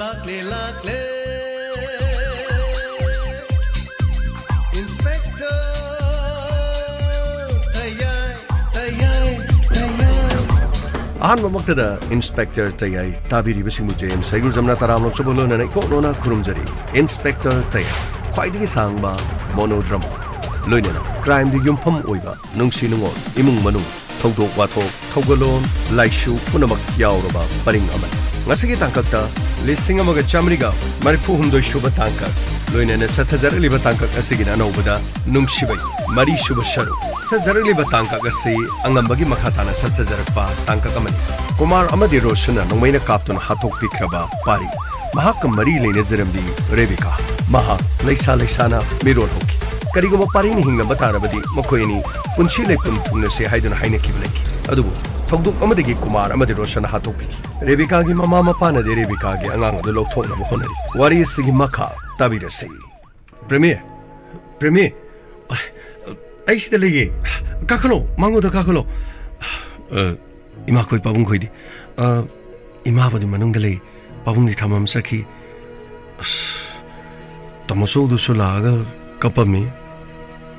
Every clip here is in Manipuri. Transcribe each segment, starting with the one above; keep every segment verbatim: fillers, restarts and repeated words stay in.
ꯂꯥꯛꯂꯦ, ꯂꯥꯛꯂꯦ꯫ Inspector ꯇꯌꯥꯏ, ꯇꯌꯥꯏ, ꯇꯌꯥꯏ꯫ ꯑꯍꯥꯟꯕꯃꯛꯇꯗ Inspector ꯇꯌꯥꯏ ꯇꯥꯕꯤꯔꯤꯕꯁꯤꯡꯕꯨ ꯖꯦ ꯑꯦꯝ ꯁꯩꯒꯨꯔꯖꯝꯅ ꯇꯔꯥꯝꯅ ꯑꯣꯛꯆꯕ ꯂꯣꯏꯅꯅ ꯏꯀꯣꯛ ꯅꯣꯅ ꯈꯨꯔꯨꯝꯖꯔꯤ꯫ Inspector ꯇꯌꯥꯏ, ꯈ꯭ꯋꯥꯏꯗꯒꯤ ꯁꯥꯡꯕ monodrama, ꯂꯣꯏꯅꯅ crimeꯗ ꯌꯨꯝꯐꯝ ꯑꯣꯏꯕ ꯅꯨꯡꯁꯤ ꯅꯨꯡꯉꯣꯜ, ꯏꯃꯨꯡ ꯃꯅꯨꯡ, ꯊꯧꯗꯣꯛ ꯋꯥꯊꯣꯛ, ꯊꯧꯒꯜꯂꯣꯟ, ꯂꯥꯏꯁꯨ ꯄꯨꯝꯅꯃꯛ ꯌꯥꯎꯔꯕ ꯄꯔꯤꯡ ꯑꯃꯅꯤ꯫ ꯉꯁꯤꯒꯤ ꯇꯥꯡꯀꯛꯇ ꯂꯤꯁꯤꯡ ꯑꯃꯒ ꯆꯥꯃꯔꯤꯒ ꯃꯔꯤꯐꯨ ꯍꯨꯝꯗꯣꯏ ꯁꯨꯕ ꯇꯥꯡꯀꯛ, ꯂꯣꯏꯅꯅ ꯆꯠꯊꯖꯔꯛꯂꯤꯕ ꯇꯥꯡꯀꯛ ꯑꯁꯤꯒꯤꯅ ꯑꯅꯧꯕꯗ ꯅꯨꯡꯁꯤꯕꯩ ꯃꯔꯤ ꯁꯨꯕ ꯁꯔꯨꯛ꯫ ꯆꯠꯊꯖꯔꯛꯂꯤꯕ ꯇꯥꯡꯀꯛ ꯑꯁꯤ ꯑꯉꯝꯕꯒꯤ ꯃꯈꯥ ꯇꯥꯅ ꯆꯠꯊꯖꯔꯛꯄ ꯇꯥꯡꯀꯛ ꯑꯃꯅꯤ꯫ ꯀꯨꯃꯥꯔ ꯑꯃꯗꯤ ꯔꯣꯁꯟꯅ ꯅꯣꯡꯃꯩꯅ ꯀꯥꯞꯇꯨꯅ ꯍꯥꯠꯇꯣꯛꯄꯤꯈ꯭ꯔꯕ ꯄꯥꯔꯤ꯫ ꯃꯍꯥꯛꯀ ꯃꯔꯤ ꯂꯩꯅꯖꯔꯝꯕꯤ ꯔꯦꯕꯤꯀꯥ꯫ ꯃꯍꯥꯛ ꯂꯩꯁꯥ ꯂꯩꯁꯥꯅ ꯃꯤꯔꯣꯜ ꯍꯧꯈꯤ꯫ ꯀꯔꯤꯒꯨꯝꯕ ꯄꯥꯔꯤꯅ ꯍꯤꯡꯂꯝꯕ ꯇꯥꯔꯕꯗꯤ ꯃꯈꯣꯏ ꯑꯅꯤ ꯄꯨꯟꯁꯤ ꯂꯩꯄꯨꯟ ꯊꯨꯡꯅꯁꯦ ꯍꯥꯏꯗꯨꯅ ꯍꯥꯏꯅꯈꯤꯕ ꯂꯩꯈꯤ꯫ ꯑꯗꯨꯕꯨ ꯊꯧꯗꯣꯛ ꯑꯃꯗꯒꯤ ꯀꯨꯃꯥꯔ ꯑꯃꯗꯤ ꯔꯣꯁꯟꯅ ꯍꯥꯠꯇꯣꯛꯄꯤꯈꯤ꯫ ꯔꯦꯕꯤꯀꯥꯒꯤ ꯃꯃꯥ ꯃꯄꯥꯅꯗꯤ ꯔꯦꯕꯤꯀꯥꯒꯤ ꯑꯉꯥꯡ ꯑꯗꯨ ꯂꯧꯊꯣꯛꯅꯕ ꯍꯣꯠꯅꯔꯤ꯫ ꯋꯥꯔꯤ ꯑꯁꯤꯒꯤ ꯃꯈꯥ ꯇꯥꯕꯤꯔꯁꯤ꯫ ꯄ꯭ꯔꯦꯃꯤ, ꯄ꯭ꯔꯦꯃꯤ, ꯑꯩ ꯁꯤꯗ ꯂꯩꯌꯦ꯫ ꯀꯥꯈꯠꯂꯣ, ꯃꯥꯡꯒꯣꯜꯗ ꯀꯥꯈꯠꯂꯣ꯫ ꯑ, ꯏꯃꯥꯈꯣꯏ, ꯄꯥꯕꯨꯡꯈꯣꯏꯗꯤ? ꯑ, ꯏꯃꯥꯕꯨꯗꯤ ꯃꯅꯨꯡꯗ ꯂꯩ, ꯄꯥꯕꯨꯡꯗꯤ ꯊꯝꯃꯝ ꯆꯠꯈꯤ꯫ ꯑꯁ, ꯇꯥꯃꯣ ꯆꯧꯗꯨꯁꯨ ꯂꯥꯛꯑꯒ ꯀꯞꯄꯝꯃꯤ꯫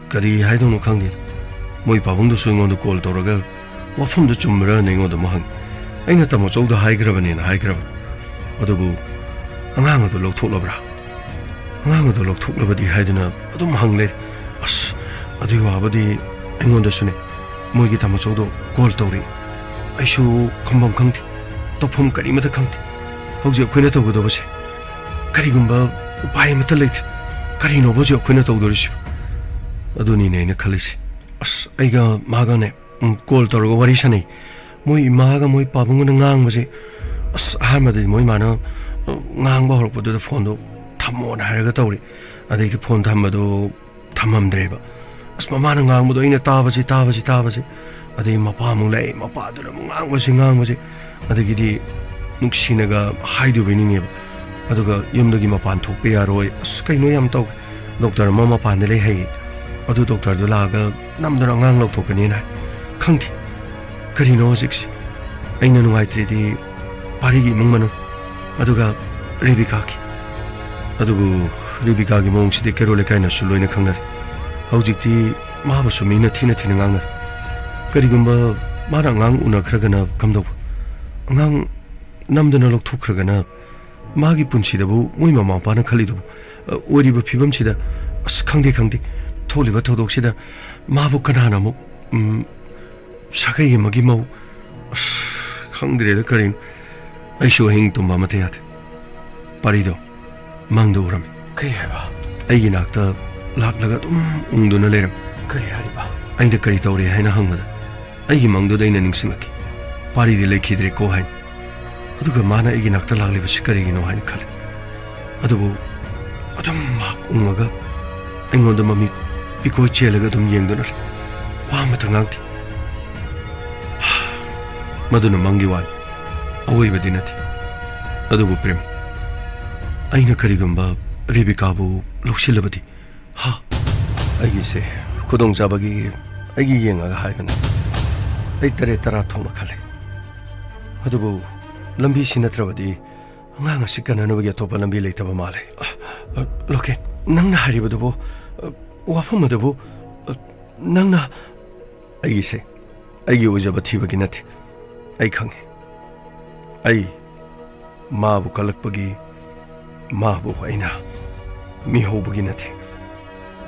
ꯀꯔꯤ ꯍꯥꯏꯗꯧꯅꯣ ꯈꯪꯗꯦ꯫ ꯃꯣꯏ ꯄꯥꯕꯨꯡꯗꯨꯁꯨ ꯑꯩꯉꯣꯟꯗ ꯀꯣꯜ ꯇꯧꯔꯒ ꯋꯥꯐꯝꯗꯨ ꯆꯨꯝꯕ꯭ꯔꯥꯅ ꯑꯩꯉꯣꯟꯗ ꯑꯃꯨꯛ ꯍꯪꯉꯤ꯫ ꯑꯩꯅ ꯇꯥꯃꯣ ꯆꯧꯗ ꯍꯥꯏꯈ꯭ꯔꯕꯅꯦꯅ ꯍꯥꯏꯈ꯭ꯔꯕꯅꯤ꯫ ꯑꯗꯨꯕꯨ ꯑꯉꯥꯡ ꯑꯗꯨ ꯂꯧꯊꯣꯛꯂꯕ꯭ꯔꯥ? ꯑꯉꯥꯡ ꯑꯗꯨ ꯂꯧꯊꯣꯛꯂꯕꯗꯤ ꯍꯥꯏꯗꯨꯅ ꯑꯗꯨꯝ ꯍꯪ ꯂꯩꯔꯦ꯫ ꯑꯁ, ꯑꯗꯨꯒꯤ ꯋꯥꯕꯨꯗꯤ ꯑꯩꯉꯣꯟꯗꯁꯨꯅꯦ꯫ ꯃꯣꯏꯒꯤ ꯇꯥꯃꯣ ꯆꯧꯗꯣ ꯀꯣꯜ ꯇꯧꯔꯛꯏ꯫ ꯑꯩꯁꯨ ꯈꯨꯝꯐꯝ ꯈꯪꯗꯦ, ꯇꯧꯐꯝ ꯀꯔꯤꯃꯠꯇ ꯈꯪꯗꯦ꯫ ꯍꯧꯖꯤꯛ ꯑꯩꯈꯣꯏꯅ ꯇꯧꯒꯗꯕꯁꯦ ꯀꯔꯤꯒꯨꯝꯕ ꯎꯄꯥꯏ ꯑꯃꯠꯇ ꯂꯩꯇꯦ꯫ ꯀꯔꯤꯅꯣꯕ ꯍꯧꯖꯤꯛ ꯑꯩꯈꯣꯏꯅ ꯇꯧꯗꯣꯔꯤꯁꯤꯕꯨ? ꯑꯗꯨꯅꯤꯅꯦ ꯑꯩꯅ ꯈꯜꯂꯤꯁꯦ꯫ ꯑꯁ, ꯑꯩꯒ ꯃꯥꯒꯅꯦ, ꯎꯝ, ꯀꯣꯜ ꯇꯧꯔꯒ ꯋꯥꯔꯤ ꯁꯥꯟꯅꯩ꯫ ꯃꯣꯏ ꯏꯃꯥꯒ ꯃꯣꯏ ꯄꯥꯕꯨꯡꯒꯅ ꯉꯥꯡꯕꯁꯦ, ꯑꯁ, ꯑꯍꯥꯟꯕꯗꯗꯤ ꯃꯣꯏ ꯏꯃꯥꯅ, ꯑ, ꯉꯥꯡꯕ ꯍꯧꯔꯛꯄꯗꯨꯗ ꯐꯣꯟꯗꯣ ꯊꯝꯃꯣꯅ ꯍꯥꯏꯔꯒ ꯇꯧꯔꯦ꯫ ꯑꯗꯩꯗꯤ ꯐꯣꯟ ꯊꯝꯕꯗꯣ ꯊꯝꯃꯝꯗ꯭ꯔꯦꯕ꯫ ꯑꯁ, ꯃꯃꯥꯅ ꯉꯥꯡꯕꯗꯣ ꯑꯩꯅ ꯇꯥꯕꯁꯤ, ꯇꯥꯕꯁꯤ, ꯇꯥꯕꯁꯤ꯫ ꯑꯗꯩ ꯃꯄꯥ ꯑꯃꯨꯛ ꯂꯥꯛꯑꯦ, ꯃꯄꯥꯗꯨꯅ ꯑꯃꯨꯛ ꯉꯥꯡꯕꯁꯤ, ꯉꯥꯡꯕꯁꯤ꯫ ꯑꯗꯒꯤꯗꯤ ꯅꯨꯡꯁꯤꯅꯒ ꯍꯥꯏꯗꯨꯕꯩ ꯅꯤꯡꯉꯦꯕ꯫ ꯑꯗꯨꯒ ꯌꯨꯝꯗꯒꯤ ꯃꯄꯥꯟ ꯊꯣꯛꯄ ꯌꯥꯔꯣꯏ, ꯑꯁ, ꯀꯩꯅꯣ ꯌꯥꯝ ꯇꯧꯈ꯭ꯔꯦ꯫ ꯗꯣꯛꯇꯔ ꯑꯃ ꯃꯄꯥꯟꯗ ꯂꯩ ꯍꯥꯏꯌꯦ꯫ ꯑꯗꯨ ꯗꯣꯛꯇꯔꯗꯨ ꯂꯥꯛꯑꯒ ꯅꯝꯗꯨꯅ ꯑꯉꯥꯡ ꯂꯧꯊꯣꯛꯀꯅꯤꯅ ꯍꯥꯏ꯫ ꯈꯪꯗꯦ, ꯀꯔꯤꯅꯣ ꯍꯧꯖꯤꯛꯁꯦ꯫ ꯑꯩꯅ ꯅꯨꯡꯉꯥꯏꯇ꯭ꯔꯤꯗꯤ ꯄꯥꯔꯤꯒꯤ ꯏꯃꯨꯡ ꯃꯅꯨꯡ, ꯑꯗꯨꯒ ꯔꯦꯕꯤꯀꯥꯒꯤ꯫ ꯑꯗꯨꯕꯨ ꯔꯦꯕꯤꯀꯥꯒꯤ ꯃꯑꯣꯡꯁꯤꯗꯤ ꯀꯦꯔꯣꯜ ꯂꯩꯀꯥꯏꯅꯁꯨ ꯂꯣꯏꯅ ꯈꯪꯅꯔꯦ꯫ ꯍꯧꯖꯤꯛꯇꯤ ꯃꯥꯕꯨꯁꯨ ꯃꯤꯅ ꯊꯤꯅ ꯊꯤꯅ ꯉꯥꯡꯅꯔꯦ꯫ ꯀꯔꯤꯒꯨꯝꯕ ꯃꯥꯅ ꯑꯉꯥꯡ ꯎꯅꯈ꯭ꯔꯒꯅ ꯀꯝꯗꯧꯕ? ꯑꯉꯥꯡ ꯅꯝꯗꯅ ꯂꯧꯊꯣꯛꯈ꯭ꯔꯒꯅ ꯃꯥꯒꯤ ꯄꯨꯟꯁꯤꯗꯕꯨ ꯃꯣꯏ ꯃꯃꯥ ꯃꯄꯥꯅ ꯈꯜꯂꯤꯗꯨꯕꯨ, ꯑ, ꯑꯣꯏꯔꯤꯕ ꯐꯤꯕꯝꯁꯤꯗ, ꯑꯁ, ꯈꯪꯗꯦ, ꯈꯪꯗꯦ꯫ ꯊꯣꯛꯂꯤꯕ ꯊꯧꯗꯣꯛꯁꯤꯗ ꯃꯥꯕꯨ ꯀꯅꯥꯅ ꯑꯃꯨꯛ, ꯎꯝ, ꯁꯥꯒꯩ ꯑꯃꯒꯤ ꯃꯧ, ꯑꯁ, ꯈꯪꯗ꯭ꯔꯦꯗ ꯀꯔꯤꯅꯣ꯫ ꯑꯩꯁꯨ ꯑꯍꯤꯡ ꯇꯨꯝꯕ ꯑꯃꯠꯇ ꯌꯥꯗꯦ꯫ ꯄꯥꯔꯤꯗꯣ ꯃꯪꯗ ꯎꯔꯝꯃꯤ꯫ ꯀꯩ ꯍꯥꯏꯕ? ꯑꯩꯒꯤ ꯅꯥꯛꯇ ꯂꯥꯛꯂꯒ ꯑꯗꯨꯝ ꯎꯪꯗꯨꯅ ꯂꯩꯔꯝꯃꯤ꯫ ꯀꯔꯤ ꯍꯥꯏꯔꯤꯕ? ꯑꯩꯅ ꯀꯔꯤ ꯇꯧꯔꯦ ꯍꯥꯏꯅ ꯍꯪꯕꯗ, ꯑꯩꯒꯤ ꯃꯪꯗꯨꯗ ꯑꯩꯅ ꯅꯤꯡꯁꯤꯡꯂꯛꯈꯤ꯫ ꯄꯥꯔꯤꯗꯤ ꯂꯩꯈꯤꯗ꯭ꯔꯦꯀꯣ ꯍꯥꯏꯅ꯫ ꯑꯗꯨꯒ ꯃꯥꯅ ꯑꯩꯒꯤ ꯅꯥꯛꯇ ꯂꯥꯛꯂꯤꯕꯁꯤ ꯀꯔꯤꯒꯤꯅꯣ ꯍꯥꯏꯅ ꯈꯜꯂꯤ꯫ ꯑꯗꯨꯕꯨ ꯑꯗꯨꯝ ꯃꯍꯥꯛ ꯎꯪꯉꯒ ꯑꯩꯉꯣꯟꯗ ꯃꯃꯤꯠ ꯄꯤꯀꯣꯏ ꯆꯦꯜꯂꯒ ꯑꯗꯨꯝ ꯌꯦꯡꯗꯨꯅ ꯂꯩ꯫ ꯋꯥ ꯑꯃꯇ ꯉꯥꯡꯗꯦ꯫ ꯃꯗꯨꯅ ꯃꯪꯒꯤ ꯋꯥꯅꯤ, ꯑꯋꯣꯏꯕꯗꯤ ꯅꯠꯇꯦ꯫ ꯑꯗꯨꯕꯨ ꯄ꯭ꯔꯦꯝ, ꯑꯩꯅ ꯀꯔꯤꯒꯨꯝꯕ ꯔꯦꯕꯤꯀꯥꯕꯨ ꯂꯧꯁꯤꯜꯂꯕꯗꯤ? ꯍꯥ? ꯑꯩꯒꯤꯁꯦ ꯈꯨꯗꯣꯡꯆꯥꯕꯒꯤ ꯑꯩꯒꯤ ꯌꯦꯡꯉꯒ ꯍꯥꯏꯕꯅꯤ꯫ ꯑꯩ ꯇꯔꯦꯠ ꯇꯔꯥ ꯊꯣꯛꯅ ꯈꯜꯂꯦ꯫ ꯑꯗꯨꯕꯨ ꯂꯝꯕꯤꯁꯤ ꯅꯠꯇ꯭ꯔꯕꯗꯤ ꯑꯉꯥꯡ ꯑꯁꯤ ꯀꯟꯅꯅꯕꯒꯤ ꯑꯇꯣꯞꯄ ꯂꯝꯕꯤ ꯂꯩꯇꯕ ꯃꯥꯜꯂꯦ꯫ ꯑ, ꯑ, ꯂꯣꯀꯦꯟ, ꯅꯪꯅ ꯍꯥꯏꯔꯤꯕꯗꯨꯕꯨ, ꯑ, ꯋꯥꯐꯝ ꯑꯗꯨꯕꯨ, ꯑ, ꯅꯪꯅ ꯑꯩꯒꯤꯁꯦ ꯑꯩꯒꯤ ꯑꯣꯏꯖꯕ ꯊꯤꯕꯒꯤ ꯅꯠꯇꯦ꯫ ꯑꯩ ꯈꯪꯉꯤ꯫ ꯑꯩ ꯃꯥꯕꯨ ꯀꯜꯂꯛꯄꯒꯤ, ꯃꯥꯕꯨ ꯑꯩꯅ ꯃꯤꯍꯧꯕꯒꯤ ꯅꯠꯇꯦ꯫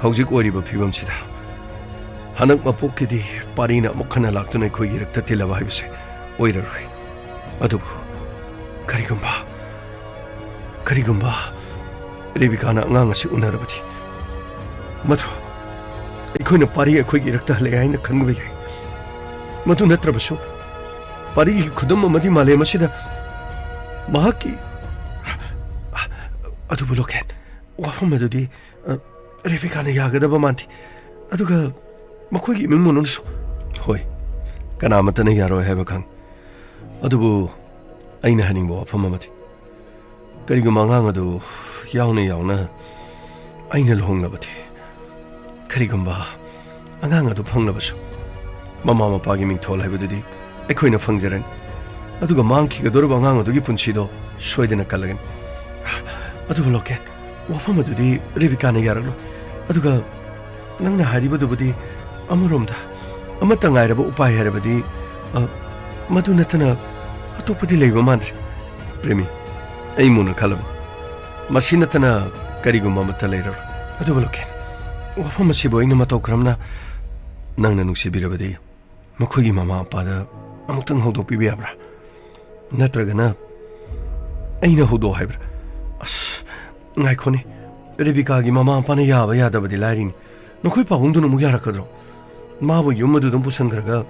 ꯍꯧꯖꯤꯛ ꯑꯣꯏꯔꯤꯕ ꯐꯤꯕꯝꯁꯤꯗ ꯍꯟꯗꯛ ꯃꯄꯣꯛꯀꯤꯗꯤ ꯄꯥꯔꯤꯅ ꯑꯃꯨꯛ ꯍꯟꯅ ꯂꯥꯛꯇꯨꯅ ꯑꯩꯈꯣꯏꯒꯤ ꯏꯔꯛꯇ ꯇꯤꯜꯂꯕ ꯍꯥꯏꯕꯁꯦ ꯑꯣꯏꯔꯔꯣꯏ꯫ ꯑꯗꯨꯕꯨ ꯀꯔꯤꯒꯨꯝꯕ, ꯀꯔꯤꯒꯨꯝꯕ ꯔꯦꯕꯤꯀꯥꯅ ꯑꯉꯥꯡ ꯑꯁꯤ ꯎꯅꯔꯕꯗꯤ, ꯃꯗꯨ ꯑꯩꯈꯣꯏꯅ ꯄꯥꯔꯤ ꯑꯩꯈꯣꯏꯒꯤ ꯏꯔꯛꯇ ꯍꯜꯂꯛꯑꯦ ꯍꯥꯏꯅ ꯈꯟꯕ ꯌꯥꯏ꯫ ꯃꯗꯨ ꯅꯠꯇ꯭ꯔꯕꯁꯨ, ꯄꯥꯔꯤꯒꯤ ꯈꯨꯗꯝ ꯑꯃꯗꯤ ꯃꯥꯂꯦꯝ ꯑꯁꯤꯗ ꯃꯍꯥꯛꯀꯤ, ꯑꯗꯨꯕꯨ ꯂꯣꯀꯦꯟ, ꯋꯥꯐꯝ ꯑꯗꯨꯗꯤ, ꯑ, ꯔꯦꯕꯤꯀꯥꯅ ꯌꯥꯒꯗꯕ ꯃꯥꯟꯗꯦ꯫ ꯑꯗꯨꯒ ꯃꯈꯣꯏꯒꯤ ꯏꯃꯨꯡ ꯃꯅꯨꯡꯅꯁꯨ꯫ ꯍꯣꯏ, ꯀꯅꯥꯃꯠꯇꯅ ꯌꯥꯔꯣꯏ ꯍꯥꯏꯕ ꯈꯪ꯫ ꯑꯗꯨꯕꯨ ꯑꯩꯅ ꯍꯥꯏꯅꯤꯡꯕ ꯋꯥꯐꯝ ꯑꯃꯗꯤ, ꯀꯔꯤꯒꯨꯝꯕ ꯑꯉꯥꯡ ꯑꯗꯨ ꯌꯥꯎꯅ ꯌꯥꯎꯅ ꯑꯩꯅ ꯂꯨꯍꯣꯡꯂꯕꯗꯤ, ꯀꯔꯤꯒꯨꯝꯕ ꯑꯉꯥꯡ ꯑꯗꯨ ꯐꯪꯂꯕꯁꯨ, ꯃꯃꯥ ꯃꯄꯥꯒꯤ ꯃꯤꯡꯊꯣꯜ ꯍꯥꯏꯕꯗꯨꯗꯤ ꯑꯩꯈꯣꯏꯅ ꯐꯪꯖꯔꯅꯤ꯫ ꯑꯗꯨꯒ ꯃꯥꯡꯈꯤꯒꯗꯧꯔꯤꯕ ꯑꯉꯥꯡ ꯑꯗꯨꯒꯤ ꯄꯨꯟꯁꯤꯗꯣ ꯁꯣꯏꯗꯅ ꯀꯜꯂꯒꯅꯤ꯫ ꯑꯗꯨꯕꯨ ꯂꯣꯀꯦꯟ, ꯋꯥꯐꯝ ꯑꯗꯨꯗꯤ ꯔꯦꯕꯤꯀꯥꯅ ꯌꯥꯔꯛꯂꯣꯏ꯫ ꯑꯗꯨꯒ ꯅꯪꯅ ꯍꯥꯏꯔꯤꯕꯗꯨꯕꯨꯗꯤ ꯑꯃꯔꯣꯝꯗ ꯑꯃꯠꯇ ꯉꯥꯏꯔꯕ ꯎꯄꯥꯏ ꯍꯥꯏꯔꯕꯗꯤ, ꯑ, ꯃꯗꯨ ꯅꯠꯇꯅ ꯑꯇꯣꯞꯄꯗꯤ ꯂꯩꯕ ꯃꯥꯟꯗ꯭ꯔꯦ꯫ ꯄ꯭ꯔꯦꯃꯤ, ꯑꯩ ꯃꯨꯟꯅ ꯈꯜꯂꯕꯅꯤ꯫ ꯃꯁꯤ ꯅꯠꯇꯅ ꯀꯔꯤꯒꯨꯝꯕ ꯑꯃꯠꯇ ꯂꯩꯔꯔꯣꯏ꯫ ꯑꯗꯨꯕꯨ ꯂꯣꯀꯦꯟ, ꯋꯥꯐꯝ ꯑꯁꯤꯕꯨ ꯑꯩꯅ ꯃꯇꯧ ꯀꯔꯝꯅ, ꯅꯪꯅ ꯅꯨꯡꯁꯤꯕꯤꯔꯕꯗꯤ ꯃꯈꯣꯏꯒꯤ ꯃꯃꯥ ꯃꯄꯥꯗ ꯑꯃꯨꯛꯇꯪ ꯍꯧꯗꯣꯛꯄꯤꯕ ꯌꯥꯕ꯭ꯔꯥ? ꯅꯠꯇ꯭ꯔꯒꯅ ꯑꯩꯅ ꯍꯧꯗꯣꯛ ꯍꯥꯏꯕ꯭ꯔꯥ? ꯑꯁ, ꯉꯥꯏꯈꯣꯅꯦ꯫ ꯔꯦꯕꯤꯀꯥꯒꯤ ꯃꯃꯥ ꯃꯄꯥꯅ ꯌꯥꯕ ꯌꯥꯗꯕꯗꯤ ꯂꯥꯏꯔꯤꯅꯤ꯫ ꯅꯈꯣꯏ ꯄꯥꯕꯨꯡꯗꯨꯅ ꯑꯃꯨꯛ ꯌꯥꯔꯛꯀꯗ꯭ꯔꯣ? ꯃꯥꯕꯨ ꯌꯨꯝ ꯑꯗꯨꯗ ꯄꯨꯁꯟꯈ꯭ꯔꯒ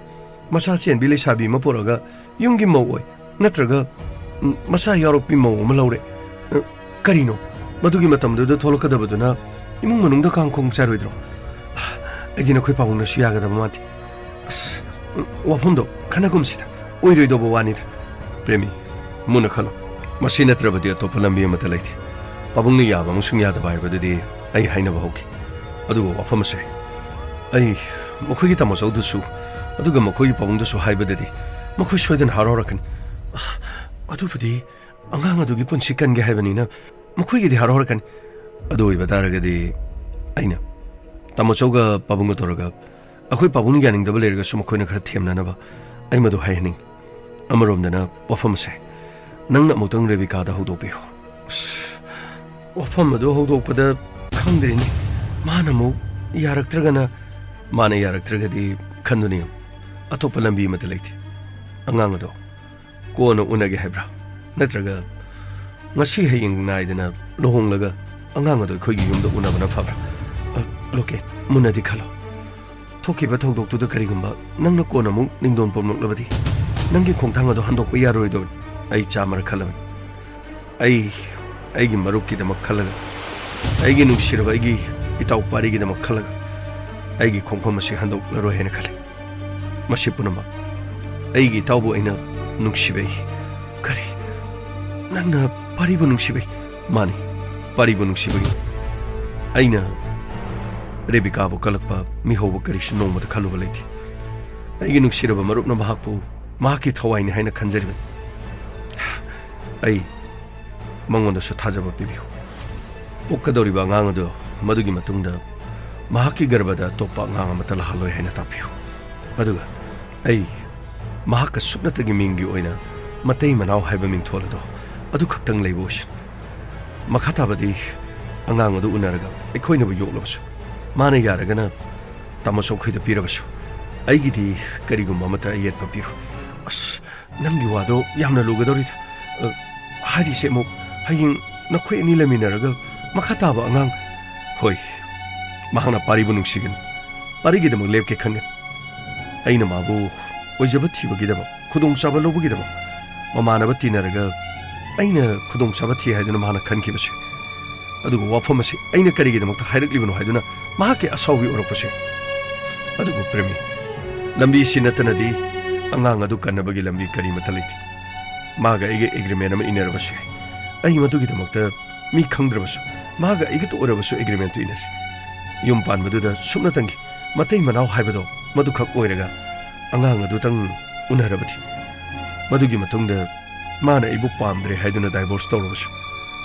ꯃꯆꯥ ꯆꯦꯟꯕꯤ ꯂꯩꯁꯥꯕꯤ ꯑꯃ ꯄꯨꯔꯛꯑꯒ ꯌꯨꯝꯒꯤ ꯃꯧ ꯑꯣꯏ, ꯅꯠꯇ꯭ꯔꯒ, ꯎꯝ, ꯃꯆꯥ ꯌꯥꯎꯔꯛꯄꯤ ꯃꯧ ꯑꯃ ꯂꯧꯔꯦ꯫ ꯑ, ꯀꯔꯤꯅꯣ? ꯃꯗꯨꯒꯤ ꯃꯇꯝꯗꯨꯗ ꯊꯣꯛꯂꯛꯀꯗꯕꯗꯨꯅ ꯏꯃꯨꯡ ꯃꯅꯨꯡꯗ ꯀꯥꯡ ꯈꯣꯡ ꯆꯥꯏꯔꯣꯏꯗ꯭ꯔꯣ? ꯑꯩꯗꯤ ꯅꯈꯣꯏ ꯄꯥꯕꯨꯡꯅꯁꯨ ꯌꯥꯒꯗꯕ ꯃꯥꯟꯗꯦ꯫ ꯑꯁ, ꯎꯝ, ꯋꯥꯐꯝꯗꯣ ꯈꯟꯅꯒꯨꯝꯁꯤꯗ, ꯑꯣꯏꯔꯣꯏꯗꯧꯕ ꯋꯥꯅꯤꯗ꯫ ꯄ꯭ꯔꯦꯃꯤ, ꯃꯨꯟꯅ ꯈꯜꯂꯣ꯫ ꯃꯁꯤ ꯅꯠꯇ꯭ꯔꯕꯗꯤ ꯑꯇꯣꯞꯄ ꯂꯝꯕꯤ ꯑꯃꯠꯇ ꯂꯩꯇꯦ꯫ ꯄꯥꯕꯨꯡꯅ ꯌꯥꯕ ꯑꯃꯁꯨꯡ ꯌꯥꯗꯕ ꯍꯥꯏꯕꯗꯨꯗꯤ ꯑꯩ ꯍꯥꯏꯅꯕ ꯍꯧꯈꯤ꯫ ꯑꯗꯨꯒ ꯋꯥꯐꯝ ꯑꯁꯦ ꯑꯩ ꯃꯈꯣꯏꯒꯤ ꯇꯥꯃꯣꯆꯧꯗꯁꯨ, ꯑꯗꯨꯒ ꯃꯈꯣꯏꯒꯤ ꯄꯥꯕꯨꯡꯗꯁꯨ ꯍꯥꯏꯕꯗꯗꯤ ꯃꯈꯣꯏ ꯁꯣꯏꯗꯅ ꯍꯔꯥꯎꯔꯛꯀꯅꯤ꯫ ꯑꯗꯨꯕꯨꯗꯤ ꯑꯉꯥꯡ ꯑꯗꯨꯒꯤ ꯄꯨꯟꯁꯤ ꯀꯟꯒꯦ ꯍꯥꯏꯕꯅꯤꯅ ꯃꯈꯣꯏꯒꯤꯗꯤ ꯍꯔꯥꯎꯔꯛꯀꯅꯤ꯫ ꯑꯗꯨ ꯑꯣꯏꯕ ꯇꯥꯔꯒꯗꯤ ꯑꯩꯅ ꯇꯥꯃꯣꯆꯧꯒ ꯄꯥꯕꯨꯡꯒ ꯇꯧꯔꯒ, ꯑꯩꯈꯣꯏ ꯄꯥꯕꯨꯡꯅ ꯌꯥꯅꯤꯡꯗꯕ ꯂꯩꯔꯒꯁꯨ ꯃꯈꯣꯏꯅ ꯈꯔ ꯊꯦꯝꯅꯅꯕ ꯑꯩ ꯃꯗꯨ ꯍꯥꯏꯍꯟꯅꯤꯡꯉꯤ꯫ ꯑꯃꯔꯣꯝꯗꯅ ꯋꯥꯐꯝ ꯑꯁꯦ ꯅꯪꯅ ꯑꯃꯨꯛꯇꯪ ꯔꯦꯕꯤꯀꯥꯗ ꯍꯧꯗꯣꯛꯄꯤꯌꯨ꯫ ꯑꯁ, ꯋꯥꯐꯝ ꯑꯗꯨ ꯍꯧꯗꯣꯛꯄꯗ ꯈꯪꯗ꯭ꯔꯤꯅꯦ꯫ ꯃꯥꯅ ꯑꯃꯨꯛ ꯌꯥꯔꯛꯇ꯭ꯔꯒꯅ? ꯃꯥꯅ ꯌꯥꯔꯛꯇ꯭ꯔꯒꯗꯤ ꯈꯟꯗꯨꯅ ꯌꯦꯡꯉꯨ꯫ ꯑꯇꯣꯞꯄ ꯂꯝꯕꯤ ꯑꯃꯠꯇ ꯂꯩꯇꯦ꯫ ꯑꯉꯥꯡ ꯑꯗꯣ ꯀꯣꯟꯅ ꯎꯅꯒꯦ ꯍꯥꯏꯕ꯭ꯔꯥ? ꯅꯠꯇ꯭ꯔꯒ ꯉꯁꯤ ꯍꯌꯦꯡ ꯅꯥꯏꯗꯅ ꯂꯨꯍꯣꯡꯂꯒ ꯑꯉꯥꯡ ꯑꯗꯣ ꯑꯩꯈꯣꯏꯒꯤ ꯌꯨꯝꯗ ꯎꯅꯕꯅ ꯐꯕ꯭ꯔꯥ? ꯑ, ꯂꯣꯀꯦꯟ, ꯃꯨꯟꯅꯗꯤ ꯈꯜꯂꯣ꯫ ꯊꯣꯛꯈꯤꯕ ꯊꯧꯗꯣꯛꯇꯨꯗ ꯀꯔꯤꯒꯨꯝꯕ ꯅꯪꯅ ꯀꯣꯟꯅ ꯑꯃꯨꯛ ꯅꯤꯡꯗꯣꯟ ꯄꯣꯝꯂꯛꯂꯕꯗꯤ, ꯅꯪꯒꯤ ꯈꯣꯡꯊꯥꯡ ꯑꯗꯣ ꯍꯟꯗꯣꯛꯄ ꯌꯥꯔꯣꯏꯗꯕꯅꯤ꯫ ꯑꯩ ꯆꯥꯝꯃꯔꯛ ꯈꯜꯂꯕꯅꯤ꯫ ꯑꯩ ꯑꯩꯒꯤ ꯃꯔꯨꯞꯀꯤꯗꯃꯛ ꯈꯜꯂꯒ, ꯑꯩꯒꯤ ꯅꯨꯡꯁꯤꯔꯕ ꯑꯩꯒꯤ ꯏꯇꯥꯎ ꯄꯥꯔꯤꯒꯤꯗꯃꯛ ꯈꯜꯂꯒ, ꯑꯩꯒꯤ ꯈꯣꯡꯐꯝ ꯑꯁꯤ ꯍꯟꯗꯣꯛꯂꯔꯣꯏ ꯍꯥꯏꯅ ꯈꯜꯂꯤ꯫ ꯃꯁꯤ ꯄꯨꯝꯅꯃꯛ ꯑꯩꯒꯤ ꯏꯇꯥꯎꯕꯨ ꯑꯩꯅ ꯅꯨꯡꯁꯤꯕꯩ꯫ ꯀꯔꯤ? ꯅꯪꯅ ꯄꯥꯔꯤꯕꯨ ꯅꯨꯡꯁꯤꯕꯩ? ꯃꯥꯅꯤ, ꯄꯥꯔꯤꯕꯨ ꯅꯨꯡꯁꯤꯕꯒꯤ꯫ ꯑꯩꯅ ꯔꯦꯕꯤꯀꯥꯕꯨ ꯀꯜꯂꯛꯄ, ꯃꯤꯍꯧꯕ ꯀꯔꯤꯁꯨ ꯅꯣꯡꯃꯗ ꯈꯜꯂꯨꯕ ꯂꯩꯇꯦ꯫ ꯑꯩꯒꯤ ꯅꯨꯡꯁꯤꯔꯕ ꯃꯔꯨꯞꯅ ꯃꯍꯥꯛꯄꯨ ꯃꯍꯥꯛꯀꯤ ꯊꯋꯥꯏꯅꯤ ꯍꯥꯏꯅ ꯈꯟꯖꯔꯤꯕꯅꯤ꯫ ꯑꯩ ꯃꯉꯣꯟꯗꯁꯨ ꯊꯥꯖꯕ ꯄꯤꯕꯤꯌꯨ꯫ ꯄꯣꯛꯀꯗꯧꯔꯤꯕ ꯑꯉꯥꯡ ꯑꯗꯨ ꯃꯗꯨꯒꯤ ꯃꯇꯨꯡꯗ ꯃꯍꯥꯛꯀꯤ ꯒꯔꯚꯗ ꯑꯇꯣꯞꯄ ꯑꯉꯥꯡ ꯑꯃꯠꯇ ꯂꯥꯛꯍꯜꯂꯣꯏ ꯍꯥꯏꯅ ꯇꯥꯛꯄꯤꯌꯨ꯫ ꯑꯗꯨꯒ ꯑꯩ ꯃꯍꯥꯛꯀ ꯁꯨꯞꯅꯇꯒꯤ ꯃꯤꯡꯒꯤ ꯑꯣꯏꯅ ꯃꯇꯩ ꯃꯅꯥꯎ ꯍꯥꯏꯕ ꯃꯤꯡꯊꯣꯜ ꯑꯗꯣ ꯑꯗꯨ ꯈꯛꯇꯪ ꯂꯩꯕ ꯑꯣꯏꯁꯅꯨ꯫ ꯃꯈꯥ ꯇꯥꯕꯗꯤ ꯑꯉꯥꯡ ꯑꯗꯨ ꯎꯅꯔꯒ ꯑꯩꯈꯣꯏꯅꯕꯨ ꯌꯣꯛꯂꯕꯁꯨ, ꯃꯥꯅ ꯌꯥꯔꯒꯅ ꯇꯥꯃꯣ ꯁꯣꯛꯈꯣꯏꯗ ꯄꯤꯔꯕꯁꯨ, ꯑꯩꯒꯤꯗꯤ ꯀꯔꯤꯒꯨꯝꯕ ꯑꯃꯠꯇ ꯑꯌꯦꯠꯄ ꯄꯤꯔꯣꯏ꯫ ꯑꯁ, ꯅꯪꯒꯤ ꯋꯥꯗꯣ ꯌꯥꯝꯅ ꯂꯨꯒꯗꯧꯔꯤꯗ꯫ ꯑ, ꯍꯥꯏꯔꯤꯁꯦ ꯑꯃꯨꯛ ꯍꯌꯦꯡ ꯅꯈꯣꯏ ꯑꯅꯤ ꯂꯩꯃꯤꯟꯅꯔꯒ ꯃꯈꯥ ꯇꯥꯕ ꯑꯉꯥꯡ꯫ ꯍꯣꯏ, ꯃꯍꯥꯛꯅ ꯄꯥꯔꯤꯕꯨ ꯅꯨꯡꯁꯤꯒꯅꯤ, ꯄꯥꯔꯤꯒꯤꯗꯃꯛ ꯂꯦꯞꯀꯦ ꯈꯟꯒꯅꯤ꯫ ꯑꯩꯅ ꯃꯥꯕꯨ ꯑꯣꯏꯖꯕ ꯊꯤꯕꯒꯤꯗꯃꯛ, ꯈꯨꯗꯣꯡꯆꯥꯕ ꯂꯧꯕꯒꯤꯗꯃꯛ ꯃꯃꯥꯟꯅꯕ ꯇꯤꯟꯅꯔꯒ ꯑꯩꯅ ꯈꯨꯗꯣꯡꯆꯥꯕ ꯊꯤ ꯍꯥꯏꯗꯨꯅ ꯃꯍꯥꯛꯅ ꯈꯟꯈꯤꯕꯁꯦ꯫ ꯑꯗꯨꯒ ꯋꯥꯐꯝ ꯑꯁꯤ ꯑꯩꯅ ꯀꯔꯤꯒꯤꯗꯃꯛꯇ ꯍꯥꯏꯔꯛꯂꯤꯕꯅꯣ ꯍꯥꯏꯗꯨꯅ ꯃꯍꯥꯛꯀꯤ ꯑꯁꯥꯎꯕꯤ ꯑꯣꯏꯔꯛꯄꯁꯦ꯫ ꯑꯗꯨꯕꯨ ꯄ꯭ꯔꯦꯃꯤ, ꯂꯝꯕꯤ ꯑꯁꯤ ꯅꯠꯇꯅꯗꯤ ꯑꯉꯥꯡ ꯑꯗꯨ ꯀꯟꯅꯕꯒꯤ ꯂꯝꯕꯤ ꯀꯔꯤꯃꯠꯇ ꯂꯩꯇꯦ꯫ ꯃꯥꯒ ꯑꯩꯒ ꯑꯦꯒ꯭ꯔꯤꯃꯦꯟ ꯑꯃ ꯏꯟꯅꯔꯕꯁꯨ ꯌꯥꯏ꯫ ꯑꯩ ꯃꯗꯨꯒꯤꯗꯃꯛꯇ ꯃꯤ ꯈꯪꯗ꯭ꯔꯕꯁꯨ, ꯃꯥꯒ ꯑꯩꯒꯇ ꯑꯣꯏꯔꯕꯁꯨ ꯑꯦꯒ꯭ꯔꯤꯃꯦꯟꯇꯨ ꯏꯟꯅꯁꯤ꯫ ꯌꯨꯝ ꯄꯥꯟꯕꯗꯨꯗ ꯁꯨꯞꯅꯇꯪꯒꯤ ꯃꯇꯩ ꯃꯅꯥꯎ ꯍꯥꯏꯕꯗꯣ ꯃꯗꯨꯈꯛ ꯑꯣꯏꯔꯒ ꯑꯉꯥꯡ ꯑꯗꯨꯇꯪ ꯎꯅꯔꯕꯗꯤ, ꯃꯗꯨꯒꯤ ꯃꯇꯨꯡꯗ ꯃꯥꯅ ꯑꯩꯕꯨ ꯄꯥꯝꯗ꯭ꯔꯦ ꯍꯥꯏꯗꯨꯅ ꯗꯥꯏꯚꯣꯔꯁ ꯇꯧꯔꯕꯁꯨ,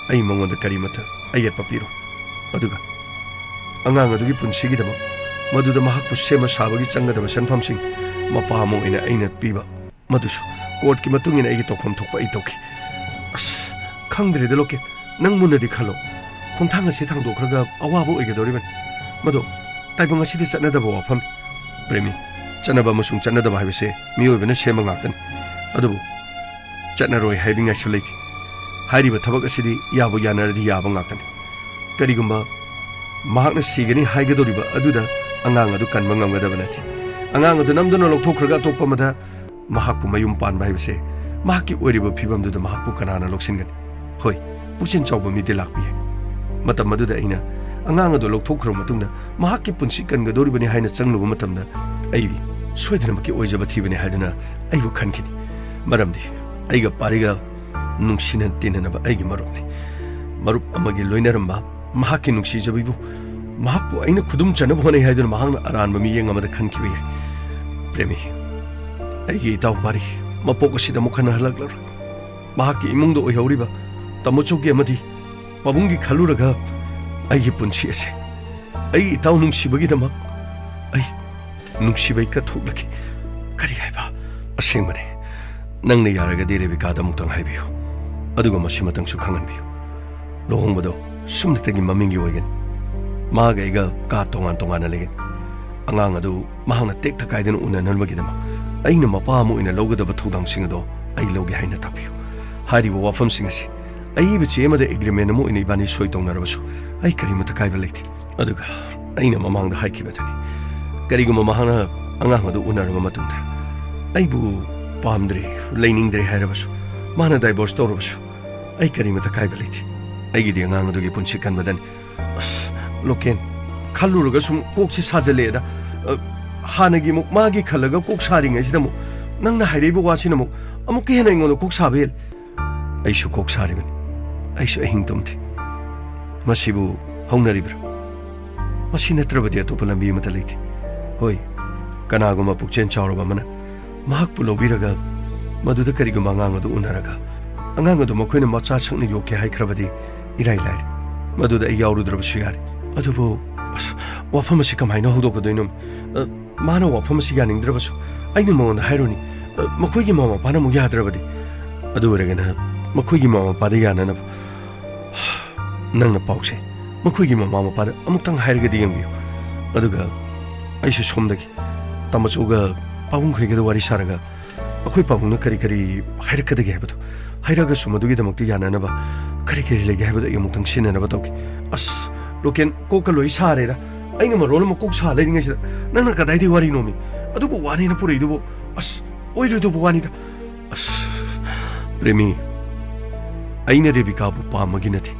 ꯑꯩ ꯃꯉꯣꯟꯗ ꯀꯔꯤꯃꯠꯇ ꯑꯌꯦꯠꯄ ꯄꯤꯔꯣꯏ꯫ ꯑꯗꯨꯒ ꯑꯉꯥꯡ ꯑꯗꯨꯒꯤ ꯄꯨꯟꯁꯤꯒꯤꯗꯃꯛ ꯃꯗꯨꯗ ꯃꯍꯥꯛꯄꯨ ꯁꯦꯝꯕ ꯁꯥꯕꯒꯤ ꯆꯪꯒꯗꯕ ꯁꯦꯟꯐꯝꯁꯤꯡ ꯃꯄꯥ ꯑꯃ ꯑꯣꯏꯅ ꯑꯩꯅ ꯄꯤꯕ, ꯃꯗꯨꯁꯨ ꯀꯣꯔꯠꯀꯤ ꯃꯇꯨꯡ ꯏꯟꯅ ꯑꯩꯒꯤ ꯇꯧꯐꯝ ꯊꯣꯛꯄ ꯑꯩ ꯇꯧꯈꯤ꯫ ꯑꯁ, ꯈꯪꯗ꯭ꯔꯦꯗ ꯂꯣꯀꯦ, ꯅꯪ ꯃꯨꯟꯅꯗꯤ ꯈꯜꯂꯣ꯫ ꯈꯣꯡꯊꯥꯡ ꯑꯁꯤ ꯊꯥꯡꯗꯣꯛꯈ꯭ꯔꯒ ꯑꯋꯥꯕ ꯑꯣꯏꯒꯗꯧꯔꯤꯕꯅꯤ꯫ ꯃꯗꯣ ꯇꯥꯏꯕꯪ ꯑꯁꯤꯗ ꯆꯠꯅꯗꯕ ꯋꯥꯐꯝ꯫ ꯄ꯭ꯔꯦꯃꯤ, ꯆꯠꯅꯕ ꯑꯃꯁꯨꯡ ꯆꯠꯅꯗꯕ ꯍꯥꯏꯕꯁꯦ ꯃꯤꯑꯣꯏꯕꯅ ꯁꯦꯝꯕ ꯉꯥꯛꯇꯅꯤ꯫ ꯑꯗꯨꯕꯨ ꯆꯠꯅꯔꯣꯏ ꯍꯥꯏꯅꯤꯡꯉꯥꯏꯁꯨ ꯂꯩꯇꯦ꯫ ꯍꯥꯏꯔꯤꯕ ꯊꯕꯛ ꯑꯁꯤꯗꯤ ꯌꯥꯕꯨ ꯌꯥꯅꯔꯗꯤ ꯌꯥꯕ ꯉꯥꯛꯇꯅꯤ꯫ ꯀꯔꯤꯒꯨꯝꯕ ꯃꯍꯥꯛꯅ ꯁꯤꯒꯅꯤ ꯍꯥꯏꯒꯗꯧꯔꯤꯕ ꯑꯗꯨꯗ ꯑꯉꯥꯡ ꯑꯗꯨ ꯀꯟꯕ ꯉꯝꯒꯗꯕ ꯅꯠꯇꯦ꯫ ꯑꯉꯥꯡ ꯑꯗꯨ ꯅꯝꯗꯨꯅ ꯂꯧꯊꯣꯛꯈ꯭ꯔꯒ ꯑꯇꯣꯞꯄ ꯑꯃꯗ ꯃꯍꯥꯛꯄꯨ ꯃꯌꯨꯝ ꯄꯥꯟꯕ ꯍꯥꯏꯕꯁꯦ, ꯃꯍꯥꯛꯀꯤ ꯑꯣꯏꯔꯤꯕ ꯐꯤꯕꯝꯗꯨꯗ ꯃꯍꯥꯛꯄꯨ ꯀꯅꯥꯅ ꯂꯧꯁꯤꯟꯒꯅꯤ? ꯍꯣꯏ, ꯄꯨꯛꯆꯦꯜ ꯆꯥꯎꯕ ꯃꯤꯗꯤ ꯂꯥꯛꯄ ꯌꯥꯏ꯫ ꯃꯇꯝ ꯑꯗꯨꯗ ꯑꯩꯅ ꯑꯉꯥꯡ ꯑꯗꯨ ꯂꯧꯊꯣꯛꯈ꯭ꯔꯕ ꯃꯇꯨꯡꯗ ꯃꯍꯥꯛꯀꯤ ꯄꯨꯟꯁꯤ ꯀꯟꯒꯗꯧꯔꯤꯕꯅꯤ ꯍꯥꯏꯅ ꯆꯪꯂꯨꯕ ꯃꯇꯝꯗ, ꯑꯩꯗꯤ ꯁꯣꯏꯗꯅꯃꯛꯀꯤ ꯑꯣꯏꯖꯕ ꯊꯤꯕꯅꯤ ꯍꯥꯏꯗꯨꯅ ꯑꯩꯕꯨ ꯈꯟꯈꯤꯅꯤ꯫ ꯃꯔꯝꯗꯤ ꯑꯩꯒ ꯄꯥꯔꯤꯒ ꯅꯨꯡꯁꯤꯅ ꯇꯤꯟꯅꯅꯕ ꯑꯩꯒꯤ ꯃꯔꯨꯞꯅꯤ꯫ ꯃꯔꯨꯞ ꯑꯃꯒꯤ ꯂꯣꯏꯅꯔꯝꯕ ꯃꯍꯥꯛꯀꯤ ꯅꯨꯡꯁꯤꯖꯕꯤꯕꯨ ꯃꯍꯥꯛꯄꯨ ꯑꯩꯅ ꯈꯨꯗꯨꯝ ꯆꯟꯅꯕ ꯍꯣꯠꯅꯩ ꯍꯥꯏꯗꯨꯅ ꯃꯍꯥꯛꯅ ꯑꯔꯥꯟꯕ ꯃꯤꯠꯌꯦꯡ ꯑꯃꯗ ꯈꯟꯈꯤꯕ ꯌꯥꯏ꯫ ꯄ꯭ꯔꯦꯃꯤ, ꯑꯩꯒꯤ ꯏꯇꯥꯎ ꯄꯥꯔꯤ ꯃꯄꯣꯛ ꯑꯁꯤꯗ ꯑꯃꯨꯛ ꯍꯟꯅ ꯍꯜꯂꯛꯂꯔꯣꯏ꯫ ꯃꯍꯥꯛꯀꯤ ꯏꯃꯨꯡꯗ ꯑꯣꯏꯍꯧꯔꯤꯕ ꯇꯥꯃꯣꯆꯧꯒꯤ ꯑꯃꯗꯤ ꯄꯥꯕꯨꯡꯒꯤ ꯈꯜꯂꯨꯔꯒ ꯑꯩꯒꯤ ꯄꯨꯟꯁꯤ ꯑꯁꯦ, ꯑꯩ ꯏꯇꯥꯎ ꯅꯨꯡꯁꯤꯕꯒꯤꯗꯃꯛ ꯑꯩ ꯅꯨꯡꯁꯤꯕꯩ ꯀꯠꯊꯣꯛꯂꯒꯦ꯫ ꯀꯔꯤ ꯍꯥꯏꯕ? ꯑꯁꯦꯡꯕꯅꯦ꯫ ꯅꯪꯅ ꯌꯥꯔꯒꯗꯤ ꯔꯦꯕꯤꯀꯥꯗ ꯑꯃꯨꯛꯇꯪ ꯍꯥꯏꯕꯤꯌꯨ, ꯑꯗꯨꯒ ꯃꯁꯤꯃꯇꯪꯁꯨ ꯈꯪꯍꯟꯕꯤꯌꯨ꯫ ꯂꯨꯍꯣꯡꯕꯗꯣ ꯁꯨꯝꯅꯇꯒꯤ ꯃꯃꯤꯡꯒꯤ ꯑꯣꯏꯒꯅꯤ꯫ ꯃꯥꯒ ꯑꯩꯒ ꯀꯥ ꯇꯣꯉꯥꯟ ꯇꯣꯉꯥꯟꯅ ꯂꯩꯒꯅꯤ꯫ ꯑꯉꯥꯡ ꯑꯗꯨ ꯃꯍꯥꯛꯅ ꯇꯦꯛꯇ ꯀꯥꯏꯗꯅ ꯎꯅꯅꯕꯒꯤꯗꯃꯛ ꯑꯩꯅ ꯃꯄꯥ ꯑꯃ ꯑꯣꯏꯅ ꯂꯧꯒꯗꯕ ꯊꯧꯗꯥꯡꯁꯤꯡ ꯑꯗꯣ ꯑꯩ ꯂꯧꯒꯦ ꯍꯥꯏꯅ ꯇꯥꯛꯄꯤꯌꯨ꯫ ꯍꯥꯏꯔꯤꯕ ꯋꯥꯐꯝꯁꯤꯡ ꯑꯁꯤ ꯑꯏꯕ ꯆꯦ ꯑꯃꯗ ꯑꯦꯒ꯭ꯔꯤꯃꯦꯟ ꯑꯃ ꯑꯣꯏꯅ ꯏꯕꯥꯅꯤ ꯁꯣꯏ ꯇꯧꯅꯔꯕꯁꯨ ꯑꯩ ꯀꯔꯤꯃꯇ ꯀꯥꯏꯕ ꯂꯩꯇꯦ꯫ ꯑꯗꯨꯒ ꯑꯩꯅ ꯃꯃꯥꯡꯗ ꯍꯥꯏꯈꯤꯕꯗꯨꯅꯤ, ꯀꯔꯤꯒꯨꯝꯕ ꯃꯍꯥꯛꯅ ꯑꯉꯥꯡ ꯑꯗꯨ ꯎꯅꯔꯕ ꯃꯇꯨꯡꯗ ꯑꯩꯕꯨ ꯄꯥꯝꯗ꯭ꯔꯦ, ꯂꯩꯅꯤꯡꯗ꯭ꯔꯦ ꯍꯥꯏꯔꯕꯁꯨ, ꯃꯥꯅ ꯗꯥꯏꯚꯣꯔꯁ ꯇꯧꯔꯕꯁꯨ, ꯑꯩ ꯀꯔꯤꯃꯇ ꯀꯥꯏꯕ ꯂꯩꯇꯦ꯫ ꯑꯩꯒꯤꯗꯤ ꯑꯉꯥꯡ ꯑꯗꯨꯒꯤ ꯄꯨꯟꯁꯤ ꯀꯟꯕꯗꯅꯤ꯫ ꯑꯁ, ꯂꯣꯀꯦꯟ, ꯈꯜꯂꯨꯔꯒ ꯁꯨꯝ ꯀꯣꯛꯁꯦ ꯁꯥꯖꯜꯂꯛꯑꯦꯗ꯫ ꯑ, ꯍꯥꯟꯅꯒꯤ ꯑꯃꯨꯛ ꯃꯥꯒꯤ ꯈꯜꯂꯒ ꯀꯣꯛ ꯁꯥꯔꯤꯉꯩꯁꯤꯗ ꯑꯃꯨꯛ ꯅꯪꯅ ꯍꯥꯏꯔꯛꯏꯕ ꯋꯥꯁꯤꯅ ꯑꯃꯨꯛ ꯑꯃꯨꯛꯀ ꯍꯦꯟꯅ ꯑꯩꯉꯣꯟꯗ ꯀꯣꯛ ꯁꯥꯕ ꯍꯦꯜꯂꯦ꯫ ꯑꯩꯁꯨ ꯀꯣꯛ ꯁꯥꯔꯤꯕꯅꯤ꯫ ꯑꯩꯁꯨ ꯑꯍꯤꯡ ꯇꯨꯝꯗꯦ꯫ ꯃꯁꯤꯕꯨ ꯍꯧꯅꯔꯤꯕ꯭ꯔꯥ? ꯃꯁꯤ ꯅꯠꯇ꯭ꯔꯕꯗꯤ ꯑꯇꯣꯞꯄ ꯂꯝꯕꯤ ꯑꯃꯠꯇ ꯂꯩꯇꯦ꯫ ꯍꯣꯏ, ꯀꯅꯥꯒꯨꯝꯕ ꯄꯨꯛꯆꯦꯜ ꯆꯥꯎꯔꯕ ꯑꯃꯅ ꯃꯍꯥꯛꯄꯨ ꯂꯧꯕꯤꯔꯒ ꯃꯗꯨꯗ ꯀꯔꯤꯒꯨꯝꯕ ꯑꯉꯥꯡ ꯑꯗꯨ ꯎꯅꯔꯒ ꯑꯉꯥꯡ ꯑꯗꯨ ꯃꯈꯣꯏꯅ ꯃꯆꯥ ꯁꯛꯅ ꯌꯣꯛꯀꯦ ꯍꯥꯏꯈ꯭ꯔꯕꯗꯤ ꯏꯔꯥꯏ ꯂꯥꯏꯔꯦ꯫ ꯃꯗꯨꯗ ꯑꯩ ꯌꯥꯎꯔꯨꯗ꯭ꯔꯕꯁꯨ ꯌꯥꯔꯦ꯫ ꯑꯗꯨꯕꯨ, ꯑꯁ, ꯋꯥꯐꯝ ꯑꯁꯤ ꯀꯃꯥꯏꯅ ꯍꯧꯗꯣꯛꯀꯗꯣꯏꯅꯣ? ꯑ, ꯃꯥꯅ ꯋꯥꯐꯝ ꯑꯁꯤ ꯌꯥꯅꯤꯡꯗ꯭ꯔꯕꯁꯨ ꯑꯩꯅ ꯃꯉꯣꯟꯗ ꯍꯥꯏꯔꯨꯅꯤ꯫ ꯑ, ꯃꯈꯣꯏꯒꯤ ꯃꯃꯥ ꯃꯄꯥꯅ ꯑꯃꯨꯛ ꯌꯥꯗ꯭ꯔꯕꯗꯤ? ꯑꯗꯨ ꯑꯣꯏꯔꯒꯅ ꯃꯈꯣꯏꯒꯤ ꯃꯃꯥ ꯃꯄꯥꯗ ꯌꯥꯅꯅꯕ ꯅꯪꯅ ꯄꯥꯎꯁꯦ ꯃꯈꯣꯏꯒꯤ ꯃꯃꯥ ꯃꯄꯥꯗ ꯑꯃꯨꯛꯇꯪ ꯍꯥꯏꯔꯒꯗꯤ ꯌꯦꯡꯕꯤꯌꯨ꯫ ꯑꯗꯨꯒ ꯑꯩꯁꯨ ꯁꯣꯝꯗꯒꯤ ꯇꯥꯃꯣꯆꯧꯒ ꯄꯥꯕꯨꯡꯈꯣꯏꯒꯗ ꯋꯥꯔꯤ ꯁꯥꯔꯒ ꯑꯩꯈꯣꯏ ꯄꯥꯕꯨꯡꯅ ꯀꯔꯤ ꯀꯔꯤ ꯍꯥꯏꯔꯛꯀꯗꯒꯦ ꯍꯥꯏꯕꯗꯣ, ꯍꯥꯏꯔꯛꯑꯒꯁꯨ ꯃꯗꯨꯒꯤꯗꯃꯛꯇ ꯌꯥꯅꯅꯕ ꯀꯔꯤ ꯀꯔꯤ ꯂꯩꯒꯦ ꯍꯥꯏꯕꯗꯣ ꯑꯩ ꯑꯃꯨꯛꯇꯪ ꯁꯤꯟꯅꯅꯕ ꯇꯧꯒꯦ꯫ ꯑꯁ, ꯂꯣꯀꯦꯟ, ꯀꯣꯛꯀ ꯂꯣꯏ ꯁꯥꯔꯦꯗ꯫ ꯑꯩꯅ ꯃꯔꯣꯜ ꯑꯃ ꯀꯣꯛ ꯁꯥ ꯂꯩꯔꯤꯉꯩꯁꯤꯗ ꯅꯪꯅ ꯀꯗꯥꯏꯗꯒꯤ ꯋꯥꯔꯤꯅꯣꯃꯤ? ꯑꯗꯨꯕꯨ ꯋꯥꯅꯦꯅ ꯄꯨꯔꯛꯏꯗꯨꯕꯨ, ꯑꯁ, ꯑꯣꯏꯔꯣꯏꯗꯧꯕ ꯋꯥꯅꯤꯗ꯫ ꯑꯁ, ꯔꯦꯃꯤ, ꯑꯩꯅ ꯔꯦꯕꯤꯀꯥꯕꯨ ꯄꯥꯝꯕꯒꯤ ꯅꯠꯇꯦ,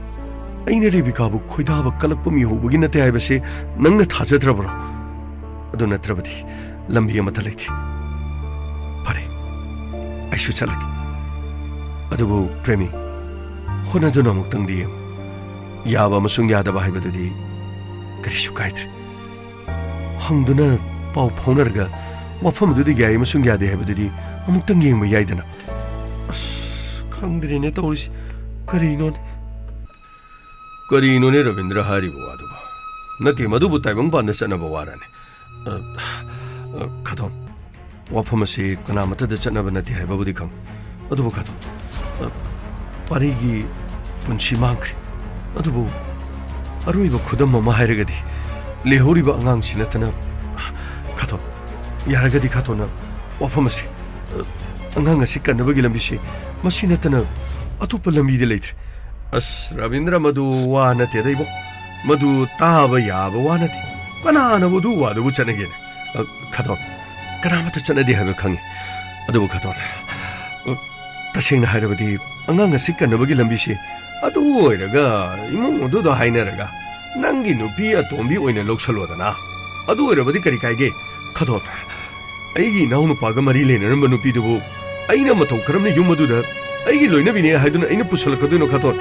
ꯑꯩꯅ ꯔꯦꯕꯤꯀꯥꯕꯨ ꯈꯣꯏꯗꯥꯕ ꯀꯜꯂꯛꯄ ꯃꯤ ꯍꯧꯕꯒꯤ ꯅꯠꯇꯦ ꯍꯥꯏꯕꯁꯤ ꯅꯪꯅ ꯊꯥꯖꯗ꯭ꯔꯕ꯭ꯔꯣ? ꯑꯗꯨ ꯅꯠꯇ꯭ꯔꯕꯗꯤ ꯂꯝꯕꯤ ꯑꯃꯠꯇ ꯂꯩꯇꯦ꯫ ꯐꯔꯦ, ꯑꯩꯁꯨ ꯆꯠꯂꯒꯦ꯫ ꯑꯗꯨꯕꯨ ꯄ꯭ꯔꯦꯃꯤ, ꯍꯣꯠꯅꯗꯨꯅ ꯑꯃꯨꯛꯇꯪꯗꯤ ꯌꯦꯡꯉꯨ꯫ ꯌꯥꯕ ꯑꯃꯁꯨꯡ ꯌꯥꯗꯕ ꯍꯥꯏꯕꯗꯨꯗꯤ ꯀꯔꯤꯁꯨ ꯀꯥꯏꯗ꯭ꯔꯦ꯫ ꯍꯪꯗꯨꯅ ꯄꯥꯎ ꯐꯥꯎꯅꯔꯒ ꯋꯥꯐꯝ ꯑꯗꯨꯗ ꯌꯥꯏ ꯑꯃꯁꯨꯡ ꯌꯥꯗꯦ ꯍꯥꯏꯕꯗꯨꯗꯤ ꯑꯃꯨꯛꯇꯪ ꯌꯦꯡꯕ ꯌꯥꯏꯗꯅ꯫ ꯑꯁ, ꯈꯪꯗ꯭ꯔꯦꯅꯦ ꯇꯧꯔꯤꯁꯤ꯫ ꯀꯔꯤꯅꯣꯅꯦ? ꯀꯔꯤꯅꯣꯅꯦ ꯔꯕꯤꯟꯗ꯭ꯔ ꯍꯥꯏꯔꯤꯕ ꯋꯥꯗꯨꯕꯣ? ꯅꯠꯇꯦ, ꯃꯗꯨꯕꯨ ꯇꯥꯏꯕꯪꯄꯥꯟꯗ ꯆꯠꯅꯕ ꯋꯥꯔꯅꯦ? ꯑ, ꯑ, ꯈꯥꯇꯣꯟ, ꯋꯥꯐꯝ ꯑꯁꯤ ꯀꯅꯥꯃꯠꯇꯗ ꯆꯠꯅꯕ ꯅꯠꯇꯦ ꯍꯥꯏꯕꯕꯨꯗꯤ ꯈꯪ꯫ ꯑꯗꯨꯕꯨ ꯈꯥꯇꯣꯟ, ꯑ, ꯄꯥꯔꯤꯒꯤ ꯄꯨꯟꯁꯤ ꯃꯥꯡꯈ꯭ꯔꯦ꯫ ꯑꯗꯨꯕꯨ ꯑꯔꯣꯏꯕ ꯈꯨꯗꯝ ꯑꯃ ꯍꯥꯏꯔꯒꯗꯤ, ꯂꯩꯍꯧꯔꯤꯕ ꯑꯉꯥꯡꯁꯤ ꯅꯠꯇꯅ, ꯈꯥꯇꯣꯟ, ꯌꯥꯔꯒꯗꯤ ꯈꯥꯇꯣꯟꯅ ꯋꯥꯐꯝ ꯑꯁꯤ, ꯑ, ꯑꯉꯥꯡ ꯑꯁꯤ ꯀꯟꯅꯕꯒꯤ ꯂꯝꯕꯤꯁꯤ ꯃꯁꯤ ꯅꯠꯇꯅ ꯑꯇꯣꯞꯄ ꯂꯝꯕꯤꯗꯤ ꯂꯩꯇ꯭ꯔꯦ꯫ ꯑꯁ, ꯔꯕꯤꯟꯗ꯭ꯔ, ꯃꯗꯨ ꯋꯥ ꯅꯠꯇꯦꯗ ꯏꯕꯣ꯫ ꯃꯗꯨ ꯇꯥꯕ ꯌꯥꯕ ꯋꯥ ꯅꯠꯇꯦ꯫ ꯀꯅꯥꯅꯕꯨ ꯑꯗꯨ ꯋꯥꯗꯨꯕꯨ ꯆꯠꯅꯒꯦꯅꯦ? ꯑ, ꯈꯥꯇꯣꯟ, ꯀꯅꯥꯃꯠꯇ ꯆꯠꯅꯗꯦ ꯍꯥꯏꯕ ꯈꯪꯉꯤ꯫ ꯑꯗꯨꯕꯨ ꯈꯥꯇꯣꯟ, ꯑ, ꯇꯁꯦꯡꯅ ꯍꯥꯏꯔꯕꯗꯤ ꯑꯉꯥꯡ ꯑꯁꯤ ꯀꯟꯅꯕꯒꯤ ꯂꯝꯕꯤꯁꯤ ꯑꯗꯨ ꯑꯣꯏꯔꯒ ꯏꯃꯨꯡ ꯑꯗꯨꯗ ꯍꯥꯏꯅꯔꯒ ꯅꯪꯒꯤ ꯅꯨꯄꯤ ꯑꯇꯣꯝꯕꯤ ꯑꯣꯏꯅ ꯂꯧꯁꯜꯂꯣꯗꯅ꯫ ꯑꯗꯨ ꯑꯣꯏꯔꯕꯗꯤ ꯀꯔꯤ ꯀꯥꯏꯒꯦ? ꯈꯥꯇꯣꯟ, ꯑꯩꯒꯤ ꯏꯅꯥꯎꯅꯨꯄꯥꯒ ꯃꯔꯤ ꯂꯩꯅꯔꯝꯕ ꯅꯨꯄꯤꯗꯨꯕꯨ ꯑꯩꯅ ꯃꯇꯧ ꯀꯔꯝꯅ ꯌꯨꯝ ꯑꯗꯨꯗ ꯑꯩꯒꯤ ꯂꯣꯏꯅꯕꯤꯅꯦ ꯍꯥꯏꯗꯨꯅ ꯑꯩꯅ ꯄꯨꯁꯜꯂꯛꯀꯗꯣꯏꯅꯣ, ꯈꯥꯇꯣꯟ?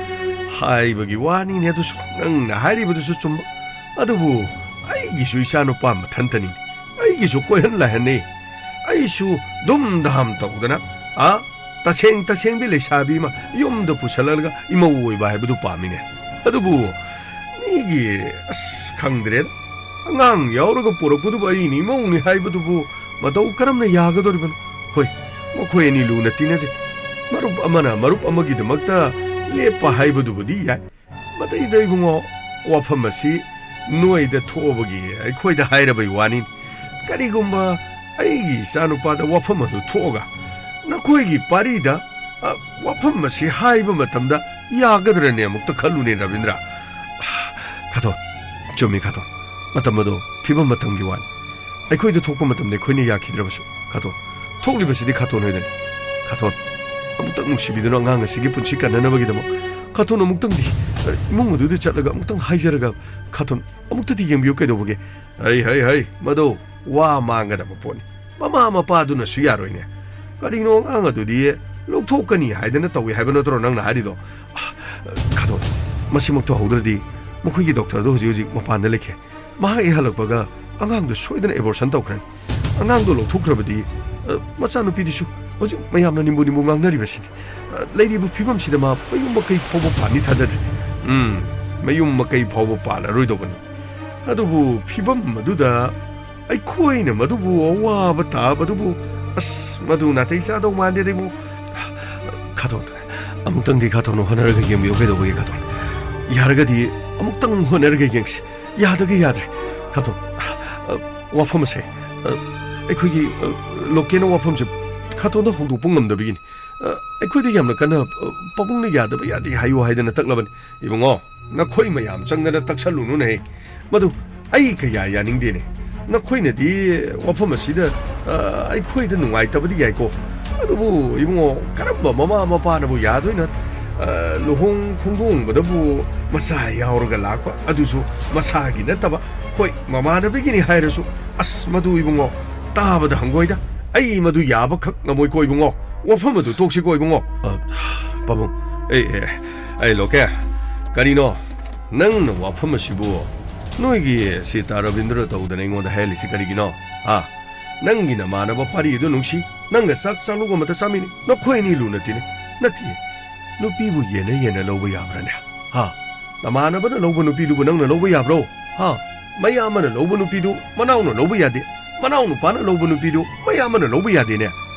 ꯍꯥꯏꯕꯒꯤ ꯋꯥꯅꯤꯅꯦ, ꯑꯗꯨꯁꯨ ꯅꯪꯅ ꯍꯥꯏꯔꯤꯕꯗꯨꯁꯨ ꯆꯨꯝꯕ꯫ ꯑꯗꯨꯕꯨ ꯑꯩꯒꯤꯁꯨ ꯏꯆꯥꯅꯨꯄꯥ ꯃꯊꯟꯇꯅꯤꯅꯦ꯫ ꯑꯩꯒꯤꯁꯨ ꯀꯣꯏꯍꯟ ꯂꯥꯏꯍꯟꯅꯤ꯫ ꯑꯩꯁꯨ ꯗꯨꯝ ꯗꯥꯝ ꯇꯧꯗꯅ, ꯑ, ꯇꯁꯦꯡ ꯇꯁꯦꯡꯕꯤ ꯂꯩꯁꯥꯕꯤ ꯑꯃ ꯌꯨꯝꯗ ꯄꯨꯁꯜꯂꯛꯂꯒ ꯏꯃꯧ ꯑꯣꯏꯕ ꯍꯥꯏꯕꯗꯨ ꯄꯥꯝꯃꯤꯅꯦ꯫ ꯑꯗꯨꯕꯨ ꯃꯤꯒꯤ, ꯑꯁ, ꯈꯪꯗ꯭ꯔꯦꯗ꯫ ꯑꯉꯥꯡ ꯌꯥꯎꯔꯒ ꯄꯨꯔꯛꯄꯗꯨꯕꯨ ꯑꯩꯅꯤ ꯏꯃꯧꯅꯤ ꯍꯥꯏꯕꯗꯨꯕꯨ ꯃꯇꯧ ꯀꯔꯝꯅ ꯌꯥꯒꯗꯧꯔꯤꯕꯅꯣ? ꯍꯣꯏ, ꯃꯈꯣꯏ ꯑꯅꯤ ꯂꯨꯅ ꯇꯤꯟꯅꯖꯩ꯫ ꯃꯔꯨꯞ ꯑꯃꯅ ꯃꯔꯨꯞ ꯑꯃꯒꯤꯗꯃꯛꯇ ꯂꯦꯞꯄ ꯍꯥꯏꯕꯗꯨꯕꯨꯗꯤ ꯌꯥꯏ꯫ ꯃꯗꯩꯗ ꯏꯕꯨꯡꯉꯣ, ꯋꯥꯐꯝ ꯑꯁꯤ ꯅꯣꯏꯗ ꯊꯣꯛꯑꯕꯒꯤ ꯑꯩꯈꯣꯏꯗ ꯍꯥꯏꯔꯕꯩ ꯋꯥꯅꯤ꯫ ꯀꯔꯤꯒꯨꯝꯕ ꯑꯩꯒꯤ ꯏꯆꯥꯅꯨꯄꯥꯗ ꯋꯥꯐꯝ ꯑꯗꯨ ꯊꯣꯛꯑꯒ ꯅꯈꯣꯏꯒꯤ ꯄꯥꯔꯤꯗ, ꯑ, ꯋꯥꯐꯝ ꯑꯁꯤ ꯍꯥꯏꯕ ꯃꯇꯝꯗ ꯌꯥꯒꯗ꯭ꯔꯅꯦ? ꯑꯃꯨꯛꯇ ꯈꯜꯂꯨꯅꯦ, ꯔꯕꯤꯟꯗ꯭ꯔ꯫ ꯈꯥꯇꯣꯟ, ꯆꯨꯝꯃꯤ ꯈꯥꯇꯣꯟ, ꯃꯇꯝ ꯑꯗꯣ ꯐꯤꯕꯝ ꯃꯇꯝꯒꯤ ꯋꯥꯅꯤ꯫ ꯑꯩꯈꯣꯏꯗ ꯊꯣꯛꯄ ꯃꯇꯝꯗ ꯑꯩꯈꯣꯏꯅ ꯌꯥꯈꯤꯗ꯭ꯔꯕꯁꯨ, ꯈꯥꯇꯣꯟ, ꯊꯣꯛꯂꯤꯕꯁꯤꯗꯤ ꯈꯥꯇꯣꯟ ꯍꯣꯏꯗꯅꯤ꯫ ꯈꯥꯇꯣꯟ, ꯑꯃꯨꯛꯇꯪ ꯅꯨꯡꯁꯤꯕꯤꯗꯨꯅ ꯑꯉꯥꯡ ꯑꯁꯤꯒꯤ ꯄꯨꯟꯁꯤ ꯀꯟꯅꯅꯕꯒꯤꯗꯃꯛ, ꯈꯥꯇꯣꯟ, ꯑꯃꯨꯛꯇꯪꯗꯤ, ꯑ, ꯏꯃꯨꯡ ꯑꯗꯨꯗ ꯆꯠꯂꯒ ꯑꯃꯨꯛꯇꯪ ꯍꯥꯏꯖꯔꯒ, ꯈꯥꯇꯣꯟ, ꯑꯃꯨꯛꯇꯗꯤ ꯌꯦꯡꯕꯤꯌꯨ ꯀꯩꯗꯧꯕꯒꯦ? ꯍꯩ, ꯍꯩ, ꯍꯩ, ꯃꯗꯨ ꯋꯥ ꯃꯥꯡꯒꯗꯕ ꯄꯣꯠꯅꯤ꯫ ꯃꯃꯥ ꯃꯄꯥꯗꯨꯅꯁꯨ ꯌꯥꯔꯣꯏꯅꯦ꯫ ꯀꯔꯤꯅꯣ, ꯑꯉꯥꯡ ꯑꯗꯨꯗꯤ ꯂꯧꯊꯣꯛꯀꯅꯤ ꯍꯥꯏꯗꯅ ꯇꯧꯏ ꯍꯥꯏꯕ ꯅꯠꯇ꯭ꯔꯣ ꯅꯪꯅ ꯍꯥꯏꯔꯤꯗꯣ? ꯑ, ꯈꯥꯇꯣꯟ, ꯃꯁꯤꯃꯛ ꯇꯧꯍꯧꯗ꯭ꯔꯗꯤ ꯃꯈꯣꯏꯒꯤ ꯗꯣꯛꯇꯔꯗꯣ ꯍꯧꯖꯤꯛ ꯍꯧꯖꯤꯛ ꯃꯄꯥꯟꯗ ꯂꯩꯈ꯭ꯔꯦ꯫ ꯃꯍꯥꯛ ꯍꯦꯛ ꯍꯜꯂꯛꯄꯒ ꯑꯉꯥꯡꯗꯨ ꯁꯣꯏꯗꯅ ꯑꯦꯕꯣꯔꯁꯟ ꯇꯧꯈ꯭ꯔꯅꯤ꯫ ꯑꯉꯥꯡꯗꯣ ꯂꯧꯊꯣꯛꯈ꯭ꯔꯕꯗꯤ, ꯑ, ꯃꯆꯥꯅꯨꯄꯤꯗꯨꯁꯨ ꯍꯧꯖꯤꯛ ꯃꯌꯥꯝꯅ ꯅꯤꯝꯕꯨ ꯅꯤꯝꯕꯨ ꯉꯥꯡꯅꯔꯤꯕꯁꯤꯅꯤ꯫ ꯑ, ꯂꯩꯔꯤꯕ ꯐꯤꯕꯝꯁꯤꯗ ꯃꯥ ꯃꯌꯨꯝ ꯃꯀꯩ ꯐꯥꯎꯕ ꯄꯥꯟꯅꯤ ꯊꯥꯖꯗ꯭ꯔꯦ꯫ ꯎꯝ, ꯃꯌꯨꯝ ꯃꯀꯩ ꯐꯥꯎꯕ ꯄꯥꯜꯂꯔꯣꯏꯗꯧꯕꯅꯤ꯫ ꯑꯗꯨꯕꯨ ꯐꯤꯕꯝ ꯑꯗꯨꯗ ꯑꯩꯈꯣꯏꯅ ꯃꯗꯨꯕꯨ ꯑꯋꯥꯕ ꯇꯥꯕꯗꯨꯕꯨ, ꯑꯁ, ꯃꯗꯨ ꯅꯥꯇꯩ ꯆꯥꯗꯧ ꯃꯥꯟꯗꯦꯗ, ꯏꯕꯨꯡ꯫ ꯈꯥꯇꯣꯟ, ꯑꯃꯨꯛꯇꯪꯗꯤ ꯈꯥꯇꯣꯟꯅ ꯍꯣꯠꯅꯔꯒ ꯌꯦꯡꯕꯤꯌꯨ ꯀꯩꯗꯧꯕꯒꯦ, ꯈꯥꯇꯣꯟ? ꯌꯥꯔꯒꯗꯤ ꯑꯃꯨꯛꯇꯪ ꯍꯣꯠꯅꯔꯒ ꯌꯦꯡꯁꯤ꯫ ꯌꯥꯗꯒ ꯌꯥꯗ꯭ꯔꯦ, ꯈꯥꯇꯣꯟ꯫ ꯑ, ꯋꯥꯐꯝ ꯑꯁꯦ, ꯑ, ꯑꯩꯈꯣꯏꯒꯤ, ꯑ, ꯂꯣꯀꯦꯜꯅ ꯋꯥꯐꯝꯁꯦ ꯈꯥꯇꯣꯟꯗ ꯍꯧꯗꯣꯛꯄ ꯉꯝꯗꯕꯒꯤꯅꯤ꯫ ꯑ, ꯑꯩꯈꯣꯏꯗ ꯌꯥꯝꯅ ꯀꯟꯅ, ꯑ, ꯄꯥꯕꯨꯡꯅ ꯌꯥꯗꯕ ꯌꯥꯗꯦ ꯍꯥꯏꯌꯨ ꯍꯥꯏꯗꯅ ꯇꯛꯂꯕꯅꯤ꯫ ꯏꯕꯨꯡꯉꯣ, ꯅꯈꯣꯏ ꯃꯌꯥꯝ ꯆꯪꯗꯅ ꯇꯛꯁꯜꯂꯨꯅꯨꯅꯦꯍꯦ꯫ ꯃꯗꯨ ꯑꯩ ꯀꯌꯥ ꯌꯥꯅꯤꯡꯗꯦꯅꯦ꯫ ꯅꯈꯣꯏꯅꯗꯤ ꯋꯥꯐꯝ ꯑꯁꯤꯗ, ꯑ, ꯑꯩꯈꯣꯏꯗ ꯅꯨꯡꯉꯥꯏꯇꯕꯗꯤ ꯌꯥꯏꯀꯣ꯫ ꯑꯗꯨꯕꯨ ꯏꯕꯨꯡꯉꯣ, ꯀꯔꯝꯕ ꯃꯃꯥ ꯃꯄꯥꯅꯕꯨ ꯌꯥꯗꯣꯏꯅꯣ? ꯑ, ꯂꯨꯍꯣꯡ ꯈꯣꯡꯗꯣꯡꯕꯗꯕꯨ ꯃꯆꯥ ꯌꯥꯎꯔꯒ ꯂꯥꯛꯄ, ꯑꯗꯨꯁꯨ ꯃꯁꯥꯒꯤ ꯅꯠꯇꯕ, ꯍꯣꯏ, ꯃꯃꯥꯟꯅꯕꯒꯤꯅꯤ ꯍꯥꯏꯔꯁꯨ꯫ ꯑꯁ, ꯃꯗꯨ ꯏꯕꯨꯡꯉꯣ, ꯇꯥꯕꯗ ꯍꯪꯒꯣꯏꯗ꯫ ꯑꯩ ꯃꯗꯨ ꯌꯥꯕꯈꯛ ꯉꯝꯃꯣꯏꯀꯣ ꯏꯕꯨꯡꯉꯣ꯫ ꯋꯥꯐꯝ ꯑꯗꯨ ꯇꯣꯛꯁꯤꯀꯣ ꯏꯕꯨꯡꯉꯣ꯫ ꯑ, ꯄꯥꯕꯨꯡ, ꯑꯦ, ꯑꯦ, ꯑꯩ ꯂꯣꯀꯦ, ꯀꯔꯤꯅꯣ? ꯅꯪꯅ ꯋꯥꯐꯝ ꯑꯁꯤꯕꯨ ꯅꯣꯏꯒꯤ ꯁꯤꯇꯥ ꯔꯕꯤꯟꯗ꯭ꯔ ꯇꯧꯗꯅ ꯑꯩꯉꯣꯟꯗ ꯍꯥꯏꯍꯜꯂꯤꯁꯤ ꯀꯔꯤꯒꯤꯅꯣ? ꯍꯥ? ꯅꯪꯒꯤ ꯅꯃꯥꯟꯅꯕ ꯄꯥꯔꯤ ꯑꯗꯨ ꯅꯨꯡꯁꯤ, ꯅꯪꯒ ꯆꯥꯛ ꯆꯥꯂꯨꯛ ꯑꯃꯗ ꯆꯥꯃꯤꯟꯅꯩ, ꯅꯈꯣꯏ ꯑꯅꯤ ꯂꯨꯅ ꯇꯤꯟꯅꯩ꯫ ꯅꯠꯇꯦ, ꯅꯨꯄꯤꯕꯨ ꯌꯦꯟꯅ ꯌꯦꯟꯅ ꯂꯧꯕ ꯌꯥꯕ꯭ꯔꯥꯅꯦ? ꯍꯥ? ꯅꯃꯥꯟꯅꯕꯅ ꯂꯧꯕ ꯅꯨꯄꯤꯗꯨꯕꯨ ꯅꯪꯅ ꯂꯧꯕ ꯌꯥꯕ꯭ꯔꯣ? ꯍꯥ? ꯃꯌꯥꯝꯕꯅ ꯂꯧꯕ ꯅꯨꯄꯤꯗꯨ ꯃꯅꯥꯎꯅ ꯂꯧꯕ ꯌꯥꯗꯦ, ꯃꯅꯥꯎ ꯅꯨꯄꯥꯅ ꯂꯧꯕ ꯅꯨꯄꯤꯗꯨ ꯃꯌꯥꯝꯕꯅ ꯂꯧꯕ ꯌꯥꯗꯦꯅꯦ꯫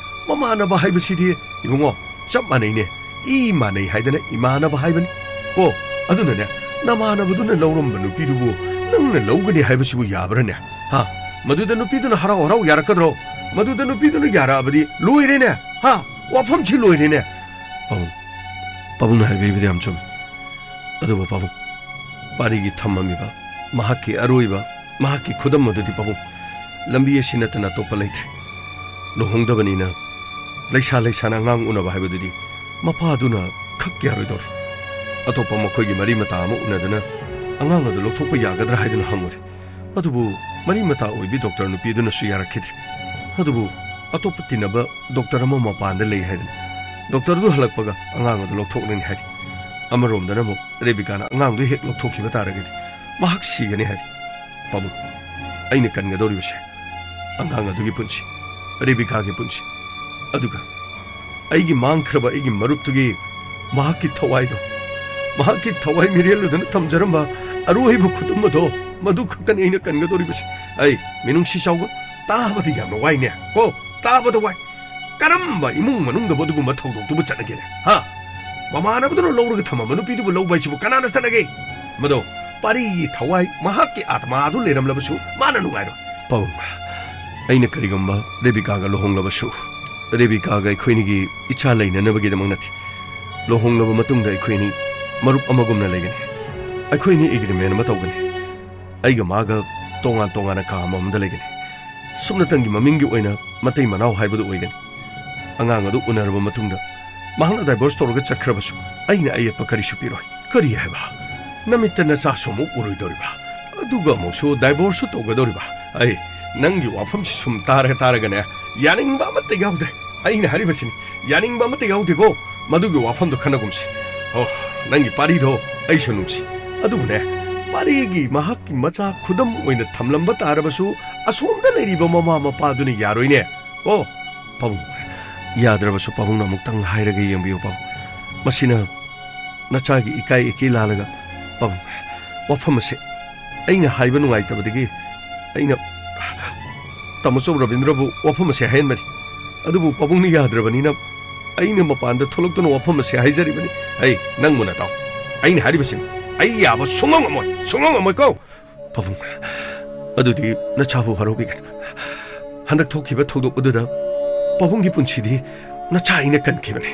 ꯃꯃꯥꯟꯅꯕ ꯍꯥꯏꯕꯁꯤꯗꯤ ꯏꯕꯨꯡꯉꯣ, ꯆꯞ ꯃꯥꯟꯅꯩꯅꯦ꯫ ꯏ ꯃꯥꯟꯅꯩ ꯍꯥꯏꯗꯅ ꯏꯃꯥꯟꯅꯕ ꯍꯥꯏꯕꯅꯤ꯫ ꯀꯣ, ꯑꯗꯨꯅꯅꯦ, ꯅꯃꯥꯟꯅꯕꯗꯨꯅ ꯂꯧꯔꯝꯕ ꯅꯨꯄꯤꯗꯨꯕꯨ ꯅꯪꯅ ꯂꯧꯒꯅꯤ ꯍꯥꯏꯕꯁꯤꯕꯨ ꯌꯥꯕ꯭ꯔꯥꯅꯦ? ꯍꯥ? ꯃꯗꯨꯗ ꯅꯨꯄꯤꯗꯨꯅ ꯍꯔꯥꯎ ꯍꯔꯥꯎ ꯌꯥꯔꯛꯀꯗ꯭ꯔꯣ? ꯃꯗꯨꯗ ꯅꯨꯄꯤꯗꯨꯅ ꯌꯥꯔꯛꯑꯕꯗꯤ ꯂꯣꯏꯔꯦꯅꯦ꯫ ꯍꯥ? ꯋꯥꯐꯝꯁꯤ ꯂꯣꯏꯔꯦꯅꯦ꯫ ꯄꯥꯕꯨꯡ, ꯄꯥꯕꯨꯡꯅ ꯍꯥꯏꯕꯤꯔꯤꯕꯗꯤ ꯌꯥꯝ ꯆꯨꯝꯃꯤ꯫ ꯑꯗꯨꯕꯨ ꯄꯥꯕꯨꯡ, ꯄꯥꯔꯤꯒꯤ ꯊꯝꯃꯝꯃꯤꯕ ꯃꯍꯥꯛꯀꯤ ꯑꯔꯣꯏꯕ, ꯃꯍꯥꯛꯀꯤ ꯈꯨꯗꯝ ꯑꯗꯨꯗꯤ ꯄꯥꯕꯨꯡ, ꯂꯝꯕꯤ ꯑꯁꯤ ꯅꯠꯇꯅ ꯑꯇꯣꯞꯄ ꯂꯩꯇ꯭ꯔꯦ꯫ ꯂꯨꯍꯣꯡꯗꯕꯅꯤꯅ ꯂꯩꯁꯥ ꯂꯩꯁꯥꯅ ꯑꯉꯥꯡ ꯎꯅꯕ ꯍꯥꯏꯕꯗꯨꯗꯤ ꯃꯄꯥꯗꯨꯅ ꯈꯛ ꯌꯥꯔꯣꯏꯗꯧꯔꯤ꯫ ꯑꯇꯣꯞꯄ ꯃꯈꯣꯏꯒꯤ ꯃꯔꯤ ꯃꯇꯥ ꯑꯃ ꯎꯅꯗꯨꯅ ꯑꯉꯥꯡ ꯑꯗꯨ ꯂꯧꯊꯣꯛꯄ ꯌꯥꯒꯗ꯭ꯔꯥ ꯍꯥꯏꯗꯨꯅ ꯍꯪꯉꯨꯔꯦ꯫ ꯑꯗꯨꯕꯨ ꯃꯔꯤ ꯃꯇꯥ ꯑꯣꯏꯕꯤ ꯗꯣꯛꯇꯔ ꯅꯨꯄꯤ ꯑꯗꯨꯅꯁꯨ ꯌꯥꯔꯛꯈꯤꯗ꯭ꯔꯦ꯫ ꯑꯗꯨꯕꯨ ꯑꯇꯣꯞꯄ ꯇꯤꯟꯅꯕ ꯗꯣꯛꯇꯔ ꯑꯃ ꯃꯄꯥꯟꯗ ꯂꯩ ꯍꯥꯏꯗꯅ ꯗꯣꯛꯇꯔꯗꯨ ꯍꯜꯂꯛꯄꯒ ꯑꯉꯥꯡ ꯑꯗꯨ ꯂꯧꯊꯣꯛꯂꯅꯤ ꯍꯥꯏꯔꯤ꯫ ꯑꯃꯔꯣꯝꯗꯅ ꯑꯃꯨꯛ ꯔꯦꯕꯤꯀꯥꯅ ꯑꯉꯥꯡꯗꯨ ꯍꯦꯛ ꯂꯧꯊꯣꯛꯈꯤꯕ ꯇꯥꯔꯒꯗꯤ ꯃꯍꯥꯛ ꯁꯤꯒꯅꯤ ꯍꯥꯏꯔꯤ꯫ ꯄꯥꯕꯨꯡ, ꯑꯩꯅ ꯀꯟꯒꯗꯧꯔꯤꯕꯁꯦ ꯑꯉꯥꯡ ꯑꯗꯨꯒꯤ ꯄꯨꯟꯁꯤ, ꯔꯦꯕꯤꯀꯥꯒꯤ ꯄꯨꯟꯁꯤ, ꯑꯗꯨꯒ ꯑꯩꯒꯤ ꯃꯥꯡꯈ꯭ꯔꯕ ꯑꯩꯒꯤ ꯃꯔꯨꯞꯇꯨꯒꯤ ꯃꯍꯥꯛꯀꯤ ꯊꯋꯥꯏꯗꯣ, ꯃꯍꯥꯛꯀꯤ ꯊꯋꯥꯏ ꯃꯤꯔꯦꯜꯂꯨꯗꯅ ꯊꯝꯖꯔꯝꯕ ꯑꯔꯣꯏꯕ ꯈꯨꯗꯝ ꯑꯗꯣ, ꯃꯗꯨ ꯈꯛꯇꯅꯤ ꯑꯩꯅ ꯀꯟꯒꯗꯧꯔꯤꯕꯁꯤ꯫ ꯑꯩ ꯃꯤꯅꯨꯡꯁꯤ ꯆꯥꯎꯒ ꯇꯥꯕꯗ ꯌꯥꯝꯅ ꯋꯥꯏꯅꯦ꯫ ꯀꯣ, ꯇꯥꯕꯗ ꯋꯥꯏ꯫ ꯀꯔꯝꯕ ꯏꯃꯨꯡ ꯃꯅꯨꯡꯗꯕꯨ ꯑꯗꯨꯒꯨꯝꯕ ꯊꯧꯗꯣꯛꯇꯨꯕꯨ ꯆꯠꯅꯒꯦꯅꯦ? ꯍꯥ? ꯃꯃꯥꯟꯅꯕꯗꯨꯅ ꯂꯧꯔꯒ ꯊꯝꯃꯝꯕ ꯅꯨꯄꯤꯗꯨꯕꯨ ꯂꯧꯕ ꯍꯥꯏꯁꯤꯕꯨ ꯀꯅꯥꯅ ꯆꯠꯅꯒꯦ? ꯃꯗꯣ ꯄꯥꯔꯤꯒꯤ ꯊꯋꯥꯏ, ꯃꯍꯥꯛꯀꯤ ꯑꯥꯇꯃꯥ ꯑꯗꯨ ꯂꯩꯔꯝꯂꯕꯁꯨ ꯃꯥꯅ ꯅꯨꯡꯉꯥꯏꯔꯣꯏ꯫ ꯄꯥꯕꯨꯡ, ꯑꯩꯅ ꯀꯔꯤꯒꯨꯝꯕ ꯔꯦꯕꯤꯀꯥꯒ ꯂꯨꯍꯣꯡꯂꯕꯁꯨ, ꯔꯦꯕꯤꯀꯥꯒ ꯑꯩꯈꯣꯏꯅꯤꯒꯤ ꯏꯆꯥ ꯂꯩꯅꯅꯕꯒꯤꯗꯃꯛ ꯅꯠꯇꯦ꯫ ꯂꯨꯍꯣꯡꯂꯕ ꯃꯇꯨꯡꯗ ꯑꯩꯈꯣꯏꯅꯤ ꯃꯔꯨꯞ ꯑꯃꯒꯨꯝꯅ ꯂꯩꯒꯅꯤ꯫ ꯑꯩꯈꯣꯏꯅꯤ ꯑꯦꯒ꯭ꯔꯤꯃꯦꯟ ꯑꯃ ꯇꯧꯒꯅꯤ꯫ ꯑꯩꯒ ꯃꯥꯒ ꯇꯣꯉꯥꯟ ꯇꯣꯉꯥꯟꯅ ꯀꯥ ꯑꯃꯃꯝꯗ ꯂꯩꯒꯅꯤ꯫ ꯁꯨꯞꯅꯇꯪꯒꯤ ꯃꯃꯤꯡꯒꯤ ꯑꯣꯏꯅ ꯃꯇꯩ ꯃꯅꯥꯎ ꯍꯥꯏꯕꯗꯨ ꯑꯣꯏꯒꯅꯤ꯫ ꯑꯉꯥꯡ ꯑꯗꯨ ꯎꯅꯔꯕ ꯃꯇꯨꯡꯗ ꯃꯍꯥꯛꯅ ꯗꯥꯏꯚꯣꯔꯁ ꯇꯧꯔꯒ ꯆꯠꯈ꯭ꯔꯕꯁꯨ ꯑꯩꯅ ꯑꯌꯦꯠꯄ ꯀꯔꯤꯁꯨ ꯄꯤꯔꯣꯏ꯫ ꯀꯔꯤ ꯍꯥꯏꯕ? ꯅꯃꯤꯠꯇ ꯅꯆꯥꯁꯨ ꯑꯃꯨꯛ ꯎꯔꯣꯏꯗꯧꯔꯤꯕ, ꯑꯗꯨꯒ ꯑꯃꯨꯛꯁꯨ ꯗꯥꯏꯚꯣꯔꯁꯁꯨ ꯇꯧꯒꯗꯧꯔꯤꯕ? ꯑꯩ ꯅꯪꯒꯤ ꯋꯥꯐꯝꯁꯤ ꯁꯨꯝ ꯇꯥꯔꯒ ꯇꯥꯔꯒꯅꯦ, ꯌꯥꯅꯤꯡꯕ ꯑꯃꯠꯇ ꯌꯥꯎꯗꯦ꯫ ꯑꯩꯅ ꯍꯥꯏꯔꯤꯕꯁꯤꯅꯤ, ꯌꯥꯅꯤꯡꯕ ꯑꯃꯠꯇ ꯌꯥꯎꯗꯦꯀꯣ꯫ ꯃꯗꯨꯒꯤ ꯋꯥꯐꯝꯗꯣ ꯈꯟꯅꯒꯨꯝꯁꯤ꯫ ꯑꯣ, ꯅꯪꯒꯤ ꯄꯥꯔꯤꯗꯣ ꯑꯩꯁꯨ ꯅꯨꯡꯁꯤ꯫ ꯑꯗꯨꯕꯨꯅꯦ, ꯄꯥꯔꯤꯒꯤ ꯃꯍꯥꯛꯀꯤ ꯃꯆꯥ ꯈꯨꯗꯝ ꯑꯣꯏꯅ ꯊꯝꯂꯝꯕ ꯇꯥꯔꯕꯁꯨ ꯑꯁꯣꯝꯗ ꯂꯩꯔꯤꯕ ꯃꯃꯥ ꯃꯄꯥꯗꯨꯅ ꯌꯥꯔꯣꯏꯅꯦ꯫ ꯑꯣ, ꯄꯥꯕꯨꯡ, ꯌꯥꯗ꯭ꯔꯕꯁꯨ ꯄꯥꯕꯨꯡꯅ ꯑꯃꯨꯛꯇꯪ ꯍꯥꯏꯔꯒ ꯌꯦꯡꯕꯤꯌꯨ, ꯄꯥꯕꯨꯡ꯫ ꯃꯁꯤꯅ ꯅꯆꯥꯒꯤ ꯏꯀꯥꯏ ꯏꯀꯤ ꯂꯥꯜꯂꯒ, ꯄꯥꯕꯨꯡ, ꯋꯥꯐꯝ ꯑꯁꯦ ꯑꯩꯅ ꯍꯥꯏꯕ ꯅꯨꯡꯉꯥꯏꯇꯕꯗꯒꯤ ꯑꯩꯅ ꯇꯥꯃꯣꯆꯧ ꯔꯕꯤꯟꯗ꯭ꯔꯕꯨ ꯋꯥꯐꯝ ꯑꯁꯦ ꯍꯥꯏꯍꯟꯕꯅꯤ꯫ ꯑꯗꯨꯕꯨ ꯄꯥꯕꯨꯡꯅ ꯌꯥꯗ꯭ꯔꯕꯅꯤꯅ ꯑꯩꯅ ꯃꯄꯥꯟꯗ ꯊꯣꯛꯂꯛꯇꯨꯅ ꯋꯥꯐꯝ ꯑꯁꯦ ꯍꯥꯏꯖꯔꯤꯕꯅꯤ꯫ ꯑꯩ ꯅꯪꯕꯨꯅ ꯇꯥꯎ꯫ ꯑꯩꯅ ꯍꯥꯏꯔꯤꯕꯁꯤꯅꯤ꯫ ꯑꯩ ꯌꯥꯕ ꯁꯨꯡꯉꯝ ꯉꯝꯃꯣꯏ, ꯁꯨꯡꯉꯝ ꯉꯝꯃꯣꯏꯀꯣ꯫ ꯄꯥꯕꯨꯡ, ꯑꯗꯨꯗꯤ ꯅꯆꯥꯕꯨ ꯋꯥꯔꯧꯕꯤꯒꯅꯨ꯫ ꯍꯟꯗꯛ ꯊꯣꯛꯈꯤꯕ ꯊꯧꯗꯣꯛ ꯑꯗꯨꯗ ꯄꯥꯕꯨꯡꯒꯤ ꯄꯨꯟꯁꯤꯗꯤ ꯅꯆꯥ ꯑꯩꯅ ꯀꯟꯈꯤꯕꯅꯤ꯫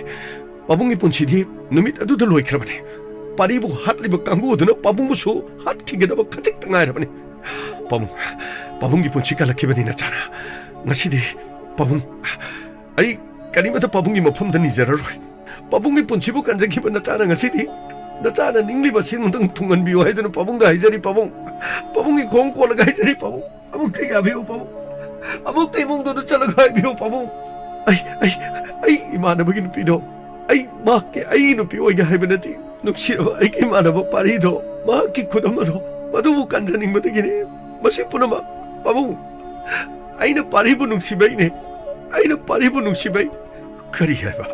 ꯄꯥꯕꯨꯡꯒꯤ ꯄꯨꯟꯁꯤꯗꯤ ꯅꯨꯃꯤꯠ ꯑꯗꯨꯗ ꯂꯣꯏꯈ꯭ꯔꯕꯅꯤ꯫ ꯄꯥꯔꯤꯕꯨ ꯍꯥꯠꯂꯤꯕ ꯀꯥꯡꯕꯨ ꯑꯗꯨꯅ ꯄꯥꯕꯨꯡꯕꯨꯁꯨ ꯍꯥꯠꯈꯤꯒꯗꯕ ꯈꯖꯤꯛꯇ ꯉꯥꯏꯔꯕꯅꯤ꯫ ꯄꯥꯕꯨꯡ, ꯄꯥꯕꯨꯡꯒꯤ ꯄꯨꯟꯁꯤ ꯀꯜꯂꯛꯈꯤꯕꯅꯤ ꯅꯆꯥꯅ꯫ ꯉꯁꯤꯗꯤ ꯄꯥꯕꯨꯡ, ꯑꯩ ꯀꯔꯤꯃꯠꯇ ꯄꯥꯕꯨꯡꯒꯤ ꯃꯐꯝꯗ ꯅꯤꯖꯔꯔꯣꯏ꯫ ꯄꯥꯕꯨꯡꯒꯤ ꯄꯨꯟꯁꯤꯕꯨ ꯀꯟꯖꯈꯤꯕ ꯅꯆꯥꯅ ꯉꯁꯤꯗꯤ ꯅꯆꯥꯅ ꯅꯤꯡꯂꯤꯕ ꯑꯁꯤꯃꯇꯪ ꯊꯨꯡꯍꯟꯕꯤꯌꯨ ꯍꯥꯏꯗꯨꯅ ꯄꯥꯕꯨꯡꯗ ꯍꯥꯏꯖꯔꯤ ꯄꯥꯕꯨꯡ꯫ ꯄꯥꯕꯨꯡꯒꯤ ꯈꯣꯡ ꯀꯣꯜꯂꯒ ꯍꯥꯏꯖꯔꯤ ꯄꯥꯕꯨꯡ꯫ ꯑꯃꯨꯛꯇ ꯌꯥꯕꯤꯌꯨ ꯄꯥꯕꯨꯡ꯫ ꯑꯃꯨꯛꯇ ꯏꯃꯨꯡꯗꯨꯗ ꯆꯠꯂꯒ ꯍꯥꯏꯕꯤꯌꯨ ꯄꯥꯕꯨꯡ꯫ ꯑꯩ, ꯑꯩ, ꯑꯩ ꯏꯃꯥꯟꯅꯕꯒꯤ ꯅꯨꯄꯤꯗꯣ ꯑꯩ ꯃꯍꯥꯛꯀꯤ ꯑꯩꯒꯤ ꯅꯨꯄꯤ ꯑꯣꯏꯒꯦ ꯍꯥꯏꯕ ꯅꯠꯇꯦ꯫ ꯅꯨꯡꯁꯤꯔꯕ ꯑꯩꯒꯤ ꯏꯃꯥꯟꯅꯕ ꯄꯥꯔꯤꯗꯣ, ꯃꯍꯥꯛꯀꯤ ꯈꯨꯗꯝ ꯑꯗꯣ, ꯃꯗꯨꯕꯨ ꯀꯟꯖꯅꯤꯡꯕꯗꯒꯤꯅꯦ꯫ ꯃꯁꯤ ꯄꯨꯝꯅꯃꯛ ꯄꯥꯕꯨꯡ, ꯑꯩꯅ ꯄꯥꯔꯤꯕꯨ ꯅꯨꯡꯁꯤꯕꯩꯅꯦ꯫ ꯑꯩꯅ ꯄꯥꯔꯤꯕꯨ ꯅꯨꯡꯁꯤꯕꯩ꯫ ꯀꯔꯤ ꯍꯥꯏꯕ?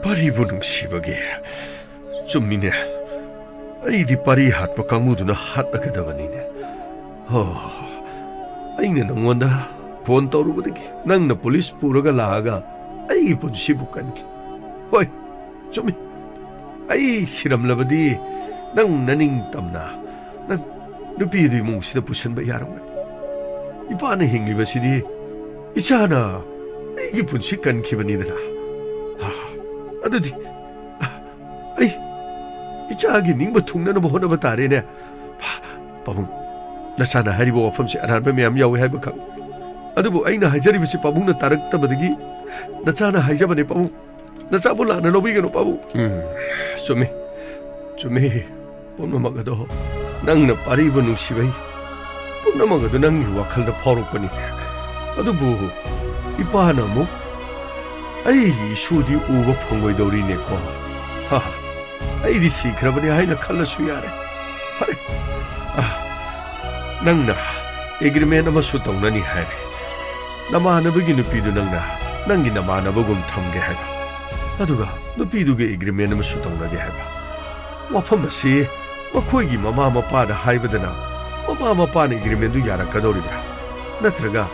ꯄꯥꯔꯤꯕꯨ ꯅꯨꯡꯁꯤꯕꯒꯤ? ꯆꯨꯝꯃꯤꯅꯦ, ꯑꯩꯗꯤ ꯄꯥꯔꯤ ꯍꯥꯠꯄ ꯀꯥꯡꯕꯨꯗꯨꯅ ꯍꯥꯠꯂꯒꯗꯕꯅꯤꯅꯦ꯫ ꯍꯣ, ꯑꯩꯅ ꯅꯪꯉꯣꯟꯗ ꯐꯣꯟ ꯇꯧꯔꯨꯕꯗꯒꯤ ꯅꯪꯅ ꯄꯨꯂꯤꯁ ꯄꯨꯔꯒ ꯂꯥꯛꯑꯒ ꯑꯩꯒꯤ ꯄꯨꯟꯁꯤꯕꯨ ꯀꯟꯈꯤ꯫ ꯍꯣꯏ, ꯆꯨꯝꯃꯤ, ꯑꯩ ꯁꯤꯔꯝꯂꯕꯗꯤ ꯅꯪ ꯅꯅꯤꯡ ꯇꯝꯅ ꯅꯪ ꯅꯨꯄꯤꯗꯨ ꯏꯃꯨꯡꯁꯤꯗ ꯄꯨꯁꯤꯟꯕ ꯌꯥꯔꯝꯒꯅꯤ꯫ ꯏꯄꯥꯅ ꯍꯤꯡꯂꯤꯕꯁꯤꯗꯤ ꯏꯆꯥꯅ ꯑꯩꯒꯤ ꯄꯨꯟꯁꯤ ꯀꯟꯈꯤꯕꯅꯤꯗꯅ꯫ ꯑꯗꯨꯗꯤ ꯑꯩ ꯏꯆꯥꯒꯤ ꯅꯤꯡꯕ ꯊꯨꯡꯅꯅꯕ ꯍꯣꯠꯅꯕ ꯇꯥꯔꯦꯅꯦ꯫ ꯄꯥꯕꯨꯡ, ꯅꯆꯥꯅ ꯍꯥꯏꯔꯤꯕ ꯋꯥꯐꯝꯁꯦ ꯑꯔꯥꯟꯕ ꯃꯌꯥꯝ ꯌꯥꯎꯏ ꯍꯥꯏꯕ ꯈꯪ꯫ ꯑꯗꯨꯕꯨ ꯑꯩꯅ ꯍꯥꯏꯖꯔꯤꯕꯁꯤ ꯄꯥꯕꯨꯡꯅ ꯇꯥꯔꯛꯇꯕꯗꯒꯤ ꯅꯆꯥꯅ ꯍꯥꯏꯖꯕꯅꯤ ꯄꯥꯕꯨꯡ꯫ ꯅꯆꯥꯕꯨ ꯂꯥꯟꯅ ꯂꯧꯕꯤꯒꯅꯨ ꯄꯥꯕꯨꯡ꯫ ꯎꯝ, ꯆꯨꯝꯃꯤ꯫ ꯆꯨꯝꯃꯤ꯫ ꯄꯨꯝꯅꯃꯛ ꯑꯗꯣ ꯅꯪꯅ ꯄꯥꯔꯤꯕ ꯅꯨꯡꯁꯤꯕꯩ ꯄꯨꯝꯅꯃꯛ ꯑꯗꯨ ꯅꯪꯒꯤ ꯋꯥꯈꯜꯗ ꯐꯥꯎꯔꯛꯄꯅꯤ꯫ ꯑꯗꯨꯕꯨ ꯏꯄꯥꯅ ꯑꯃꯨꯛ ꯑꯩꯒꯤ ꯏꯁꯨꯗꯤ ꯎꯕ ꯐꯪꯉꯣꯏꯗꯧꯔꯤꯅꯦꯀꯣ꯫ ꯍꯥ, ꯑꯩꯗꯤ ꯁꯤꯈ꯭ꯔꯕꯅꯤ ꯍꯥꯏꯅ ꯈꯜꯂꯁꯨ ꯌꯥꯔꯦ꯫ ꯐꯔꯦ, ꯑ, ꯅꯪꯅ ꯑꯦꯒ꯭ꯔꯤꯃꯦꯟ ꯑꯃꯁꯨ ꯇꯧꯅꯅꯤ ꯍꯥꯏꯔꯦ꯫ ꯅꯃꯥꯟꯅꯕꯒꯤ ꯅꯨꯄꯤꯗꯨ ꯅꯪꯅ ꯅꯪꯒꯤ ꯅꯃꯥꯟꯅꯕꯒꯨꯝ ꯊꯝꯒꯦ ꯍꯥꯏꯕ, ꯑꯗꯨꯒ ꯅꯨꯄꯤꯗꯨꯒ ꯑꯦꯒ꯭ꯔꯤꯃꯦꯟ ꯑꯃꯁꯨ ꯇꯧꯅꯒꯦ ꯍꯥꯏꯕ꯫ ꯋꯥꯐꯝ ꯑꯁꯤ ꯃꯈꯣꯏꯒꯤ ꯃꯃꯥ ꯃꯄꯥꯗ ꯍꯥꯏꯕꯗꯅ ꯃꯃꯥ ꯃꯄꯥꯅ ꯑꯦꯒ꯭ꯔꯤꯃꯦꯟꯗꯨ ꯌꯥꯔꯛꯀꯗꯧꯔꯤꯕ꯭ꯔꯥ? ꯅꯠꯇ꯭ꯔꯒ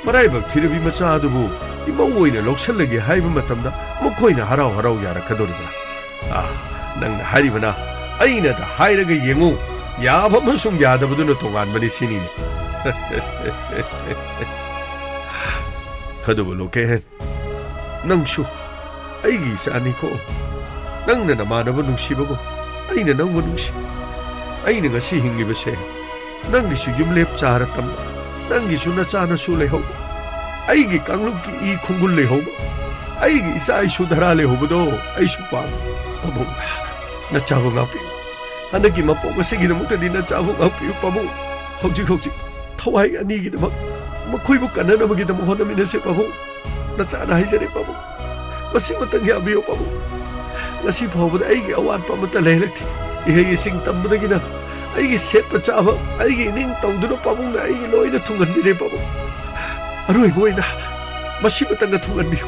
ꯃꯔꯥꯏꯕꯛ ꯊꯤꯔꯕꯤ ꯃꯆꯥ ꯑꯗꯨꯕꯨ ꯏꯃꯧ ꯑꯣꯏꯅ ꯂꯧꯁꯜꯂꯒꯦ ꯍꯥꯏꯕ ꯃꯇꯝꯗ ꯃꯈꯣꯏꯅ ꯍꯔꯥꯎ ꯍꯔꯥꯎ ꯌꯥꯔꯛꯀꯗꯧꯔꯤꯕ꯭ꯔꯥ? ꯑꯥ, ꯅꯪꯅ ꯍꯥꯏꯔꯤꯕꯅ ꯑꯩꯅꯗ ꯍꯥꯏꯔꯒ ꯌꯦꯡꯉꯨ, ꯌꯥꯕ ꯑꯃꯁꯨꯡ ꯌꯥꯗꯕꯗꯨꯅ ꯇꯣꯉꯥꯟꯕꯅꯤ ꯁꯤꯅꯤꯅꯦ꯫ ꯑꯗꯨꯕꯨ ꯂꯣꯀꯦꯟ, ꯅꯪꯁꯨ ꯑꯩꯒꯤ ꯏꯆꯥꯅꯤꯀꯣ꯫ ꯅꯪꯅ ꯅꯃꯥꯟꯅꯕ ꯅꯨꯡꯁꯤꯕꯒꯨꯝ ꯑꯩꯅ ꯅꯪꯕꯨ ꯅꯨꯡꯁꯤ꯫ ꯑꯩꯅ ꯉꯁꯤ ꯍꯤꯡꯂꯤꯕꯁꯦ ꯅꯪꯒꯤꯁꯨ ꯌꯨꯝꯂꯦꯞ ꯆꯥꯔ ꯇꯝꯕ, ꯅꯪꯒꯤꯁꯨ ꯅꯆꯥ ꯅꯁꯨ ꯂꯩꯍꯧꯕ, ꯑꯩꯒꯤ ꯀꯥꯡꯂꯨꯞꯀꯤ ꯏ ꯈꯣꯡꯒꯨꯜ ꯂꯩꯍꯧꯕ, ꯑꯩꯒꯤ ꯏꯆꯥ ꯏꯁꯨ ꯙꯔꯥ ꯂꯩꯍꯧꯕꯗꯣ ꯑꯩꯁꯨ ꯄꯥꯝꯃꯤ꯫ ꯄꯥꯕꯨꯡ, ꯅꯆꯥꯕꯨ ꯉꯥꯛꯄꯤꯌꯨ꯫ ꯍꯟꯗꯛꯀꯤ ꯃꯄꯣꯛ ꯑꯁꯤꯒꯤꯗꯃꯛꯇꯗꯤ ꯅꯆꯥꯕꯨ ꯉꯥꯛꯄꯤꯌꯨ ꯄꯥꯕꯨꯡ꯫ ꯍꯧꯖꯤꯛ ꯍꯧꯖꯤꯛ ꯊꯋꯥꯏ ꯑꯅꯤꯒꯤꯗꯃꯛ, ꯃꯈꯣꯏꯕꯨ ꯀꯟꯅꯅꯕꯒꯤꯗꯃꯛ ꯍꯣꯠꯅꯃꯤꯟꯅꯁꯤ ꯄꯥꯕꯨꯡ꯫ ꯅꯆꯥꯅ ꯍꯥꯏꯖꯔꯤ ꯄꯥꯕꯨꯡ, ꯃꯁꯤꯃꯇꯪ ꯌꯥꯕꯤꯌꯨ ꯄꯥꯕꯨꯡ꯫ ꯉꯁꯤ ꯐꯥꯎꯕꯗ ꯑꯩꯒꯤ ꯑꯋꯥꯠꯄ ꯑꯃꯠꯇ ꯂꯩꯔꯛꯇꯦ꯫ ꯏꯍꯩ ꯏꯁꯤꯡ ꯇꯝꯕꯗꯒꯤꯅ ꯑꯩꯒꯤ ꯁꯦꯠꯄ ꯆꯥꯕ, ꯑꯩꯒꯤ ꯏꯅꯤꯡ ꯇꯧꯗꯨꯅ ꯄꯥꯕꯨꯡꯅ ꯑꯩꯒꯤ ꯂꯣꯏꯅ ꯊꯨꯡꯍꯟꯕꯤꯔꯦ ꯄꯥꯕꯨꯡ꯫ ꯑꯔꯣꯏꯕ ꯑꯣꯏꯅ ꯃꯁꯤꯃꯇꯪꯒ ꯊꯨꯡꯍꯟꯕꯤꯌꯨ꯫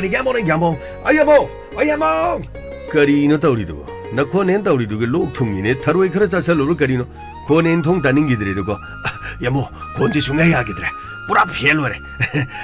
ꯀꯔꯤ ꯌꯥꯝꯃꯣ ꯅꯪ ꯌꯥꯝꯃꯣ? ꯑꯩ ꯌꯥꯝꯃꯣ! ꯑꯩ ꯌꯥꯝꯃꯣ! ꯀꯔꯤꯅꯣ ꯇꯧꯔꯤꯗꯨꯕꯣ? ꯅꯈꯣꯟꯅꯦꯅ ꯇꯧꯔꯤꯗꯨꯒ ꯂꯣꯛ ꯊꯨꯡꯉꯤꯅꯦ, ꯊꯔꯣꯏ ꯈꯔ ꯆꯥꯁꯜꯂꯨꯕ꯭ꯔꯥ ꯀꯔꯤꯅꯣ? ꯈꯣꯟꯅꯦꯅ ꯊꯣꯡ ꯇꯥꯅꯤꯡꯈꯤꯗ꯭ꯔꯦꯗꯀꯣ꯫ ꯑ, ꯌꯥꯝꯃꯣ, ꯈꯣꯟꯁꯦ ꯁꯨꯡꯌꯥ ꯌꯥꯈꯤꯗ꯭ꯔꯦ꯫ ꯄꯨꯔꯥ ꯐꯦꯜ ꯑꯣꯏꯔꯦ꯫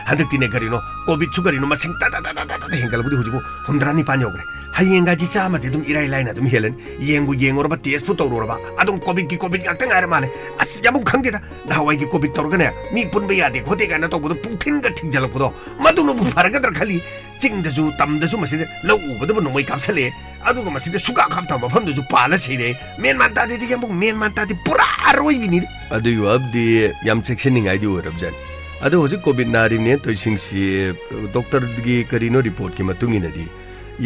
ꯍꯟꯗꯛꯇꯤꯅꯦ ꯀꯔꯤꯅꯣ, ꯀꯣꯚꯤꯠꯁꯨ ꯀꯔꯤꯅꯣ ꯃꯁꯤꯡ ꯇꯥ ꯇꯥ ꯇꯥ ꯇꯥ ꯇꯥ ꯇꯥ ꯍꯦꯟꯒꯠꯂꯛꯄꯗꯤ ꯍꯧꯖꯤꯛꯄꯨ ꯍꯨꯝꯗ꯭ꯔꯥ ꯅꯤꯄꯥꯟ ꯌꯧꯈ꯭ꯔꯦ꯫ ꯍꯌꯦꯡꯒꯥꯗꯤ ꯆꯥꯝꯃꯗꯤ ꯑꯗꯨꯝ ꯏꯔꯥꯏ ꯂꯥꯏꯅ ꯑꯗꯨꯝ ꯍꯦꯜꯂꯅꯤ꯫ ꯌꯦꯡꯕꯨ ꯌꯦꯡꯉꯨꯔꯕ, ꯇꯦꯁꯄꯨ ꯇꯧꯔꯨꯔꯕ, ꯑꯗꯨꯝ ꯀꯣꯚꯤꯠꯀꯤ ꯀꯣꯚꯤꯠ ꯉꯥꯛꯇ ꯉꯥꯏꯔ ꯃꯥꯜꯂꯦ꯫ ꯑꯁ, ꯌꯥꯝ ꯈꯪꯗꯦꯗ, ꯅꯍꯥꯟꯋꯥꯏꯒꯤ ꯀꯣꯚꯤꯠ ꯇꯧꯔꯒꯅꯦ ꯃꯤ ꯄꯨꯟꯕ ꯌꯥꯗꯦ ꯈꯣꯠꯇꯦ ꯀꯥꯏꯅ ꯇꯧꯕꯗꯣ ꯄꯨꯡꯊꯤꯟꯒ ꯊꯤꯡꯖꯜꯂꯛꯄꯗꯣ, ꯃꯗꯨꯅꯕꯨ ꯐꯔꯒꯗ꯭ꯔꯥ ꯈꯜꯂꯤ꯫ ꯆꯤꯡꯗꯁꯨ ꯇꯝꯗꯁꯨ ꯃꯁꯤꯗ ꯂꯧ ꯎꯕꯗꯕꯨ ꯅꯣꯡꯃꯩ ꯀꯥꯞꯁꯜꯂꯛꯑꯦ꯫ ꯑꯗꯨꯒ ꯃꯁꯤꯗ ꯁꯨꯀꯥꯞ ꯀꯥꯞꯇꯕ ꯃꯐꯝꯗꯁꯨ ꯄꯥꯜꯂ ꯁꯤꯔꯦ꯫ ꯃꯦꯟ ꯃꯥꯟ ꯇꯥꯗꯦꯗꯤ ꯌꯥꯝꯕꯨꯡ, ꯃꯦꯟ ꯃꯥꯟ ꯇꯥꯗꯦ, ꯄꯨꯔꯥ ꯑꯔꯣꯏꯕꯤꯅꯤ꯫ ꯑꯗꯨꯒꯤ ꯋꯥꯕꯨꯗꯤ ꯌꯥꯝ ꯆꯦꯛꯁꯤꯟꯅꯤꯡꯉꯥꯏꯗꯤ ꯑꯣꯏꯔꯕꯖꯥꯠꯅꯤ꯫ ꯑꯗꯣ ꯍꯧꯖꯤꯛ ꯀꯣꯚꯤꯗ ꯅꯥꯔꯤꯕꯅꯦ ꯇꯧꯔꯤꯁꯤꯡꯁꯤ ꯗꯣꯛꯇꯔꯒꯤ ꯀꯔꯤꯅꯣ ꯔꯤꯄꯣꯔꯠꯀꯤ ꯃꯇꯨꯡ ꯏꯟꯅꯗꯤ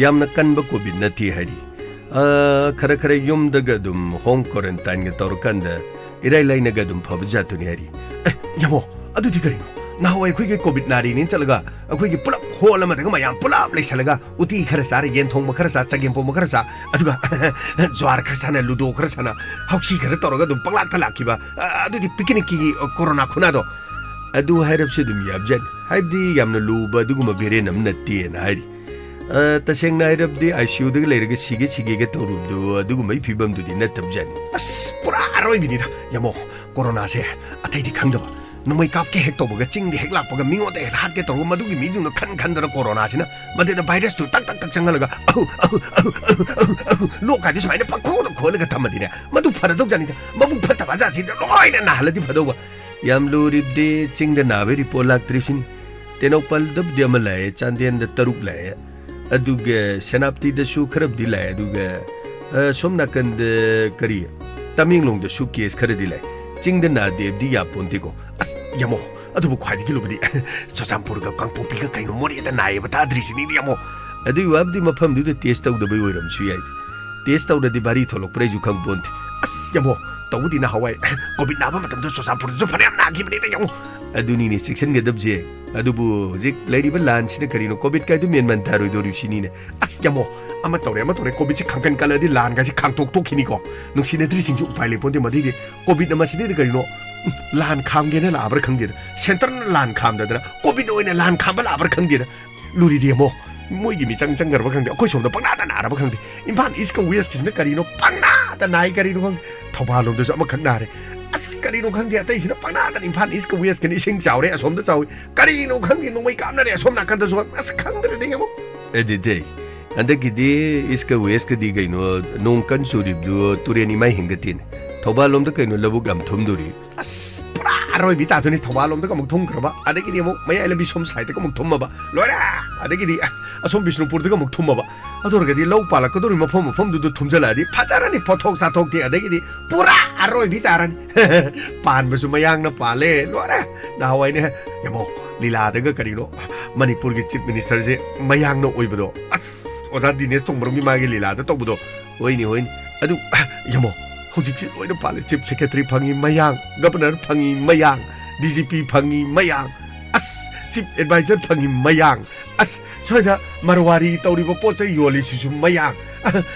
ꯌꯥꯝꯅ ꯀꯟꯕ ꯀꯣꯚꯤꯗ ꯅꯠꯇꯦ ꯍꯥꯏꯔꯤ꯫ ꯑ, ꯈꯔ ꯈꯔ ꯌꯨꯝꯗꯒ ꯑꯗꯨꯝ ꯍꯣꯝ ꯀ꯭ꯋꯥꯔꯦꯟꯇꯥꯏꯟꯒ ꯇꯧꯔꯀꯥꯟꯗ ꯏꯔꯥꯏ ꯂꯥꯏꯅꯒ ꯑꯗꯨꯝ ꯐꯕ ꯖꯥꯠꯇꯨꯅꯤ ꯍꯥꯏꯔꯤ꯫ ꯑꯦ, ꯌꯥꯃꯣ, ꯑꯗꯨꯗꯤ ꯀꯔꯤꯅꯣ? ꯅꯍꯥꯟꯋꯥꯏ ꯑꯩꯈꯣꯏꯒꯤ ꯀꯣꯚꯤꯗ ꯅꯥꯔꯤꯅꯦꯅ ꯆꯠꯂꯒ ꯑꯩꯈꯣꯏꯒꯤ ꯄꯨꯂꯞ ꯍꯣꯜ ꯑꯃꯗꯒ ꯃꯌꯥꯝ ꯄꯨꯂꯞ ꯂꯩꯁꯜꯂꯒ ꯎꯇꯤ ꯈꯔ ꯆꯥꯔ, ꯌꯦꯟ ꯊꯣꯡꯕ ꯈꯔ ꯆꯥ, ꯆꯒꯦꯝ ꯄꯣꯝꯕ ꯈꯔ ꯆꯥ, ꯑꯗꯨꯒ ꯖ꯭ꯋꯥꯔ ꯈꯔ ꯁꯥꯟꯅ, ꯂꯨꯗꯣ ꯈꯔ ꯁꯥꯟꯅ, ꯍꯧꯁꯤ ꯈꯔ ꯇꯧꯔꯒ ꯑꯗꯨꯝ ꯄꯪꯂꯥꯛꯇ ꯂꯥꯛꯈꯤꯕ, ꯑ, ꯑꯗꯨꯗꯤ ꯄꯤꯛꯅꯤꯛꯀꯤ ꯀꯣꯔꯣꯅꯥ ꯈꯨꯅꯥꯗꯣ꯫ ꯑꯗꯨ ꯍꯥꯏꯔꯕꯁꯨ ꯑꯗꯨꯝ ꯌꯥꯕꯖꯥꯠꯅꯤ꯫ ꯍꯥꯏꯕꯗꯤ ꯌꯥꯝꯅ ꯂꯨꯕ ꯑꯗꯨꯒꯨꯝꯕ ꯚꯦꯔꯤꯌꯦꯟ ꯑꯃ ꯅꯠꯇꯦꯅ ꯍꯥꯏꯔꯤ꯫ ꯑ, ꯇꯁꯦꯡꯅ ꯍꯥꯏꯔꯕꯗꯤ ꯑꯥꯏ ꯁꯤ ꯌꯨꯗꯒ ꯂꯩꯔꯒ ꯁꯤꯒꯦ ꯁꯤꯒꯦꯒ ꯇꯧꯔꯨꯕꯗꯣ ꯑꯗꯨꯒꯨꯝꯕꯒꯤ ꯐꯤꯕꯝꯗꯨꯗꯤ ꯅꯠꯇꯕꯖꯥꯠꯅꯤ꯫ ꯑꯁ, ꯄꯨꯔꯥ ꯑꯔꯣꯏꯕꯤꯅꯤꯗ꯫ ꯌꯥꯃꯣ, ꯀꯣꯔꯣꯅꯥꯁꯦ ꯑꯇꯩꯗꯤ ꯈꯪꯗꯕ, ꯅꯣꯡꯃꯩ ꯀꯥꯞꯀꯦ ꯍꯦꯛ ꯇꯧꯕꯒ ꯆꯤꯡꯗ ꯍꯦꯛ ꯂꯥꯛꯄꯒ ꯃꯤꯉꯣꯟꯗ ꯍꯦꯛ ꯍꯥꯠꯀꯦ ꯇꯧꯔꯒ ꯃꯗꯨꯒꯤ ꯃꯤꯗꯨꯅ ꯈꯟ ꯈꯟꯗꯅ ꯀꯣꯔꯣꯅꯥꯁꯤꯅ ꯃꯗꯨꯗ ꯚꯥꯏꯔꯁꯇꯨ ꯇꯛ ꯇꯛ ꯇꯛ ꯆꯪꯍꯜꯂꯒ ꯑꯍꯨ, ꯑꯍꯨ, ꯑꯍꯨ, ꯑꯍꯨ, ꯑꯍꯨ, ꯑꯍꯨ, ꯂꯣꯛ ꯀꯥꯏꯗꯨ ꯁꯨꯃꯥꯏꯅ ꯄꯪꯈꯣꯡꯗ ꯈꯣꯜꯂꯒ ꯊꯝꯃꯗꯤꯅꯦ, ꯃꯗꯨ ꯐꯔꯗꯧꯖꯥꯠꯅꯤꯗ꯫ ꯃꯕꯨꯛ ꯐꯠꯇꯕ ꯑꯖꯥꯠꯁꯤꯗ ꯂꯣꯏꯅ ꯅꯥꯍꯜꯂꯗꯤ ꯐꯗꯧꯕ꯫ ꯌꯥꯝ ꯂꯨꯔꯤꯕꯗꯤ ꯆꯤꯡꯗ ꯅꯥꯕꯒꯤ ꯔꯤꯄꯣꯔꯠ ꯂꯥꯛꯇ꯭ꯔꯤꯕꯁꯤꯅꯤ꯫ ꯇꯦꯡꯅꯧꯄꯜꯗꯕꯨꯗꯤ ꯑꯃ ꯂꯥꯛꯑꯦ, ꯆꯥꯟꯗꯦꯜꯗ ꯇꯔꯨꯛ ꯂꯥꯛꯑꯦ, ꯑꯗꯨꯒ ꯁꯦꯅꯥꯄꯇꯤꯗꯁꯨ ꯈꯔꯕꯨꯗꯤ ꯂꯥꯛꯑꯦ, ꯑꯗꯨꯒ, ꯑ, ꯁꯣꯝ ꯅꯥꯀꯟꯗ ꯀꯔꯤ, ꯇꯃꯦꯡꯂꯣꯡꯗꯁꯨ ꯀꯦꯁ ꯈꯔꯗꯤ ꯂꯥꯛꯑꯦ꯫ ꯆꯤꯡꯗ ꯅꯥꯗꯦꯕꯗꯤ ꯌꯥꯄꯣꯟꯇꯦꯀꯣ꯫ ꯑꯁ, ꯌꯥꯃꯣ, ꯑꯗꯨꯕꯨ ꯈ꯭ꯋꯥꯏꯗꯒꯤ ꯂꯨꯕꯗꯤ ꯆꯨꯔꯆꯥꯟꯄꯨꯔꯒ ꯀꯥꯡꯄꯣꯛꯄꯤꯒ ꯀꯩꯅꯣ ꯃꯣꯔꯦꯗ ꯅꯥꯏꯌꯦꯕ ꯇꯥꯗ꯭ꯔꯤꯁꯤꯅꯤꯗꯤ ꯌꯥꯃꯣ꯫ ꯑꯗꯨꯒꯤ ꯋꯥꯕꯨꯗꯤ ꯃꯐꯝꯗꯨꯗ ꯇꯦꯁ ꯇꯧꯗꯕꯩ ꯑꯣꯏꯔꯝꯕꯁꯨ ꯌꯥꯏꯗ꯫ ꯇꯦꯁ ꯇꯧꯔꯗꯤ ꯚꯥꯔꯤ ꯊꯣꯛꯂꯛꯄ꯭ꯔꯥ ꯑꯩꯁꯨ ꯈꯪꯄꯣꯟꯇꯦ꯫ ꯑꯁ, ꯌꯥꯃꯣ, ꯇꯧꯕꯗꯤ ꯅꯍꯥꯟꯋꯥꯏ ꯀꯣꯚꯤꯗ ꯅꯥꯕ ꯃꯇꯝꯗ ꯆꯨꯔꯆꯥꯟꯄꯨꯔꯗꯁꯨ ꯐꯅꯌꯥꯝ ꯅꯥꯈꯤꯕꯅꯤꯗ ꯌꯥꯃꯣ꯫ ꯑꯗꯨꯅꯤꯅꯦ ꯆꯦꯛꯁꯤꯟꯒꯗꯕꯁꯦ꯫ ꯑꯗꯨꯕꯨ ꯍꯧꯖꯤꯛ ꯂꯩꯔꯤꯕ ꯂꯥꯟꯁꯤꯅ ꯀꯔꯤꯅꯣ, ꯀꯣꯚꯤꯗ ꯀꯥꯏꯗꯨ ꯃꯦꯟ ꯃꯥꯟ ꯇꯥꯔꯣꯏꯗꯧꯔꯤꯕꯁꯤꯅꯤꯅꯦ꯫ ꯑꯁ, ꯌꯥꯃꯣ, ꯑꯃ ꯇꯧꯔꯦ ꯑꯃ ꯇꯧꯔꯦ, ꯀꯣꯚꯤꯗꯁꯤ ꯈꯥꯡꯀꯟ ꯀꯜꯂꯗꯤ ꯂꯥꯟꯒꯁꯤ ꯈꯥꯡꯇꯣꯛ ꯇꯣꯛꯈꯤꯅꯤꯀꯣ꯫ ꯅꯨꯡꯁꯤꯅꯗ꯭ꯔꯤꯁꯤꯡꯁꯨ ꯎꯄꯥꯏ ꯂꯩꯄꯣꯟꯇꯦ꯫ ꯃꯗꯩꯗꯤ ꯀꯣꯚꯤꯗ ꯑꯃꯁꯤꯗꯩꯗꯤ ꯀꯔꯤꯅꯣ, ꯂꯥꯟ ꯈꯥꯝꯒꯦꯅ ꯂꯥꯛꯑꯕ꯭ꯔꯥ ꯈꯪꯗꯦꯗ, ꯁꯦꯟꯇꯔꯅ ꯂꯥꯟ ꯈꯥꯝꯗꯗꯅ ꯀꯣꯚꯤꯗ ꯑꯣꯏꯅ ꯂꯥꯟ ꯈꯥꯝꯕ ꯂꯥꯛꯑꯕ꯭ꯔꯥ ꯈꯪꯗꯦꯗ꯫ ꯂꯨꯔꯤꯗꯤ ꯌꯦꯡꯉꯣ, ꯃꯣꯏꯒꯤ ꯃꯤꯆꯪ ꯆꯪꯈ꯭ꯔꯕ ꯈꯪꯗꯦ, ꯑꯩꯈꯣꯏ ꯁꯣꯝꯗ ꯄꯪꯅꯥꯗ ꯅꯥꯔꯕ ꯈꯪꯗꯦ꯫ ꯏꯝꯐꯥꯜ ꯏꯁꯀ ꯋꯦꯁꯀꯤꯁꯤꯅ ꯀꯔꯤꯅꯣ ꯄꯪꯅꯥꯗ ꯅꯥꯏ, ꯀꯔꯤꯅꯣ ꯈꯪꯗꯦ꯫ ꯊꯧꯕꯥꯜ ꯂꯣꯝꯗꯁꯨ ꯑꯃꯈꯛ ꯅꯥꯔꯦ꯫ ꯑꯁ, ꯀꯔꯤꯅꯣ ꯈꯪꯗꯦ, ꯑꯇꯩꯁꯤꯅ ꯄꯪꯅꯥꯗ ꯏꯝꯐꯥꯜ ꯏꯁꯀ ꯋꯦꯁꯀꯤꯅ ꯏꯁꯤꯡ ꯆꯥꯎꯔꯦ, ꯑꯁꯣꯝꯗ ꯆꯥꯎꯏ, ꯀꯔꯤꯅꯣ ꯈꯪꯗꯦ, ꯅꯣꯡꯃꯩ ꯀꯥꯞꯅꯔꯦ ꯑꯁꯣꯝ ꯅꯥꯀꯟꯗꯁꯨ꯫ ꯑꯁ, ꯈꯪꯗ꯭ꯔꯦꯗ ꯌꯦꯡꯉꯣ꯫ ꯑꯗꯨꯗꯤ ꯍꯟꯗꯛꯀꯤꯗꯤ ꯏꯁꯀ ꯋꯦꯁꯀꯗꯤ ꯀꯩꯅꯣ, ꯅꯣꯡ ꯀꯟ ꯆꯨꯔꯤꯕꯗꯨ ꯇꯨꯔꯦꯟ ꯏꯃꯥꯏ ꯍꯦꯟꯒꯠꯇꯦꯅꯦ꯫ ꯊꯧꯕꯥꯜ ꯂꯣꯝꯗ ꯀꯩꯅꯣ ꯂꯧꯕꯨꯛ ꯌꯥꯝ ꯊꯨꯝꯗꯣꯔꯤ꯫ ꯑꯁ, ꯄꯨꯔꯥ ꯑꯔꯣꯏꯕꯤ ꯇꯥꯗꯣꯏꯅꯤ꯫ ꯊꯧꯕꯥꯜ ꯂꯣꯝꯗꯒ ꯑꯃꯨꯛ ꯊꯨꯝꯈ꯭ꯔꯕ, ꯑꯗꯒꯤꯗꯤ ꯑꯃꯨꯛ ꯃꯌꯥꯏ ꯂꯝꯕꯤ ꯁꯣꯝ ꯁꯥꯏꯗꯇꯒ ꯑꯃꯨꯛ ꯊꯨꯝꯃꯕ, ꯂꯣꯏꯔꯦ꯫ ꯑꯗꯒꯤꯗꯤ ꯑꯁꯣꯝ ꯕꯤꯁꯅꯨꯄꯨꯔꯗꯒ ꯑꯃꯨꯛ ꯊꯨꯝꯃꯕ, ꯑꯗꯨ ꯑꯣꯏꯔꯒꯗꯤ ꯂꯧ ꯄꯥꯜꯂꯛꯀꯗꯧꯔꯤ ꯃꯐꯝ ꯃꯐꯝꯗꯨꯗ ꯊꯨꯝꯖꯜꯂꯛꯑꯗꯤ ꯐꯖꯔꯅꯤ, ꯄꯣꯠꯊꯣꯛ ꯆꯥꯊꯣꯛꯇꯤ꯫ ꯑꯗꯒꯤꯗꯤ ꯄꯨꯔꯥ ꯑꯔꯣꯏꯕꯤ ꯇꯥꯔꯅꯤ꯫ ꯄꯥꯟꯕꯁꯨ ꯃꯌꯥꯡꯅ ꯄꯥꯜꯂꯦ, ꯂꯣꯏꯔꯦ꯫ ꯅꯍꯥꯟꯋꯥꯏꯅꯦ ꯌꯦꯡꯉꯣ, ꯂꯤꯂꯥꯗꯒ ꯀꯔꯤꯅꯣ, ꯃꯅꯤꯄꯨꯔꯒꯤ ꯆꯤꯐ ꯃꯤꯅꯤꯁꯇꯔꯁꯦ ꯃꯌꯥꯡꯅ ꯑꯣꯏꯕꯗꯣ, ꯑꯁ, ꯑꯣꯖꯥ ꯗꯤꯅꯦꯁ ꯇꯣꯡꯕ꯭ꯔꯝꯒꯤ ꯃꯥꯒꯤ ꯂꯤꯂꯥꯗ ꯇꯧꯕꯗꯣ, ꯍꯣꯏꯅꯦ, ꯍꯣꯏꯅꯦ꯫ ꯑꯗꯨ ꯌꯦꯡꯉꯣ, ꯍꯧꯖꯤꯛꯁꯤ ꯂꯣꯏꯅ ꯄꯥꯜꯂꯦ꯫ ꯆꯤꯐ ꯁꯦꯀ꯭ꯔꯦꯇꯔꯤ ꯐꯪꯉꯤ ꯃꯌꯥꯡ, ꯒꯕꯔꯅꯔ ꯐꯪꯉꯤ ꯃꯌꯥꯡ, ꯗꯤ ꯖꯤ ꯄꯤ ꯐꯪꯉꯤ ꯃꯌꯥꯡ, ꯑꯁ, ꯆꯤꯐ ꯑꯦꯗꯚꯥꯏꯖꯔ ꯐꯪꯉꯤ ꯃꯌꯥꯡ, ꯑꯁ, ꯁ꯭ꯋꯥꯏꯗ ꯃꯔꯋꯥꯔꯤ ꯇꯧꯔꯤꯕ ꯄꯣꯠ ꯆꯩ ꯌꯣꯜꯂꯤꯁꯤꯁꯨ ꯃꯌꯥꯡ꯫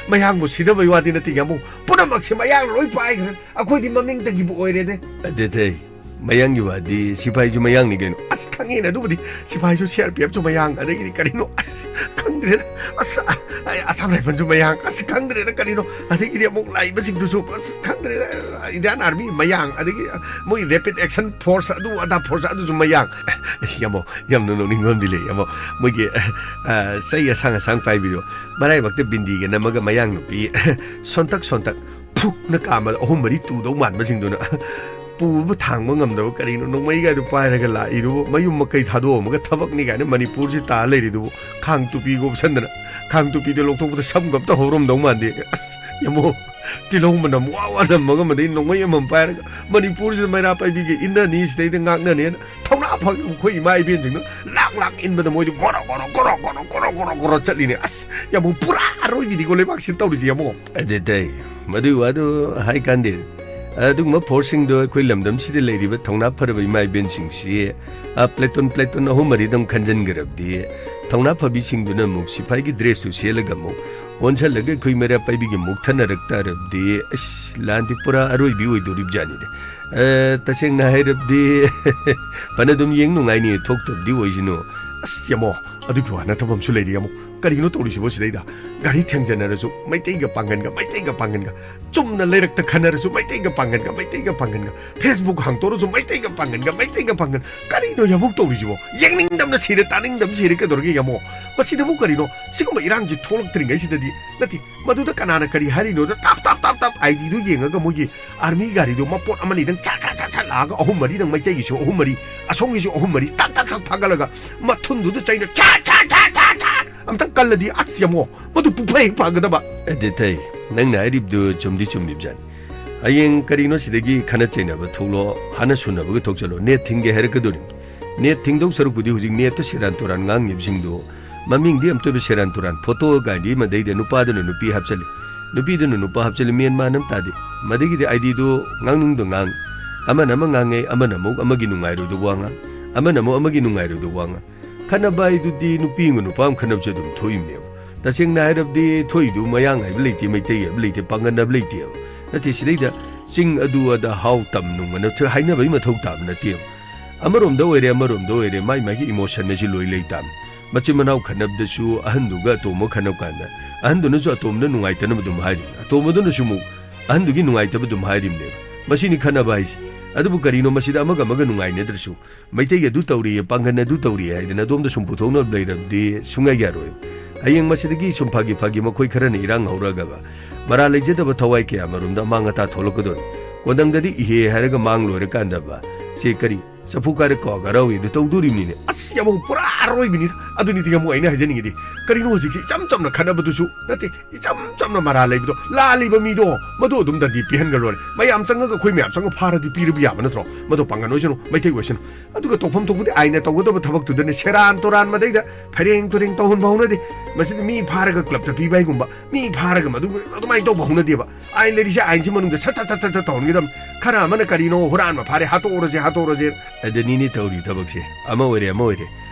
ꯃꯌꯥꯡꯕꯨ ꯁꯤꯗꯕꯩ ꯋꯥꯗꯤ ꯅꯠꯇꯦ, ꯌꯥꯝꯕꯨ꯫ ꯄꯨꯝꯅꯃꯛꯁꯦ ꯃꯌꯥꯡ ꯂꯣꯏ ꯄꯥꯏꯈ꯭ꯔꯦ꯫ ꯑꯩꯈꯣꯏꯗꯤ ꯃꯃꯤꯡꯇꯒꯤꯕꯨ ꯑꯣꯏꯔꯦꯅꯦ꯫ ꯑꯗꯨꯗꯩ ꯃꯌꯥꯡꯒꯤ ꯋꯥꯗꯤ ꯁꯤꯐꯥꯏꯁꯨ ꯃꯌꯥꯡꯅꯤ ꯀꯩꯅꯣ꯫ ꯑꯁ, ꯈꯪꯉꯦꯅꯦ ꯑꯗꯨꯕꯨꯗꯤ꯫ ꯁꯤꯐꯥꯏꯁꯨ ꯁꯤ ꯑꯥꯔ ꯄꯤ ꯑꯦꯐꯁꯨ ꯃꯌꯥꯡ, ꯑꯗꯒꯤꯗꯤ ꯀꯔꯤꯅꯣ, ꯑꯁ, ꯈꯪꯗ꯭ꯔꯦꯗ꯫ ꯑꯁ, ꯑ-, ꯑꯁꯥꯝ ꯔꯥꯏꯐꯜꯁꯨ ꯃꯌꯥꯡ, ꯑꯁ, ꯈꯪꯗ꯭ꯔꯦꯗ ꯀꯔꯤꯅꯣ꯫ ꯑꯗꯒꯤꯗꯤ ꯑꯃꯨꯛ ꯂꯥꯛꯏꯕꯁꯤꯡꯗꯨꯁꯨ, ꯑꯁ, ꯈꯪꯗ꯭ꯔꯦꯗ꯫ ꯏꯟꯗꯤꯌꯥꯟ ꯑꯥꯔꯃꯤ ꯃꯌꯥꯡ, ꯑꯗꯒꯤ ꯃꯣꯏ ꯔꯦꯄꯤꯗ ꯑꯦꯛꯁꯟ ꯐꯣꯔꯁ, ꯑꯗꯨ ꯑꯗꯥ ꯐꯣꯔꯁ, ꯑꯗꯨꯁꯨ ꯃꯌꯥꯡ꯫ ꯌꯥꯝꯕꯣ, ꯌꯥꯝꯅ ꯅꯣꯛꯅꯤꯡꯕ ꯑꯃꯗꯤ ꯂꯩ, ꯌꯥꯝꯕꯣ꯫ ꯃꯣꯏꯒꯤ, ꯑ, ꯆꯩ ꯑꯁꯥꯡ ꯑꯁꯥꯡ ꯄꯥꯏꯕꯤꯗꯣ, ꯃꯔꯥꯏꯕꯛꯇ ꯕꯤꯟꯗꯤꯒ ꯅꯝꯃꯒ ꯃꯌꯥꯡ ꯅꯨꯄꯤ ꯁꯣꯟꯇꯛ ꯁꯣꯟꯇꯛ ꯐꯨꯛꯅ ꯀꯥꯝꯕꯗ ꯑꯍꯨꯝ ꯃꯔꯤ ꯇꯨꯗꯧ ꯃꯥꯟꯕꯁꯤꯡꯗꯨꯅ ꯄꯨꯕ ꯊꯥꯡꯕ ꯉꯝꯗꯕ ꯀꯔꯤꯅꯣ, ꯅꯣꯡꯃꯩꯒꯥꯏꯗꯨ ꯄꯥꯏꯔꯒ ꯂꯥꯛꯏꯗꯨꯕꯨ, ꯃꯌꯨꯝ ꯃꯀꯩ ꯊꯥꯗꯣꯛꯑꯝꯃꯒ ꯊꯕꯛꯅꯤ ꯀꯥꯏꯅ ꯃꯅꯤꯄꯨꯔꯁꯤ ꯇꯥ ꯂꯩꯔꯤꯗꯨꯕꯨ, ꯈꯥꯡ ꯇꯨꯄꯤꯒ ꯎꯞꯁꯟꯗꯅ, ꯈꯥꯡ ꯇꯨꯄꯤꯗꯣ ꯂꯧꯊꯣꯛꯄꯗ ꯁꯝꯒ ꯑꯝꯇ ꯍꯧꯔꯝꯗꯧ ꯃꯥꯟꯗꯦ꯫ ꯑꯁ, ꯌꯦꯡꯉꯣ, ꯇꯤꯜꯍꯧ ꯃꯅꯝ ꯋꯥ ꯋꯥ ꯅꯝꯃꯒ, ꯃꯗꯩ ꯅꯣꯡꯃꯩ ꯑꯃꯃꯝ ꯄꯥꯏꯔꯒ ꯃꯅꯤꯄꯨꯔꯁꯤꯗ ꯃꯩꯔꯥ ꯄꯥꯏꯕꯤꯒꯦ ꯏꯟꯅꯅꯤ, ꯁꯤꯗꯩꯗ ꯉꯥꯛꯅꯅꯦꯅ ꯊꯧꯅꯥ ꯐꯕ ꯑꯩꯈꯣꯏ ꯏꯃꯥ ꯏꯕꯦꯟꯁꯤꯡꯅ ꯂꯥꯛ ꯂꯥꯛ ꯏꯟꯕꯗ ꯃꯣꯏꯗꯤ ꯒꯣꯔꯣ ꯒꯣꯔꯣ ꯒꯣꯔꯣ ꯒꯣꯔꯣ ꯒꯣꯔꯣ ꯒꯣꯔꯣ ꯆꯠꯂꯤꯅꯦ꯫ ꯑꯁ, ꯌꯥꯝꯕꯨ, ꯄꯨꯔꯥ ꯑꯔꯣꯏꯕꯤꯗꯤꯀꯣ ꯂꯩꯕꯥꯛꯁꯤꯗ ꯇꯧꯔꯤꯁꯦ, ꯌꯥꯝꯕꯨ꯫ ꯑꯗꯨꯗꯩ ꯃꯗꯨꯒꯤ ꯋꯥꯗꯨ ꯍꯥꯏ ꯀꯥꯟꯗꯦ꯫ ꯑꯗꯨꯒꯨꯝꯕ ꯐꯣꯔꯁꯁꯤꯡꯗꯣ ꯑꯩꯈꯣꯏ ꯂꯝꯗꯝꯁꯤꯗ ꯂꯩꯔꯤꯕ ꯊꯧꯅꯥ ꯐꯔꯕ ꯏꯃꯥ ꯏꯕꯦꯟꯁꯤꯡꯁꯤ, ꯑ, ꯄ꯭ꯂꯦꯇꯣꯟ, ꯄ꯭ꯂꯦꯇꯣꯟ ꯑꯍꯨꯝ ꯃꯔꯤꯗꯪ ꯈꯟꯖꯟꯈ꯭ꯔꯕꯗꯤ ꯊꯧꯅꯥ ꯐꯕꯤꯁꯤꯡꯗꯨꯅ ꯑꯃꯨꯛ ꯁꯤꯐꯥꯏꯒꯤ ꯗ꯭ꯔꯦꯁꯇꯨ ꯁꯦꯠꯂꯒ ꯑꯃꯨꯛ ꯑꯣꯟꯁꯜꯂꯒ ꯑꯩꯈꯣꯏ ꯃꯩꯔꯥ ꯄꯥꯏꯕꯤꯒꯤ ꯃꯨꯛ ꯊꯅꯔꯛ ꯇꯥꯔꯕꯗꯤ, ꯑꯁ, ꯂꯥꯟꯗꯤ ꯄꯨꯔꯥ ꯑꯔꯣꯏꯕꯤ ꯑꯣꯏꯗꯣꯔꯤꯕꯖꯥꯠꯅꯤꯗ꯫ ꯑ, ꯇꯁꯦꯡꯅ ꯍꯥꯏꯔꯕꯗꯤ ꯐꯅ ꯑꯗꯨꯝ ꯌꯦꯡ ꯅꯨꯡꯉꯥꯏꯅꯤ, ꯊꯣꯛꯇꯕꯗꯤ ꯑꯣꯏꯁꯅꯨ꯫ ꯑꯁ, ꯌꯥꯝꯕꯣ, ꯑꯗꯨꯒꯤ ꯋꯥ ꯅꯠꯇꯕ ꯑꯃꯁꯨ ꯂꯩꯔꯤ, ꯌꯥꯝꯕꯣ꯫ ꯀꯔꯤꯅꯣ ꯇꯧꯔꯤꯁꯤꯕꯣ ꯁꯤꯗꯩꯗ? ꯒꯥꯔꯤ ꯊꯦꯡꯖꯟꯅꯔꯁꯨ ꯃꯩꯇꯩꯒ ꯄꯥꯡꯒꯟꯒ, ꯃꯩꯇꯩꯒ ꯄꯥꯡꯒꯟꯒ, ꯆꯨꯝꯅ ꯂꯩꯔꯛꯇ ꯈꯟꯅꯔꯁꯨ ꯃꯩꯇꯩꯒ ꯄꯥꯡꯒꯟꯒ, ꯃꯩꯇꯩꯒ ꯄꯥꯡꯒꯟꯒ, Facebook ꯍꯥꯡꯇꯣꯔꯁꯨ ꯃꯩꯇꯩꯒ ꯄꯥꯡꯒꯟꯒ, ꯃꯩꯇꯩꯒ ꯄꯥꯡꯒꯟ꯫ ꯀꯔꯤꯅꯣ ꯌꯥꯝꯕꯨꯡ ꯇꯧꯔꯤꯁꯤꯕꯣ? ꯌꯦꯡꯅꯤꯡꯗꯕꯅ ꯁꯤꯔꯦ, ꯇꯥꯅꯤꯡꯗꯕꯅ ꯁꯤꯔꯦ꯫ ꯀꯩꯗꯧꯔꯒꯦ ꯌꯥꯝꯕꯨꯡ? ꯃꯁꯤꯗꯕꯨ ꯀꯔꯤꯅꯣ? ꯁꯤꯒꯨꯝꯕ ꯏꯔꯥꯡꯁꯤ ꯊꯣꯛꯂꯛꯇ꯭ꯔꯤꯉꯩꯁꯤꯗꯗꯤ ꯅꯠꯇꯦ, ꯃꯗꯨꯗ ꯀꯅꯥꯅ ꯀꯔꯤ ꯍꯥꯏꯔꯤꯅꯣꯗ ꯇꯞ ꯇꯞ ꯇꯞ ꯇꯞ ꯑꯥꯏ ꯗꯤꯗꯨ ꯌꯦꯡꯉꯒ ꯃꯣꯏꯒꯤ ꯑꯥꯔꯃꯤ ꯒꯥꯔꯤꯗꯣ ꯃꯄꯣꯠ ꯑꯃꯅꯤꯗꯪ ꯆꯥꯛ ꯆꯥꯛ ꯆꯥꯛ ꯆꯥꯛ ꯂꯥꯛꯑꯒ ꯑꯍꯨꯝ ꯃꯔꯤꯗꯪ, ꯃꯩꯇꯩꯒꯤꯁꯨ ꯑꯍꯨꯝ ꯃꯔꯤ, ꯑꯁꯣꯝꯒꯤꯁꯨ ꯑꯍꯨꯝ ꯃꯔꯤ ꯇꯛ ꯇꯛ ꯇꯛ ꯐꯥꯒꯠꯂꯒ ꯃꯊꯨꯟꯗꯨꯗ ꯆꯩꯅ ꯆꯥ ꯆꯥ ꯆꯥ ꯆꯥ ꯆꯥ ꯑꯝꯇꯪ ꯀꯜꯂꯗꯤ ꯑꯁ ꯌꯥꯝꯕꯨꯡ, ꯃꯗꯨ ꯄꯨꯡꯐ ꯍꯦꯛ ꯐꯒꯗꯕ꯫ ꯑꯗꯨ ꯊꯩ, ꯅꯪꯅ ꯍꯥꯏꯔꯤꯕꯗꯨ ꯆꯨꯝꯗꯤ ꯆꯨꯝꯃꯤꯕꯖꯥꯠꯅꯤ꯫ ꯍꯌꯦꯡ ꯀꯔꯤꯅꯣ ꯁꯤꯗꯒꯤ ꯈꯠꯅ ꯆꯩꯅꯕ ꯊꯣꯛꯂꯣ, ꯍꯥꯟꯅ ꯁꯨꯅꯕꯒ ꯊꯣꯛꯆꯜꯂꯣ, ꯅꯦꯠ ꯊꯤꯡꯒꯦ ꯍꯥꯏꯔꯛꯀꯗꯣꯔꯤꯕꯅꯤ꯫ ꯅꯦꯠ ꯊꯤꯡꯗꯧ ꯁꯔꯨꯛꯄꯨꯗꯤ ꯍꯧꯖꯤꯛ ꯅꯦꯠꯇ ꯁꯦꯔꯥꯟ ꯇꯨꯔꯥꯟ ꯉꯥꯡꯉꯤꯕꯁꯤꯡꯗꯣ ꯃꯃꯤꯡꯗꯤ ꯑꯝꯇꯣꯏꯕ ꯁꯦꯔꯥꯟ ꯇꯨꯔꯥꯟ, ꯐꯣꯇꯣ ꯀꯥꯏꯗꯤ ꯃꯗꯩꯗ ꯅꯨꯄꯥꯗꯨꯅ ꯅꯨꯄꯤ ꯍꯥꯞꯆꯜꯂꯤ, ꯅꯨꯄꯤꯗꯨꯅ ꯅꯨꯄꯥ ꯍꯥꯞꯆꯜꯂꯤ, ꯃꯦꯟ ꯃꯥꯟ ꯑꯃ ꯇꯥꯗꯦ꯫ ꯃꯗꯒꯤꯗꯤ ꯑꯥꯏ ꯗꯤꯗꯨ ꯉꯥꯡꯅꯤꯡꯗꯣ ꯉꯥꯡ, ꯑꯃꯅ ꯑꯃ ꯉꯥꯡꯉꯦ, ꯑꯃꯅ ꯑꯃꯨꯛ ꯑꯃꯒꯤ ꯅꯨꯡꯉꯥꯏꯔꯣꯏꯗꯧꯕ ꯋꯥ ꯉꯥꯡ, ꯑꯃꯅ ꯑꯃꯨꯛ ꯑꯃꯒꯤ ꯅꯨꯡꯉꯥꯏꯔꯣꯏꯗꯧꯕ ꯋꯥ ꯉꯥꯡ꯫ ꯈꯠꯅꯕ ꯍꯥꯏꯗꯨꯗꯤ ꯅꯨꯄꯤ ꯑꯃꯒ ꯅꯨꯄꯥ ꯑꯃ ꯈꯠꯅꯕꯁꯨ ꯑꯗꯨꯝ ꯊꯣꯛꯏꯕꯅꯦꯕ꯫ ꯇꯁꯦꯡꯅ ꯍꯥꯏꯔꯕꯗꯤ ꯊꯣꯛꯏꯗꯨ ꯃꯌꯥꯡ ꯍꯥꯏꯕ ꯂꯩꯇꯦ, ꯃꯩꯇꯩ ꯍꯥꯏꯕ ꯂꯩꯇꯦ, ꯄꯥꯡꯒꯟ ꯍꯥꯏꯕ ꯂꯩꯇꯦꯕ꯫ ꯅꯠꯇꯦ, ꯁꯤꯗꯩꯗ ꯆꯤꯡ ꯑꯗꯨ ꯑꯗꯥ ꯍꯥꯎ ꯇꯝ ꯅꯨꯡ ꯑꯅ ꯊ-, ꯍꯥꯏꯅꯕꯒꯤ ꯃꯊꯧ ꯇꯥꯕ ꯅꯠꯇꯦꯕ꯫ ꯑꯃꯔꯣꯝꯗ ꯑꯣꯏꯔꯦ, ꯑꯃꯔꯣꯝꯗ ꯑꯣꯏꯔꯦ, ꯃꯥꯏ ꯃꯥꯒꯤ ꯏꯃꯣꯁꯟ ꯑꯁꯤ ꯂꯣꯏ ꯂꯩ ꯇꯥꯕꯅꯤ꯫ ꯃꯆꯤꯟ ꯃꯅꯥꯎ ꯈꯠꯅꯕꯗꯁꯨ ꯑꯍꯟꯗꯨꯒ ꯑꯇꯣꯝꯕ ꯈꯠꯅꯕ ꯀꯥꯟꯗ ꯑꯍꯟꯗꯨꯅꯁꯨ ꯑꯇꯣꯝꯕꯗ ꯅꯨꯡꯉꯥꯏꯇꯅꯕ ꯑꯗꯨꯝ ꯍꯥꯏꯔꯤꯕꯅꯤ, ꯑꯇꯣꯝꯕꯗꯨꯅꯁꯨ ꯑꯃꯨꯛ ꯑꯍꯟꯗꯨꯒꯤ ꯅꯨꯡꯉꯥꯏꯇꯕ ꯑꯗꯨꯝ ꯍꯥꯏꯔꯤꯕꯅꯦꯕ꯫ ꯃꯁꯤꯅꯤ ꯈꯠꯅꯕ ꯍꯥꯏꯁꯦ꯫ ꯑꯗꯨꯕꯨ ꯀꯔꯤꯅꯣ ꯃꯁꯤꯗ ꯑꯃꯒ ꯑꯃꯒ ꯅꯨꯡꯉꯥꯏꯅꯗ꯭ꯔꯁꯨ ꯃꯩꯇꯩꯒꯤ ꯑꯗꯨ ꯇꯧꯔꯤꯌꯦ, ꯄꯥꯡꯒꯟ ꯑꯗꯨ ꯇꯧꯔꯤꯌꯦ ꯍꯥꯏꯗꯅ ꯑꯗꯣꯝꯗ ꯁꯨꯝ ꯄꯨꯊꯣꯛꯅꯕ ꯂꯩꯔꯕꯗꯤ ꯁꯨꯡꯌꯥ ꯌꯥꯔꯣꯏ꯫ ꯍꯌꯦꯡ ꯃꯁꯤꯗꯒꯤ ꯁꯨꯝ ꯐꯥꯒꯤ ꯐꯥꯒꯤ ꯃꯈꯣꯏ ꯈꯔꯅ ꯏꯔꯥꯡ ꯍꯧꯔꯛꯑꯒꯕ ꯃꯔꯥ ꯂꯩꯖꯗꯕ ꯊꯋꯥꯏ ꯀꯌꯥ ꯑꯃꯔꯣꯝꯗ ꯑꯃꯥꯡ ꯑꯇꯥ ꯊꯣꯛꯂꯛꯀꯗꯣꯔꯤ꯫ ꯀꯣꯟꯗꯪꯗꯗꯤ ꯏꯍꯦ ꯍꯥꯏꯔꯒ ꯃꯥꯡ ꯂꯣꯏꯔꯀꯥꯟꯗꯕ ꯁꯤ ꯀꯔꯤ ꯆꯐꯨ ꯀꯥꯔꯦ ꯀ꯭ꯋꯥ ꯀꯥꯔꯧꯏ ꯑꯗꯨ ꯇꯧꯗꯣꯔꯤꯕꯅꯤꯅꯦ꯫ ꯑꯁ, ꯌꯥꯝ ꯄꯨꯔꯥ ꯑꯔꯣꯏꯕꯤꯅꯤ꯫ ꯑꯗꯨꯅꯤꯗꯤ ꯌꯥꯝ ꯑꯩꯅ ꯍꯥꯏꯖꯅꯤꯡꯉꯤꯗꯤ, ꯀꯔꯤꯅꯣ ꯍꯧꯖꯤꯛꯁꯤ ꯏꯆꯝ ꯆꯝꯅ ꯈꯠꯅꯕꯗꯨꯁꯨ ꯅꯠꯇꯦ, ꯏꯆꯝ ꯆꯝꯅ ꯃꯔꯥ ꯂꯩꯕꯗꯣ, ꯂꯥꯜꯂꯤꯕ ꯃꯤꯗꯣ ꯃꯗꯨ ꯑꯗꯨꯝ ꯗꯟꯗꯤ ꯄꯤꯍꯟꯈ꯭ꯔ ꯂꯣꯏꯔꯦ꯫ ꯃꯌꯥꯝ ꯆꯪꯉꯒ ꯑꯩꯈꯣꯏ ꯃꯌꯥꯝ ꯆꯪꯉꯒ ꯐꯥꯔꯗꯤ ꯄꯤꯔꯕ ꯌꯥꯕ ꯅꯠꯇ꯭ꯔꯣ? ꯃꯗꯨ ꯄꯥꯡꯒꯟ ꯑꯣꯏꯁꯅꯨ, ꯃꯩꯇꯩ ꯑꯣꯏꯁꯅꯨ꯫ ꯑꯗꯨꯒ ꯇꯧꯐꯝ ꯊꯣꯛꯄꯗꯤ ꯑꯥꯏꯟꯅ ꯇꯧꯒꯗꯕ ꯊꯕꯛꯇꯨꯗꯅꯦ ꯁꯦꯔꯥꯟ ꯇꯨꯔꯥꯟ ꯃꯗꯩꯗ ꯐꯩꯔꯦꯡ ꯇꯨꯔꯦꯡ ꯇꯧꯍꯟꯕ ꯍꯧꯅꯗꯦ꯫ ꯃꯁꯤꯗꯤ ꯃꯤ ꯐꯥꯔꯒ ꯀ꯭ꯂꯕꯇ ꯄꯤꯕ ꯍꯥꯏꯒꯨꯝꯕ, ꯃꯤ ꯐꯥꯔꯒ ꯃꯗꯨ ꯑꯗꯨꯃꯥꯏꯅ ꯇꯧꯕ ꯍꯧꯅꯗꯦꯕ꯫ ꯑꯥꯏꯟ ꯂꯩꯔꯤꯁꯦ ꯑꯥꯏꯟꯁꯤ ꯃꯅꯨꯡꯗ ꯁꯠ ꯁꯠ ꯁꯠ ꯁꯠ ꯁꯠ ꯇꯧꯍꯟꯒꯗꯕꯅꯤ꯫ ꯈꯔ ꯑꯃꯅ ꯀꯔꯤꯅꯣ ꯍꯨꯔꯥꯟꯕ ꯐꯥꯔꯦ, ꯍꯥꯠꯇꯣꯛꯎꯔꯁꯦ, ꯍꯥꯠꯇꯣꯛꯎꯔꯁꯦ꯫ ꯑꯗꯨꯅꯤꯅꯦ ꯇꯧꯔꯤ ꯊꯕꯛꯁꯦ꯫ ꯑꯃ ꯑꯣꯏꯔꯦ, ꯑꯃ ꯑꯣꯏꯔꯦ꯫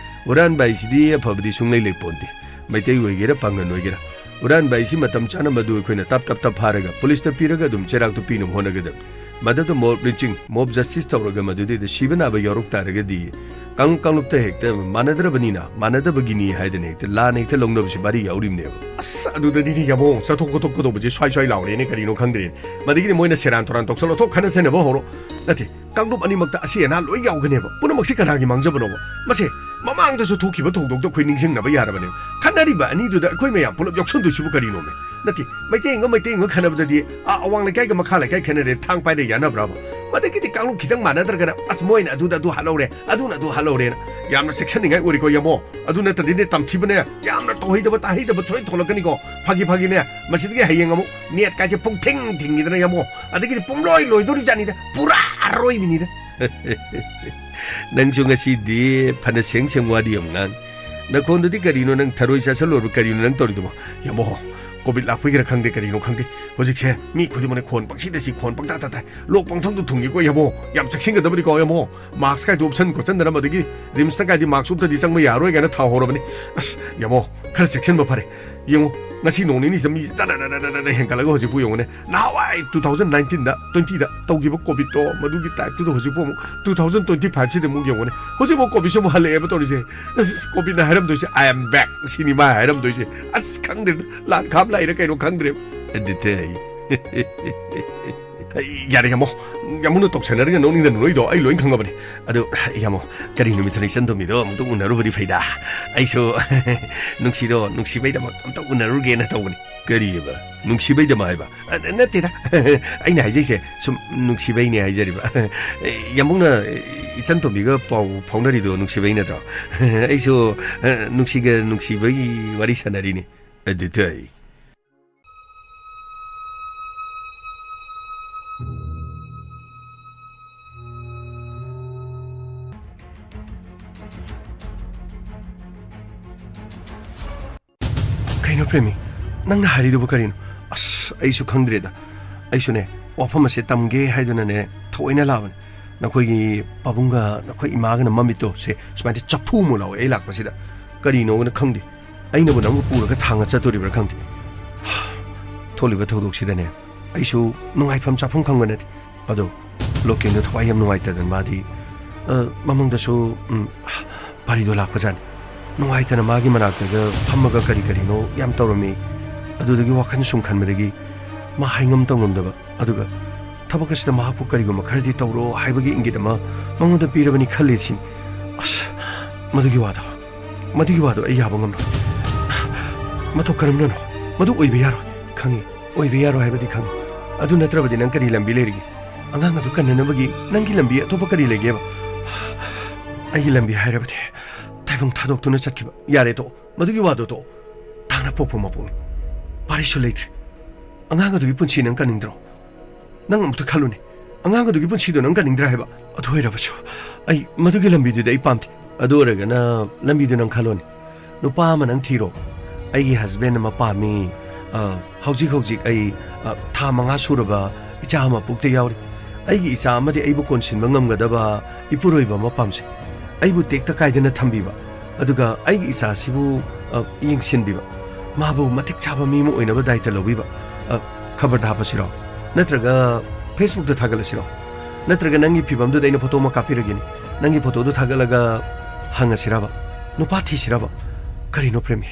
ꯍꯨꯔꯥꯟꯕ ꯍꯥꯏꯁꯤꯗꯤ ꯑꯐꯕꯗꯤ ꯁꯨꯡꯂꯩ ꯂꯩꯄꯣꯟꯇꯦ꯫ ꯃꯩꯇꯩ ꯑꯣꯏꯒꯦꯔꯥ ꯄꯥꯡꯒꯟ ꯑꯣꯏꯒꯦꯔꯥ꯫ ꯍꯨꯔꯥꯟꯕ ꯍꯥꯏꯁꯤ ꯃꯇꯝ ꯆꯥꯅ ꯃꯗꯨ ꯑꯩꯈꯣꯏꯅ ꯇꯞ ꯇꯞ ꯇꯞ ꯐꯥꯔꯒ ꯄꯨꯂꯤꯁꯇ ꯄꯤꯔꯒ ꯑꯗꯨꯝ ꯆꯩꯔꯥꯛꯇꯨ ꯄꯤꯅꯕ ꯍꯣꯠꯅꯒꯗꯕꯅꯤ꯫ ꯃꯗꯨꯗ mob lynching, mob justice ꯇꯧꯔꯒ ꯃꯗꯨꯗꯩꯗ ꯁꯤꯕ ꯅꯥꯕ ꯌꯥꯎꯔꯛ ꯇꯥꯔꯒꯗꯤ ꯀꯥꯡꯂꯨꯞ ꯀꯥꯡꯂꯨꯞꯇ ꯍꯦꯛꯇ ꯃꯥꯟꯅꯗ꯭ꯔꯕꯅꯤꯅ, ꯃꯥꯟꯅꯗꯕꯒꯤꯅꯤ ꯍꯥꯏꯗꯅ ꯍꯦꯛꯇ ꯂꯥꯟꯅ ꯍꯦꯛꯇ ꯂꯧꯅꯕꯁꯨ ꯃꯔꯤ ꯌꯥꯎꯔꯤꯕꯅꯦꯕ꯫ ꯑꯁ, ꯑꯗꯨꯗꯅꯤꯅꯦ ꯌꯥꯝꯕꯨꯡ, ꯆꯠꯊꯣꯛ ꯈꯣꯠꯇꯣꯛꯀꯗꯧꯕꯁꯦ ꯁ꯭ꯋꯥꯏ ꯁ꯭ꯋꯥꯏ ꯂꯥꯎꯔꯦꯅꯦ, ꯀꯔꯤꯅꯣ ꯈꯪꯗ꯭ꯔꯦꯅꯦ꯫ ꯃꯗꯒꯤꯗꯤ ꯃꯣꯏꯅ ꯁꯦꯔꯥꯟ ꯇꯨꯔꯥꯟ ꯇꯧꯁꯜꯂꯣ, ꯊꯣꯛ ꯈꯠꯅ ꯆꯩꯅꯕ ꯍꯧꯔꯣ꯫ ꯅꯠꯇꯦ, ꯀꯥꯡꯂꯨꯞ ꯑꯅꯤꯃꯛꯇ ꯑꯁꯤ ꯑꯅꯥ ꯂꯣꯏ ꯌꯥꯎꯒꯅꯦꯕ꯫ ꯄꯨꯝꯅꯃꯛꯁꯤ ꯀꯅꯥꯒꯤ ꯃꯥꯡꯖꯕꯅꯣꯕ? ꯃꯁꯦ ꯃꯃꯥꯡꯗꯁꯨ ꯊꯣꯛꯈꯤꯕ ꯊꯧꯗꯣꯛꯇꯣ ꯑꯩꯈꯣꯏ ꯅꯤꯡꯁꯤꯡꯅꯕ ꯌꯥꯔꯕꯅꯦꯕ꯫ ꯈꯠꯅꯔꯤꯕ ꯑꯅꯤꯗꯨꯗ ꯑꯩꯈꯣꯏ ꯃꯌꯥꯝ ꯄꯨꯂꯞ ꯌꯥꯎꯁꯟꯗꯣꯏꯁꯤꯕꯨ ꯀꯔꯤꯅꯣꯃꯦ? ꯅꯠꯇꯦ, ꯃꯩꯇꯩ ꯑꯃꯒ ꯃꯩꯇꯩ ꯑꯃꯒ ꯈꯠꯅꯕꯗꯗꯤ, ꯑꯥ, ꯑꯋꯥꯡ ꯂꯩꯀꯥꯏꯒ ꯃꯈꯥ ꯂꯩꯀꯥꯏ ꯈꯠꯅꯔꯦ, ꯊꯥꯡ ꯄꯥꯏꯔꯦ ꯌꯥꯅꯕ꯭ꯔꯕ? ꯃꯗꯒꯤꯗꯤ ꯀꯥꯡꯂꯨꯞ ꯈꯤꯇꯪ ꯃꯥꯟꯅꯗ꯭ꯔꯒꯅ, "ꯑꯁ, ꯃꯣꯏꯅ ꯑꯗꯨꯗ ꯑꯗꯨ ꯍꯥꯠꯍꯧꯔꯦ, ꯑꯗꯨꯅ ꯑꯗꯨ ꯍꯥꯠꯍꯧꯔꯦꯅ", ꯌꯥꯝꯅ ꯆꯦꯛꯁꯤꯟꯅꯤꯡꯉꯥꯏ ꯑꯣꯏꯔꯤꯀꯣ, ꯌꯥꯝꯕꯨꯡ꯫ ꯑꯗꯨ ꯅꯠꯇ꯭ꯔꯗꯤꯅꯦ, ꯇꯝꯊꯤꯕꯅꯦ, ꯌꯥꯝꯅ ꯇꯧꯍꯩꯗꯕ, ꯇꯥꯍꯩꯗꯕ ꯁꯣꯏ ꯊꯣꯛꯂꯛꯀꯅꯤꯀꯣ꯫ ꯐꯥꯒꯤ ꯐꯥꯒꯤꯅꯦ, ꯃꯁꯤꯗꯒꯤ ꯍꯌꯦꯡ ꯑꯃꯨꯛ net ꯀꯥꯏꯁꯦ ꯄꯨꯡꯊꯤꯡ ꯊꯤꯡꯈꯤꯗꯅ, ꯌꯥꯝꯕꯨꯡ꯫ ꯑꯗꯒꯤꯗꯤ ꯄꯨꯡꯂꯣꯏ ꯂꯣꯏꯗꯣꯔꯤꯕꯖꯥꯠꯅꯤꯗ, ꯄꯨꯔꯥ ꯑꯔꯣꯏꯕꯤꯅꯤꯗ꯫ ꯅꯪꯁꯨ ꯉꯁꯤꯗꯤ ꯐꯅ ꯁꯦꯡ ꯁꯦꯡ ꯋꯥꯗꯤ ꯌꯥꯝ ꯉꯥꯡ꯫ ꯅꯈꯣꯟꯗꯨꯗꯤ ꯀꯔꯤꯅꯣ, ꯅꯪ ꯊꯔꯣꯏ ꯆꯥꯁꯜꯂꯨꯔꯕ ꯀꯔꯤꯅꯣ ꯅꯪ ꯇꯧꯔꯤꯗꯨꯕꯣ? ꯌꯥꯝꯕꯨꯡ, COVID ꯂꯥꯛꯄꯒꯤꯔ ꯈꯪꯗꯦ, ꯀꯔꯤꯅꯣ ꯈꯪꯗꯦ, ꯍꯧꯖꯤꯛꯁꯦ ꯃꯤ ꯈꯨꯗꯤꯡꯃꯛꯅ ꯈꯣꯟ ꯄꯪꯁꯤꯗ ꯁꯤ, ꯈꯣꯟ ꯄꯪꯇꯥ ꯇꯥ ꯇꯥꯏ, ꯂꯣꯛ ꯄꯪꯊꯨꯡꯗ ꯊꯨꯡꯉꯤꯀꯣ, ꯌꯥꯝꯕꯨꯡ꯫ ꯌꯥꯝ ꯆꯦꯛꯁꯤꯟꯒꯗꯕꯅꯤꯀꯣ, ꯌꯥꯝꯕꯨꯡ꯫ Mask ꯀꯥꯏꯗꯨ ꯎꯞꯁꯟ ꯈꯣꯠꯆꯟꯗꯅ, ꯃꯗꯒꯤ RIMS ꯇ ꯀꯥꯏꯗꯤ mask ꯎꯞꯇꯗꯤ ꯆꯪꯕ ꯌꯥꯔꯣꯏ ꯀꯥꯏꯅ ꯊꯥꯍꯧꯔꯕꯅꯤ꯫ ꯑꯁ, ꯌꯥꯝꯕꯨꯡ, ꯈꯔ ꯆꯦꯛꯁꯤꯟꯕ ꯐꯔꯦ꯫ ꯌꯦꯡꯉꯨ, ꯉꯁꯤ ꯅꯣꯡ ꯅꯤꯅꯤꯁꯤꯗ ꯃꯤ ꯖꯔ ꯖꯔ ꯖꯔ ꯖꯔ ꯍꯦꯟꯒꯠꯂꯒ ꯍꯧꯖꯤꯛꯄꯨ ꯌꯦꯡꯉꯨꯅꯦ꯫ ꯅꯍꯥꯟꯋꯥꯏ two thousand nineteen ꯗ, twenty ꯗ ꯇꯧꯈꯤꯕ COVID ꯇꯣ, ꯃꯗꯨꯒꯤ type ꯇꯨꯗ ꯍꯧꯖꯤꯛꯄꯨ ꯑꯃꯨꯛ two thousand twenty five ꯁꯤꯗ ꯑꯃꯨꯛ ꯌꯦꯡꯉꯨꯅꯦ꯫ ꯍꯧꯖꯤꯛꯐꯥꯎ COVID ꯁꯤꯕꯨ ꯍꯜꯂꯛꯑꯦꯕ ꯇꯧꯔꯤꯁꯦ꯫ ꯑꯁ, COVID ꯅ ꯍꯥꯏꯔꯝꯗꯣꯏꯁꯦ, "I am back" ꯁꯤꯅꯤ ꯃꯥ ꯍꯥꯏꯔꯝꯗꯣꯏꯁꯦ꯫ ꯑꯁ, ꯈꯪꯗ꯭ꯔꯦꯗ, ꯂꯥꯟ ꯈꯥꯝ ꯂꯥꯛꯏꯔ ꯀꯩꯅꯣ ꯈꯪꯗ꯭ꯔꯦꯕ꯫ ꯑꯗꯨꯗꯤ ꯑꯩ ꯑꯩ, ꯌꯥꯔꯦ, ꯌꯥꯝꯕꯨꯡ꯫ ꯌꯥꯝꯕꯨꯡꯅ ꯇꯧꯁꯟꯅꯔꯒ ꯅꯣꯛꯅꯤꯡꯗ ꯅꯣꯛꯏꯗꯣ ꯑꯩ ꯂꯣꯏ ꯈꯪꯉꯕꯅꯤ꯫ ꯑꯗꯨ, ꯌꯥꯝꯕꯨꯡ, ꯀꯔꯤ ꯅꯨꯃꯤꯠꯇꯅꯣ ꯏꯆꯟ ꯇꯣꯝꯕꯤꯗꯣ ꯑꯃꯨꯛꯇ ꯎꯅꯔꯨꯕꯗꯤ ꯐꯩꯗ꯫ ꯑꯩꯁꯨ ꯅꯨꯡꯁꯤꯗꯣ ꯅꯨꯡꯁꯤꯕꯩꯗꯃꯛ ꯑꯝꯇ ꯎꯅꯔꯨꯒꯦꯅ ꯇꯧꯕꯅꯤ꯫ ꯀꯔꯤꯑꯕ? ꯅꯨꯡꯁꯤꯕꯩꯗꯃꯛ ꯍꯥꯏꯕ? ꯑ, ꯅꯠꯇꯦꯗ꯫ ꯑꯩꯅ ꯍꯥꯏꯖꯩꯁꯦ ꯁꯨꯝ ꯅꯨꯡꯁꯤꯕꯩꯅꯦ ꯍꯥꯏꯖꯔꯤꯕ꯫ ꯌꯥꯝꯕꯨꯡꯅ ꯏꯆꯟ ꯇꯣꯝꯕꯤꯒ ꯄꯥꯎ ꯐꯥꯎꯅꯔꯤꯗꯣ ꯅꯨꯡꯁꯤꯕꯩ ꯅꯠꯇ꯭ꯔꯣ? ꯑꯩꯁꯨ, ꯑ, ꯅꯨꯡꯁꯤꯒ ꯅꯨꯡꯁꯤꯕꯒꯤ ꯋꯥꯔꯤ ꯁꯥꯟꯅꯔꯤꯅꯤ꯫ ꯑꯗꯨꯗ ꯑꯩ ꯀꯩꯅꯣ ꯄ꯭ꯔꯦꯃꯤ, ꯅꯪꯅ ꯍꯥꯏꯔꯤꯗꯨꯕꯨ ꯀꯔꯤꯅꯣ? ꯑꯁ, ꯑꯩꯁꯨ ꯈꯪꯗ꯭ꯔꯦꯗ꯫ ꯑꯩꯁꯨꯅꯦ, ꯋꯥꯐꯝ ꯑꯁꯦ ꯇꯝꯒꯦ ꯍꯥꯏꯗꯨꯅꯅꯦ ꯊꯑꯣꯏꯅ ꯂꯥꯛꯑꯕꯅꯤ꯫ ꯅꯈꯣꯏꯒꯤ ꯄꯥꯕꯨꯡꯒ ꯅꯈꯣꯏ ꯏꯃꯥꯒꯅ ꯃꯃꯤꯠꯇꯣ ꯁꯦ ꯁꯨꯃꯥꯏꯅ ꯆꯐꯨꯃꯨꯛ ꯂꯥꯎꯋꯦ ꯑꯩ ꯂꯥꯛꯄꯁꯤꯗ꯫ ꯀꯔꯤꯅꯣꯅ ꯈꯪꯗꯦ꯫ ꯑꯩꯅꯕꯨ ꯅꯪꯕꯨ ꯄꯨꯔꯒ ꯊꯥꯡꯉ ꯆꯠꯇꯣꯔꯤꯕ꯭ꯔꯥ ꯈꯪꯗꯦ꯫ ꯊꯣꯛꯂꯤꯕ ꯊꯧꯗꯣꯛꯁꯤꯗꯅꯦ ꯑꯩꯁꯨ ꯅꯨꯡꯉꯥꯏꯐꯝ ꯆꯥꯐꯝ ꯈꯪꯕ ꯅꯠꯇꯦ꯫ ꯑꯗꯣ ꯂꯣꯀꯦꯟꯗꯣ ꯊꯋꯥꯏ ꯌꯥꯝ ꯅꯨꯡꯉꯥꯏꯇꯗꯅ ꯃꯥꯗꯤ, ꯑ, ꯃꯃꯪꯗꯁꯨ, ꯎꯝ, ꯄꯥꯔꯤꯗꯣ ꯂꯥꯛꯄꯖꯥꯠꯅꯤ꯫ ꯅꯨꯡꯉꯥꯏꯇꯅ ꯃꯥꯒꯤ ꯃꯅꯥꯛꯇꯒ ꯐꯝꯃꯒ ꯀꯔꯤ ꯀꯔꯤꯅꯣ ꯌꯥꯝ ꯇꯧꯔꯝꯃꯤ꯫ ꯑꯗꯨꯗꯒꯤ ꯋꯥꯈꯜ ꯁꯨꯝ ꯈꯟꯕꯗꯒꯤ ꯃꯥ ꯍꯥꯏꯉꯝ ꯇꯧꯉꯝꯗꯕ, ꯑꯗꯨꯒ ꯊꯕꯛ ꯑꯁꯤꯗ ꯃꯍꯥꯛꯄꯨ ꯀꯔꯤꯒꯨꯝꯕ ꯈꯔꯗꯤ ꯇꯧꯔꯣ ꯍꯥꯏꯕꯒꯤ ꯏꯪꯒꯤꯠ ꯑꯃ ꯃꯉꯣꯟꯗ ꯄꯤꯔꯕꯅꯤ ꯈꯜꯂꯤ ꯁꯤꯅꯤ꯫ ꯑꯁ, ꯃꯗꯨꯒꯤ ꯋꯥꯗꯣ, ꯃꯗꯨꯒꯤ ꯋꯥꯗꯣ ꯑꯩ ꯌꯥꯕ ꯉꯝꯂꯣꯏ꯫ ꯃꯇꯧ ꯀꯔꯝꯅꯅꯣ? ꯃꯗꯨ ꯑꯣꯏꯕ ꯌꯥꯔꯣꯏ꯫ ꯈꯪꯉꯤ, ꯑꯣꯏꯕ ꯌꯥꯔꯣꯏ ꯍꯥꯏꯕꯗꯤ ꯈꯪꯉꯤ꯫ ꯑꯗꯨ ꯅꯠꯇ꯭ꯔꯕꯗꯤ ꯅꯪ ꯀꯔꯤ ꯂꯝꯕꯤ ꯂꯩꯔꯤꯒꯦ? ꯑꯉꯥꯡ ꯑꯗꯨ ꯀꯟꯅꯅꯕꯒꯤ ꯅꯪꯒꯤ ꯂꯝꯕꯤ ꯑꯇꯣꯞꯄ ꯀꯔꯤ ꯂꯩꯒꯦꯕ? ꯑꯩꯒꯤ ꯂꯝꯕꯤ ꯍꯥꯏꯔꯕꯗꯤ ꯇꯥꯏꯕꯪ ꯊꯥꯗꯣꯛꯇꯨꯅ ꯆꯠꯈꯤꯕ꯫ ꯌꯥꯔꯦ, ꯇꯣꯛꯑꯣ꯫ ꯃꯗꯨꯒꯤ ꯋꯥꯗꯣ ꯇꯣꯛꯑꯣ꯫ ꯇꯥꯡꯅ ꯄꯣꯛꯄ ꯃꯄꯣꯛꯅꯤ꯫ ꯄꯥꯔꯤꯁꯨ ꯂꯩꯇ꯭ꯔꯦ꯫ ꯑꯉꯥꯡ ꯑꯗꯨꯒꯤ ꯄꯨꯟꯁꯤ ꯅꯪ ꯀꯟꯅꯤꯡꯗ꯭ꯔꯣ? ꯅꯪ ꯑꯃꯨꯛꯇ ꯈꯜꯂꯨꯅꯦ꯫ ꯑꯉꯥꯡ ꯑꯗꯨꯒꯤ ꯄꯨꯟꯁꯤꯗꯣ ꯅꯪ ꯀꯟꯅꯤꯡꯗ꯭ꯔꯥ ꯍꯥꯏꯕ? ꯑꯗꯨ ꯑꯣꯏꯔꯕꯁꯨ ꯑꯩ ꯃꯗꯨꯒꯤ ꯂꯝꯕꯤꯗꯨꯗ ꯑꯩ ꯄꯥꯝꯗꯦ꯫ ꯑꯗꯨ ꯑꯣꯏꯔꯒꯅ ꯂꯝꯕꯤꯗꯨ ꯅꯪ ꯈꯜꯂꯣꯅꯦ꯫ ꯅꯨꯄꯥ ꯑꯃ ꯅꯪ ꯊꯤꯔꯣ꯫ ꯑꯩꯒꯤ ꯍꯁꯕꯦꯟ ꯑꯃ ꯄꯥꯝꯃꯤ꯫ ꯑ, ꯍꯧꯖꯤꯛ ꯍꯧꯖꯤꯛ ꯑꯩ, ꯑ, ꯊꯥ ꯃꯉꯥ ꯁꯨꯔꯕ ꯏꯆꯥ ꯑꯃ ꯄꯨꯛꯇ ꯌꯥꯎꯔꯤ꯫ ꯑꯩꯒꯤ ꯏꯆꯥ ꯑꯃꯗꯤ ꯑꯩꯕꯨ ꯀꯣꯟꯁꯤꯟꯕ ꯉꯝꯒꯗꯕ ꯏꯄꯨꯔꯣꯏꯕ ꯑꯃ ꯄꯥꯝꯖꯩ꯫ ꯑꯩꯕꯨ ꯇꯦꯛꯇ ꯀꯥꯏꯗꯅ ꯊꯝꯕꯤꯕ, ꯑꯗꯨꯒ ꯑꯩꯒꯤ ꯏꯆꯥꯁꯤꯕꯨ, ꯑ, ꯌꯦꯡꯁꯤꯟꯕꯤꯕ, ꯃꯥꯕꯨ ꯃꯇꯤꯛ ꯆꯥꯕ ꯃꯤ ꯑꯃ ꯑꯣꯏꯅꯕ ꯗꯥꯏꯇ ꯂꯧꯕꯤꯕ꯫ ꯑ, ꯈꯕꯔꯗ ꯍꯥꯞꯄꯁꯤꯔꯣ? ꯅꯠꯇ꯭ꯔꯒ ꯐꯦꯁꯕꯨꯛꯇ ꯊꯥꯒꯠꯂꯁꯤꯔꯣ? ꯅꯠꯇ꯭ꯔꯒ ꯅꯪꯒꯤ ꯐꯤꯕꯝꯗꯨꯗ ꯑꯩꯅ ꯐꯣꯇꯣ ꯑꯃ ꯀꯥꯞꯄꯤꯔꯒꯦꯅꯦ꯫ ꯅꯪꯒꯤ ꯐꯣꯇꯣꯗꯨ ꯊꯥꯒꯠꯂꯒ ꯍꯪꯉꯁꯤꯔꯕ? ꯅꯨꯄꯥ ꯊꯤꯁꯤꯔꯕ? ꯀꯔꯤꯅꯣ ꯄ꯭ꯔꯦꯃꯤ?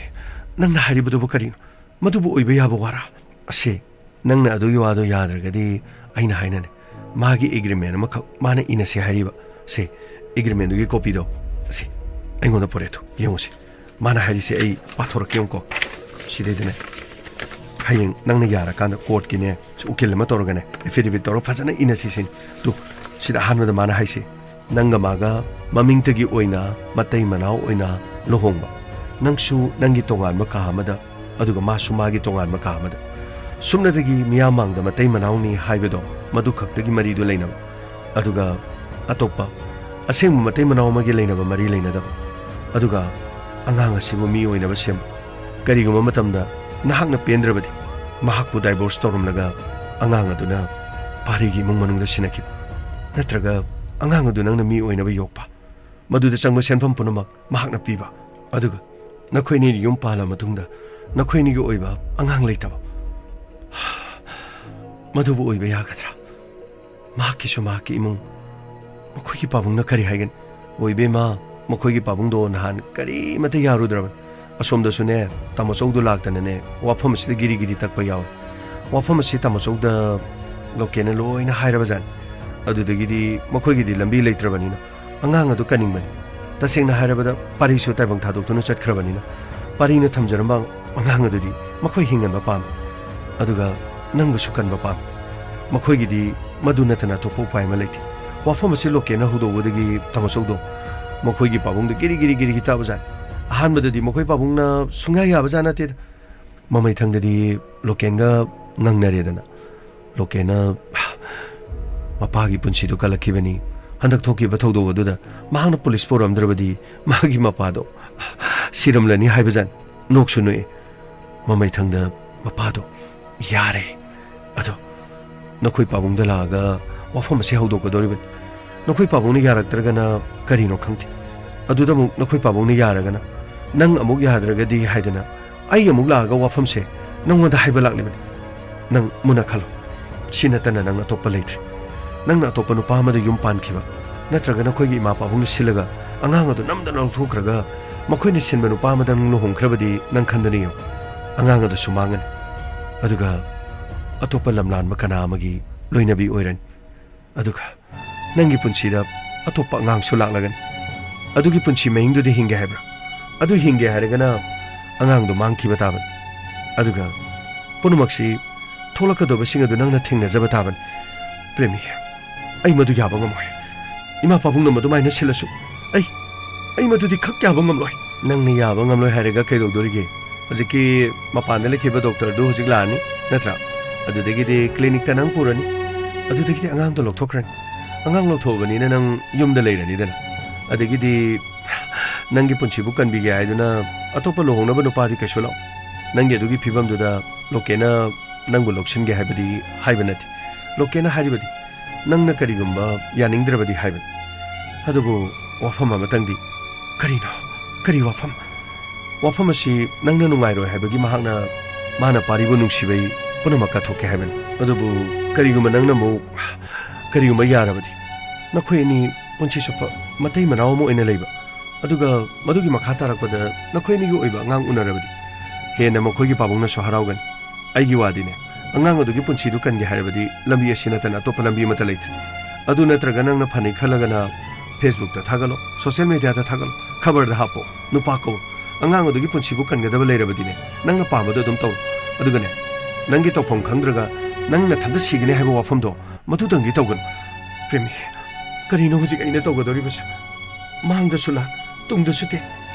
ꯅꯪꯅ ꯍꯥꯏꯔꯤꯕꯗꯨꯕꯨ ꯀꯔꯤꯅꯣ? ꯃꯗꯨꯕꯨ ꯑꯣꯏꯕ ꯌꯥꯕ ꯋꯥꯔꯥ? ꯑꯁꯤ, ꯅꯪꯅ ꯑꯗꯨꯒꯤ ꯋꯥꯗꯣ ꯌꯥꯗ꯭ꯔꯒꯗꯤ ꯑꯩꯅ ꯍꯥꯏꯅꯅꯦ, ꯃꯥꯒꯤ ꯑꯦꯒ꯭ꯔꯤꯃꯦꯟ ꯑꯃꯈꯛ ꯃꯥꯅ ꯏꯅꯁꯦ ꯍꯥꯏꯔꯤꯕ꯫ ꯁꯤ, ꯑꯦꯒ꯭ꯔꯤꯃꯦꯟꯗꯨꯒꯤ ꯀꯣꯄꯤꯗꯣ ꯁꯤ ꯑꯩꯉꯣꯟꯗ ꯄꯨꯔꯛꯑꯦ ꯇꯨ, ꯌꯦꯡꯉꯨꯁꯤ꯫ ꯃꯥꯅ ꯍꯥꯏꯔꯤꯁꯦ ꯑꯩ ꯄꯥꯊꯣꯔꯛꯀꯦ ꯌꯦꯡꯉꯨꯀꯣ꯫ ꯁꯤꯗꯩꯗꯅꯦ, ꯍꯌꯦꯡ ꯅꯪꯅ ꯌꯥꯔꯀꯥꯟꯗ ꯀꯣꯔꯠꯀꯤꯅꯦ, ꯁꯤ ꯎꯀꯤꯜ ꯑꯃ ꯇꯧꯔꯒꯅꯦ, ꯑꯦꯐꯤꯗꯦꯕꯤꯠ ꯇꯧꯔꯒ ꯐꯖꯅ ꯏꯅꯁꯤ ꯁꯤꯅꯤ꯫ ꯇꯨ, ꯁꯤꯗ ꯑꯍꯥꯟꯕꯗ ꯃꯥꯅ ꯍꯥꯏꯁꯦ, ꯅꯪꯒ ꯃꯥꯒ ꯃꯃꯤꯡꯇꯒꯤ ꯑꯣꯏꯅ ꯃꯇꯩ ꯃꯅꯥꯎ ꯑꯣꯏꯅ ꯂꯨꯍꯣꯡꯕ, ꯅꯪꯁꯨ ꯅꯪꯒꯤ ꯇꯣꯉꯥꯟꯕ ꯀꯥ ꯑꯃꯗ, ꯑꯗꯨꯒ ꯃꯥꯁꯨ ꯃꯥꯒꯤ ꯇꯣꯉꯥꯟꯕ ꯀꯥ ꯑꯃꯗ꯫ ꯁꯨꯞꯅꯗꯒꯤ ꯃꯤꯌꯥꯝ ꯃꯥꯡꯗ ꯃꯇꯩ ꯃꯅꯥꯎꯅꯤ ꯍꯥꯏꯕꯗꯣ, ꯃꯗꯨ ꯈꯛꯇꯒꯤ ꯃꯔꯤꯗꯨ ꯂꯩꯅꯕ꯫ ꯑꯗꯨꯒ ꯑꯇꯣꯞꯄ ꯑꯁꯦꯡꯕ ꯃꯇꯩ ꯃꯅꯥꯎ ꯑꯃꯒꯤ ꯂꯩꯅꯕ ꯃꯔꯤ ꯂꯩꯅꯗꯕ꯫ ꯑꯗꯨꯒ ꯑꯉꯥꯡ ꯑꯁꯤꯕꯨ ꯃꯤ ꯑꯣꯏꯅꯕ ꯁꯦꯝꯕ꯫ ꯀꯔꯤꯒꯨꯝꯕ ꯃꯇꯝꯗ ꯅꯍꯥꯛꯅ ꯄꯦꯟꯗ꯭ꯔꯕꯗꯤ, ꯃꯍꯥꯛꯄꯨ ꯗꯥꯏꯚꯣꯔꯁ ꯇꯧꯔꯝꯂꯒ ꯑꯉꯥꯡ ꯑꯗꯨꯅ ꯄꯥꯔꯤꯒꯤ ꯏꯃꯨꯡ ꯃꯅꯨꯡꯗ ꯁꯤꯟꯅꯈꯤꯕ꯫ ꯅꯠꯇ꯭ꯔꯒ ꯑꯉꯥꯡ ꯑꯗꯨ ꯅꯪꯅ ꯃꯤ ꯑꯣꯏꯅꯕ ꯌꯣꯛꯄ꯫ ꯃꯗꯨꯗ ꯆꯪꯕ ꯁꯦꯟꯐꯝ ꯄꯨꯝꯅꯃꯛ ꯃꯍꯥꯛꯅ ꯄꯤꯕ꯫ ꯑꯗꯨꯒ ꯅꯈꯣꯏ ꯑꯅꯤ ꯌꯨꯝ ꯄꯥꯜꯂ ꯃꯇꯨꯡꯗ ꯅꯈꯣꯏ ꯑꯅꯤꯒꯤ ꯑꯣꯏꯕ ꯑꯉꯥꯡ ꯂꯩꯇꯕ꯫ ꯃꯗꯨꯕꯨ ꯑꯣꯏꯕ ꯌꯥꯒꯗ꯭ꯔꯥ? ꯃꯍꯥꯛꯀꯤꯁꯨ ꯃꯍꯥꯛꯀꯤ ꯏꯃꯨꯡ꯫ ꯃꯈꯣꯏꯒꯤ ꯄꯥꯕꯨꯡꯅ ꯀꯔꯤ ꯍꯥꯏꯒꯅꯤ? ꯑꯣ ꯏꯕꯦꯝꯃ, ꯃꯈꯣꯏꯒꯤ ꯄꯥꯕꯨꯡꯗꯣ ꯅꯍꯥꯟ ꯀꯔꯤꯃꯠꯇ ꯌꯥꯔꯨꯗ꯭ꯔꯕꯅꯤ꯫ ꯑꯁꯣꯝꯗꯁꯨꯅꯦ, ꯇꯥꯃꯣꯆꯧꯗꯣ ꯂꯥꯛꯇꯅꯅꯦ, ꯋꯥꯐꯝ ꯑꯁꯤꯗ ꯒꯤꯔꯤ ꯒꯤꯔꯤ ꯇꯛꯄ ꯌꯥꯎꯔꯦ꯫ ꯋꯥꯐꯝ ꯑꯁꯤ ꯇꯥꯃꯣꯆꯧꯗ ꯂꯣꯀꯦꯟꯅ ꯂꯣꯏꯅ ꯍꯥꯏꯔꯕꯖꯥꯠꯅꯤ꯫ ꯑꯗꯨꯗꯒꯤꯗꯤ ꯃꯈꯣꯏꯒꯤꯗꯤ ꯂꯝꯕꯤ ꯂꯩꯇ꯭ꯔꯕꯅꯤꯅ ꯑꯉꯥꯡ ꯑꯗꯨ ꯀꯟꯅꯤꯡꯕꯅꯤ꯫ ꯇꯁꯦꯡꯅ ꯍꯥꯏꯔꯕꯗ ꯄꯥꯔꯤꯁꯨ ꯇꯥꯏꯕꯪ ꯊꯥꯗꯣꯛꯇꯨꯅ ꯆꯠꯈ꯭ꯔꯕꯅꯤꯅ ꯄꯥꯔꯤꯅ ꯊꯝꯖꯔꯝꯕ ꯑꯉꯥꯡ ꯑꯗꯨꯗꯤ ꯃꯈꯣꯏ ꯍꯤꯡꯍꯟꯕ ꯄꯥꯝꯃꯤ꯫ ꯑꯗꯨꯒ ꯅꯪꯕꯨꯁꯨ ꯀꯟꯕ ꯄꯥꯝꯃꯤ꯫ ꯃꯈꯣꯏꯒꯤꯗꯤ ꯃꯗꯨ ꯅꯠꯇꯅ ꯑꯇꯣꯞꯄ ꯎꯄꯥꯏ ꯑꯃ ꯂꯩꯇꯦ꯫ ꯋꯥꯐꯝ ꯑꯁꯤ ꯂꯣꯀꯦꯟꯅ ꯍꯧꯗꯣꯛꯎꯕꯗꯒꯤ ꯇꯥꯃꯣꯆꯧꯗꯣ ꯃꯈꯣꯏꯒꯤ ꯄꯥꯕꯨꯡꯗ ꯒꯤꯔꯤ ꯒꯤꯔꯤ ꯒꯤꯔꯤ ꯒꯤ ꯇꯥꯕꯖꯥꯠꯅꯤ꯫ ꯑꯍꯥꯟꯕꯗꯗꯤ ꯃꯈꯣꯏ ꯄꯥꯕꯨꯡꯅ ꯁꯨꯡꯌꯥ ꯌꯥꯕꯖꯥꯠ ꯅꯠꯇꯦꯗ꯫ ꯃꯃꯩꯊꯪꯗꯗꯤ ꯂꯣꯀꯦꯟꯒ ꯉꯪꯅꯔꯦꯗꯅ꯫ ꯂꯣꯀꯦꯟꯅ ꯃꯄꯥꯒꯤ ꯄꯨꯟꯁꯤꯗꯨ ꯀꯜꯂꯛꯈꯤꯕꯅꯤ꯫ ꯍꯟꯗꯛ ꯊꯣꯛꯈꯤꯕ ꯊꯧꯗꯣꯛ ꯑꯗꯨꯗ ꯃꯍꯥꯛꯅ ꯄꯨꯂꯤꯁ ꯄꯨꯔꯝꯗ꯭ꯔꯕꯗꯤ ꯃꯥꯒꯤ ꯃꯄꯥꯗꯣ ꯁꯤꯔꯝꯂꯅꯤ ꯍꯥꯏꯕꯖꯥꯠꯅꯤ꯫ ꯅꯣꯛꯁꯨ ꯅꯣꯛꯏ꯫ ꯃꯃꯩꯊꯪꯗ ꯃꯄꯥꯗꯣ, "ꯌꯥꯔꯦ꯫ ꯑꯗꯣ ꯅꯈꯣꯏ ꯄꯥꯕꯨꯡꯗ ꯂꯥꯛꯑꯒ ꯋꯥꯐꯝ ꯑꯁꯤ ꯍꯧꯗꯣꯛꯀꯗꯧꯔꯤꯕꯅꯤ꯫ ꯅꯈꯣꯏ ꯄꯥꯕꯨꯡꯅ ꯌꯥꯔꯛꯇ꯭ꯔꯒꯅ ꯀꯔꯤꯅꯣ ꯈꯪꯗꯦ꯫ ꯑꯗꯨꯗ ꯑꯃꯨꯛ ꯅꯈꯣꯏ ꯄꯥꯕꯨꯡꯅ ꯌꯥꯔꯒꯅ ꯅꯪ ꯑꯃꯨꯛ ꯌꯥꯗ꯭ꯔꯒꯗꯤ ꯍꯥꯏꯗꯅ ꯑꯩ ꯑꯃꯨꯛ ꯂꯥꯛꯑꯒ ꯋꯥꯐꯝꯁꯦ ꯅꯪꯉꯣꯟꯗ ꯍꯥꯏꯕ ꯂꯥꯛꯂꯤꯕꯅꯤ꯫ ꯅꯪ ꯃꯨꯟꯅ ꯈꯜꯂꯣ꯫ ꯁꯤ ꯅꯠꯇꯅ ꯅꯪ ꯑꯇꯣꯞꯄ ꯂꯩꯇ꯭ꯔꯦ꯫ ꯅꯪꯅ ꯑꯇꯣꯞꯄ ꯅꯨꯄꯥ ꯑꯃꯗ ꯌꯨꯝ ꯄꯥꯟꯈꯤꯕ, ꯅꯠꯇ꯭ꯔꯒ ꯅꯈꯣꯏꯒꯤ ꯏꯃꯥ ꯄꯥꯕꯨꯡꯅ ꯁꯤꯜꯂꯒ ꯑꯉꯥꯡ ꯑꯗꯨ ꯅꯝꯗꯅ ꯂꯧꯊꯣꯛꯈ꯭ꯔꯒ ꯃꯈꯣꯏꯅ ꯁꯤꯟꯕ ꯅꯨꯄꯥ ꯑꯃꯗ ꯅꯪ ꯂꯨꯍꯣꯡꯈ꯭ꯔꯕꯗꯤ ꯅꯪ ꯈꯟꯗꯅ ꯌꯦꯡꯉꯨ꯫ ꯑꯉꯥꯡ ꯑꯗꯨꯁꯨ ꯃꯥꯡꯉꯅꯤ꯫ ꯑꯗꯨꯒ ꯑꯇꯣꯞꯄ ꯂꯝꯂꯥꯟꯕ ꯀꯅꯥ ꯑꯃꯒꯤ ꯂꯣꯏꯅꯕꯤ ꯑꯣꯏꯔꯅꯤ꯫ ꯑꯗꯨꯒ ꯅꯪꯒꯤ ꯄꯨꯟꯁꯤꯗ ꯑꯇꯣꯞꯄ ꯑꯉꯥꯡꯁꯨ ꯂꯥꯛꯂꯒꯅꯤ꯫ ꯑꯗꯨꯒꯤ ꯄꯨꯟꯁꯤ ꯃꯍꯤꯡꯗꯨꯗꯤ ꯍꯤꯡꯒꯦ ꯍꯥꯏꯕ꯭ꯔꯥ? ꯑꯗꯨ ꯍꯤꯡꯒꯦ ꯍꯥꯏꯔꯒꯅ ꯑꯉꯥꯡꯗꯣ ꯃꯥꯡꯈꯤꯕ ꯇꯥꯕꯅꯤ꯫ ꯑꯗꯨꯒ ꯄꯨꯝꯅꯃꯛꯁꯤ ꯊꯣꯛꯂꯛꯀꯗꯧꯕꯁꯤꯡ ꯑꯗꯨ ꯅꯪꯅ ꯊꯦꯡꯅꯖꯕ ꯇꯥꯕꯅꯤ꯫ ꯄ꯭ꯔꯦꯃꯤ, ꯑꯩ ꯃꯗꯨ ꯌꯥꯕ ꯉꯝꯃꯣꯏ꯫ ꯏꯃꯥ ꯄꯥꯕꯨꯡꯅ ꯃꯗꯨꯃꯥꯏꯅ ꯁꯤꯜꯂꯁꯨ ꯑꯩ, ꯑꯩ ꯃꯗꯨꯗꯤ ꯈꯛ ꯌꯥꯕ ꯉꯝꯂꯣꯏ꯫ ꯅꯪꯅ ꯌꯥꯕ ꯉꯝꯂꯣꯏ ꯍꯥꯏꯔꯒ ꯀꯩꯗꯧꯗꯣꯔꯤꯒꯦ? ꯍꯧꯖꯤꯛꯀꯤ ꯃꯄꯥꯟꯗ ꯂꯩꯈꯤꯕ ꯗꯣꯛꯇꯔꯗꯨ ꯍꯧꯖꯤꯛ ꯂꯥꯛꯑꯅꯤ, ꯅꯠꯇ꯭ꯔꯥ? ꯑꯗꯨꯗꯒꯤꯗꯤ ꯀ꯭ꯂꯤꯅꯤꯛꯇ ꯅꯪ ꯄꯨꯔꯅꯤ꯫ ꯑꯗꯨꯗꯒꯤꯗꯤ ꯑꯉꯥꯡꯗꯣ ꯂꯧꯊꯣꯛꯈ꯭ꯔꯅꯤ꯫ ꯑꯉꯥꯡ ꯂꯧꯊꯣꯛꯑꯕꯅꯤꯅ ꯅꯪ ꯌꯨꯝꯗ ꯂꯩꯔꯅꯤꯗꯅ꯫ ꯑꯗꯒꯤꯗꯤ ꯅꯪꯒꯤ ꯄꯨꯟꯁꯤꯕꯨ ꯀꯟꯕꯤꯒꯦ ꯍꯥꯏꯗꯨꯅ ꯑꯇꯣꯞꯄ ꯂꯨꯍꯣꯡꯅꯕ ꯅꯨꯄꯥꯗꯤ ꯀꯩꯁꯨ ꯂꯥꯛꯑꯣ꯫ ꯅꯪꯒꯤ ꯑꯗꯨꯒꯤ ꯐꯤꯕꯝꯗꯨꯗ ꯂꯣꯀꯦꯟꯅ ꯅꯪꯕꯨ ꯂꯧꯁꯤꯟꯒꯦ ꯍꯥꯏꯕꯗꯤ ꯍꯥꯏꯕ ꯅꯠꯇꯦ꯫ ꯂꯣꯀꯦꯟꯅ ꯍꯥꯏꯔꯤꯕꯗꯤ ꯅꯪꯅ ꯀꯔꯤꯒꯨꯝꯕ ꯌꯥꯅꯤꯡꯗ꯭ꯔꯕꯗꯤ ꯍꯥꯏꯕꯅꯤ꯫ ꯑꯗꯨꯕꯨ ꯋꯥꯐꯝ ꯑꯃꯇꯪꯗꯤ, ꯀꯔꯤꯅꯣ? ꯀꯔꯤ ꯋꯥꯐꯝ? ꯋꯥꯐꯝ ꯑꯁꯤ ꯅꯪꯅ ꯅꯨꯡꯉꯥꯏꯔꯣꯏ ꯍꯥꯏꯕꯒꯤ ꯃꯍꯥꯛꯅ, ꯃꯥꯅ ꯄꯥꯔꯤꯕꯨ ꯅꯨꯡꯁꯤꯕꯩ ꯄꯨꯝꯅꯃꯛ ꯀꯠꯊꯣꯛꯀꯦ ꯍꯥꯏꯕꯅꯤ꯫ ꯑꯗꯨꯕꯨ ꯀꯔꯤꯒꯨꯝꯕ ꯅꯪꯅ ꯑꯃꯨꯛ ꯀꯔꯤꯒꯨꯝꯕ ꯌꯥꯔꯕꯗꯤ, ꯅꯈꯣꯏ ꯑꯅꯤ ꯄꯨꯟꯁꯤ ꯆꯨꯞꯄ ꯃꯇꯩ ꯃꯅꯥꯎ ꯑꯃ ꯑꯣꯏꯅ ꯂꯩꯕ, ꯑꯗꯨꯒ ꯃꯗꯨꯒꯤ ꯃꯈꯥ ꯇꯥꯔꯛꯄꯗ ꯅꯈꯣꯏ ꯑꯅꯤꯒꯤ ꯑꯣꯏꯕ ꯑꯉꯥꯡ ꯎꯅꯔꯕꯗꯤ, ꯍꯦꯟꯅ ꯃꯈꯣꯏꯒꯤ ꯄꯥꯕꯨꯡꯅꯁꯨ ꯍꯔꯥꯎꯒꯅꯤ꯫ ꯑꯩꯒꯤ ꯋꯥꯗꯤꯅꯦ, ꯑꯉꯥꯡ ꯑꯗꯨꯒꯤ ꯄꯨꯟꯁꯤꯗꯨ ꯀꯟꯒꯦ ꯍꯥꯏꯔꯕꯗꯤ ꯂꯝꯕꯤ ꯑꯁꯤ ꯅꯠꯇꯅ ꯑꯇꯣꯞꯄ ꯂꯝꯕꯤ ꯑꯃꯠꯇ ꯂꯩꯇ꯭ꯔꯦ꯫ ꯑꯗꯨ ꯅꯠꯇ꯭ꯔꯒ ꯅꯪꯅ ꯐꯅꯤ ꯈꯜꯂꯒꯅ Facebook ꯊꯥꯒꯠꯂꯣ, social media ꯊꯥꯒꯠꯂꯣ, ꯈꯕꯔꯗ ꯍꯥꯞꯄꯣ, ꯅꯨꯄꯥ ꯀꯧ꯫ ꯑꯉꯥꯡ ꯑꯗꯨꯒꯤ ꯄꯨꯟꯁꯤꯕꯨ ꯀꯟꯒꯗꯕ ꯂꯩꯔꯕꯗꯤꯅꯦ, ꯅꯪꯅ ꯄꯥꯝꯕꯗꯣ ꯑꯗꯨꯝ ꯇꯧꯔꯣ꯫ ꯑꯗꯨꯒꯅꯦ, ꯅꯪꯒꯤ ꯇꯧꯐꯝ ꯈꯪꯗ꯭ꯔꯒ ꯅꯪ ꯅꯊꯟꯇ ꯁꯤꯒꯅꯤ ꯍꯥꯏꯕ ꯋꯥꯐꯝꯗꯣ ꯃꯗꯨꯇꯪꯗꯤ ꯇꯧꯒꯅꯨ꯫ ꯄ꯭ꯔꯦꯃꯤ, ꯀꯔꯤꯅꯣ ꯍꯧꯖꯤꯛ ꯑꯩꯅ ꯇꯧꯒꯗꯧꯔꯤꯕꯁꯨ? ꯃꯥꯡꯗꯁꯨ ꯂꯥꯟ, ꯇꯨꯡꯗꯁꯨ ꯇꯦꯟ꯫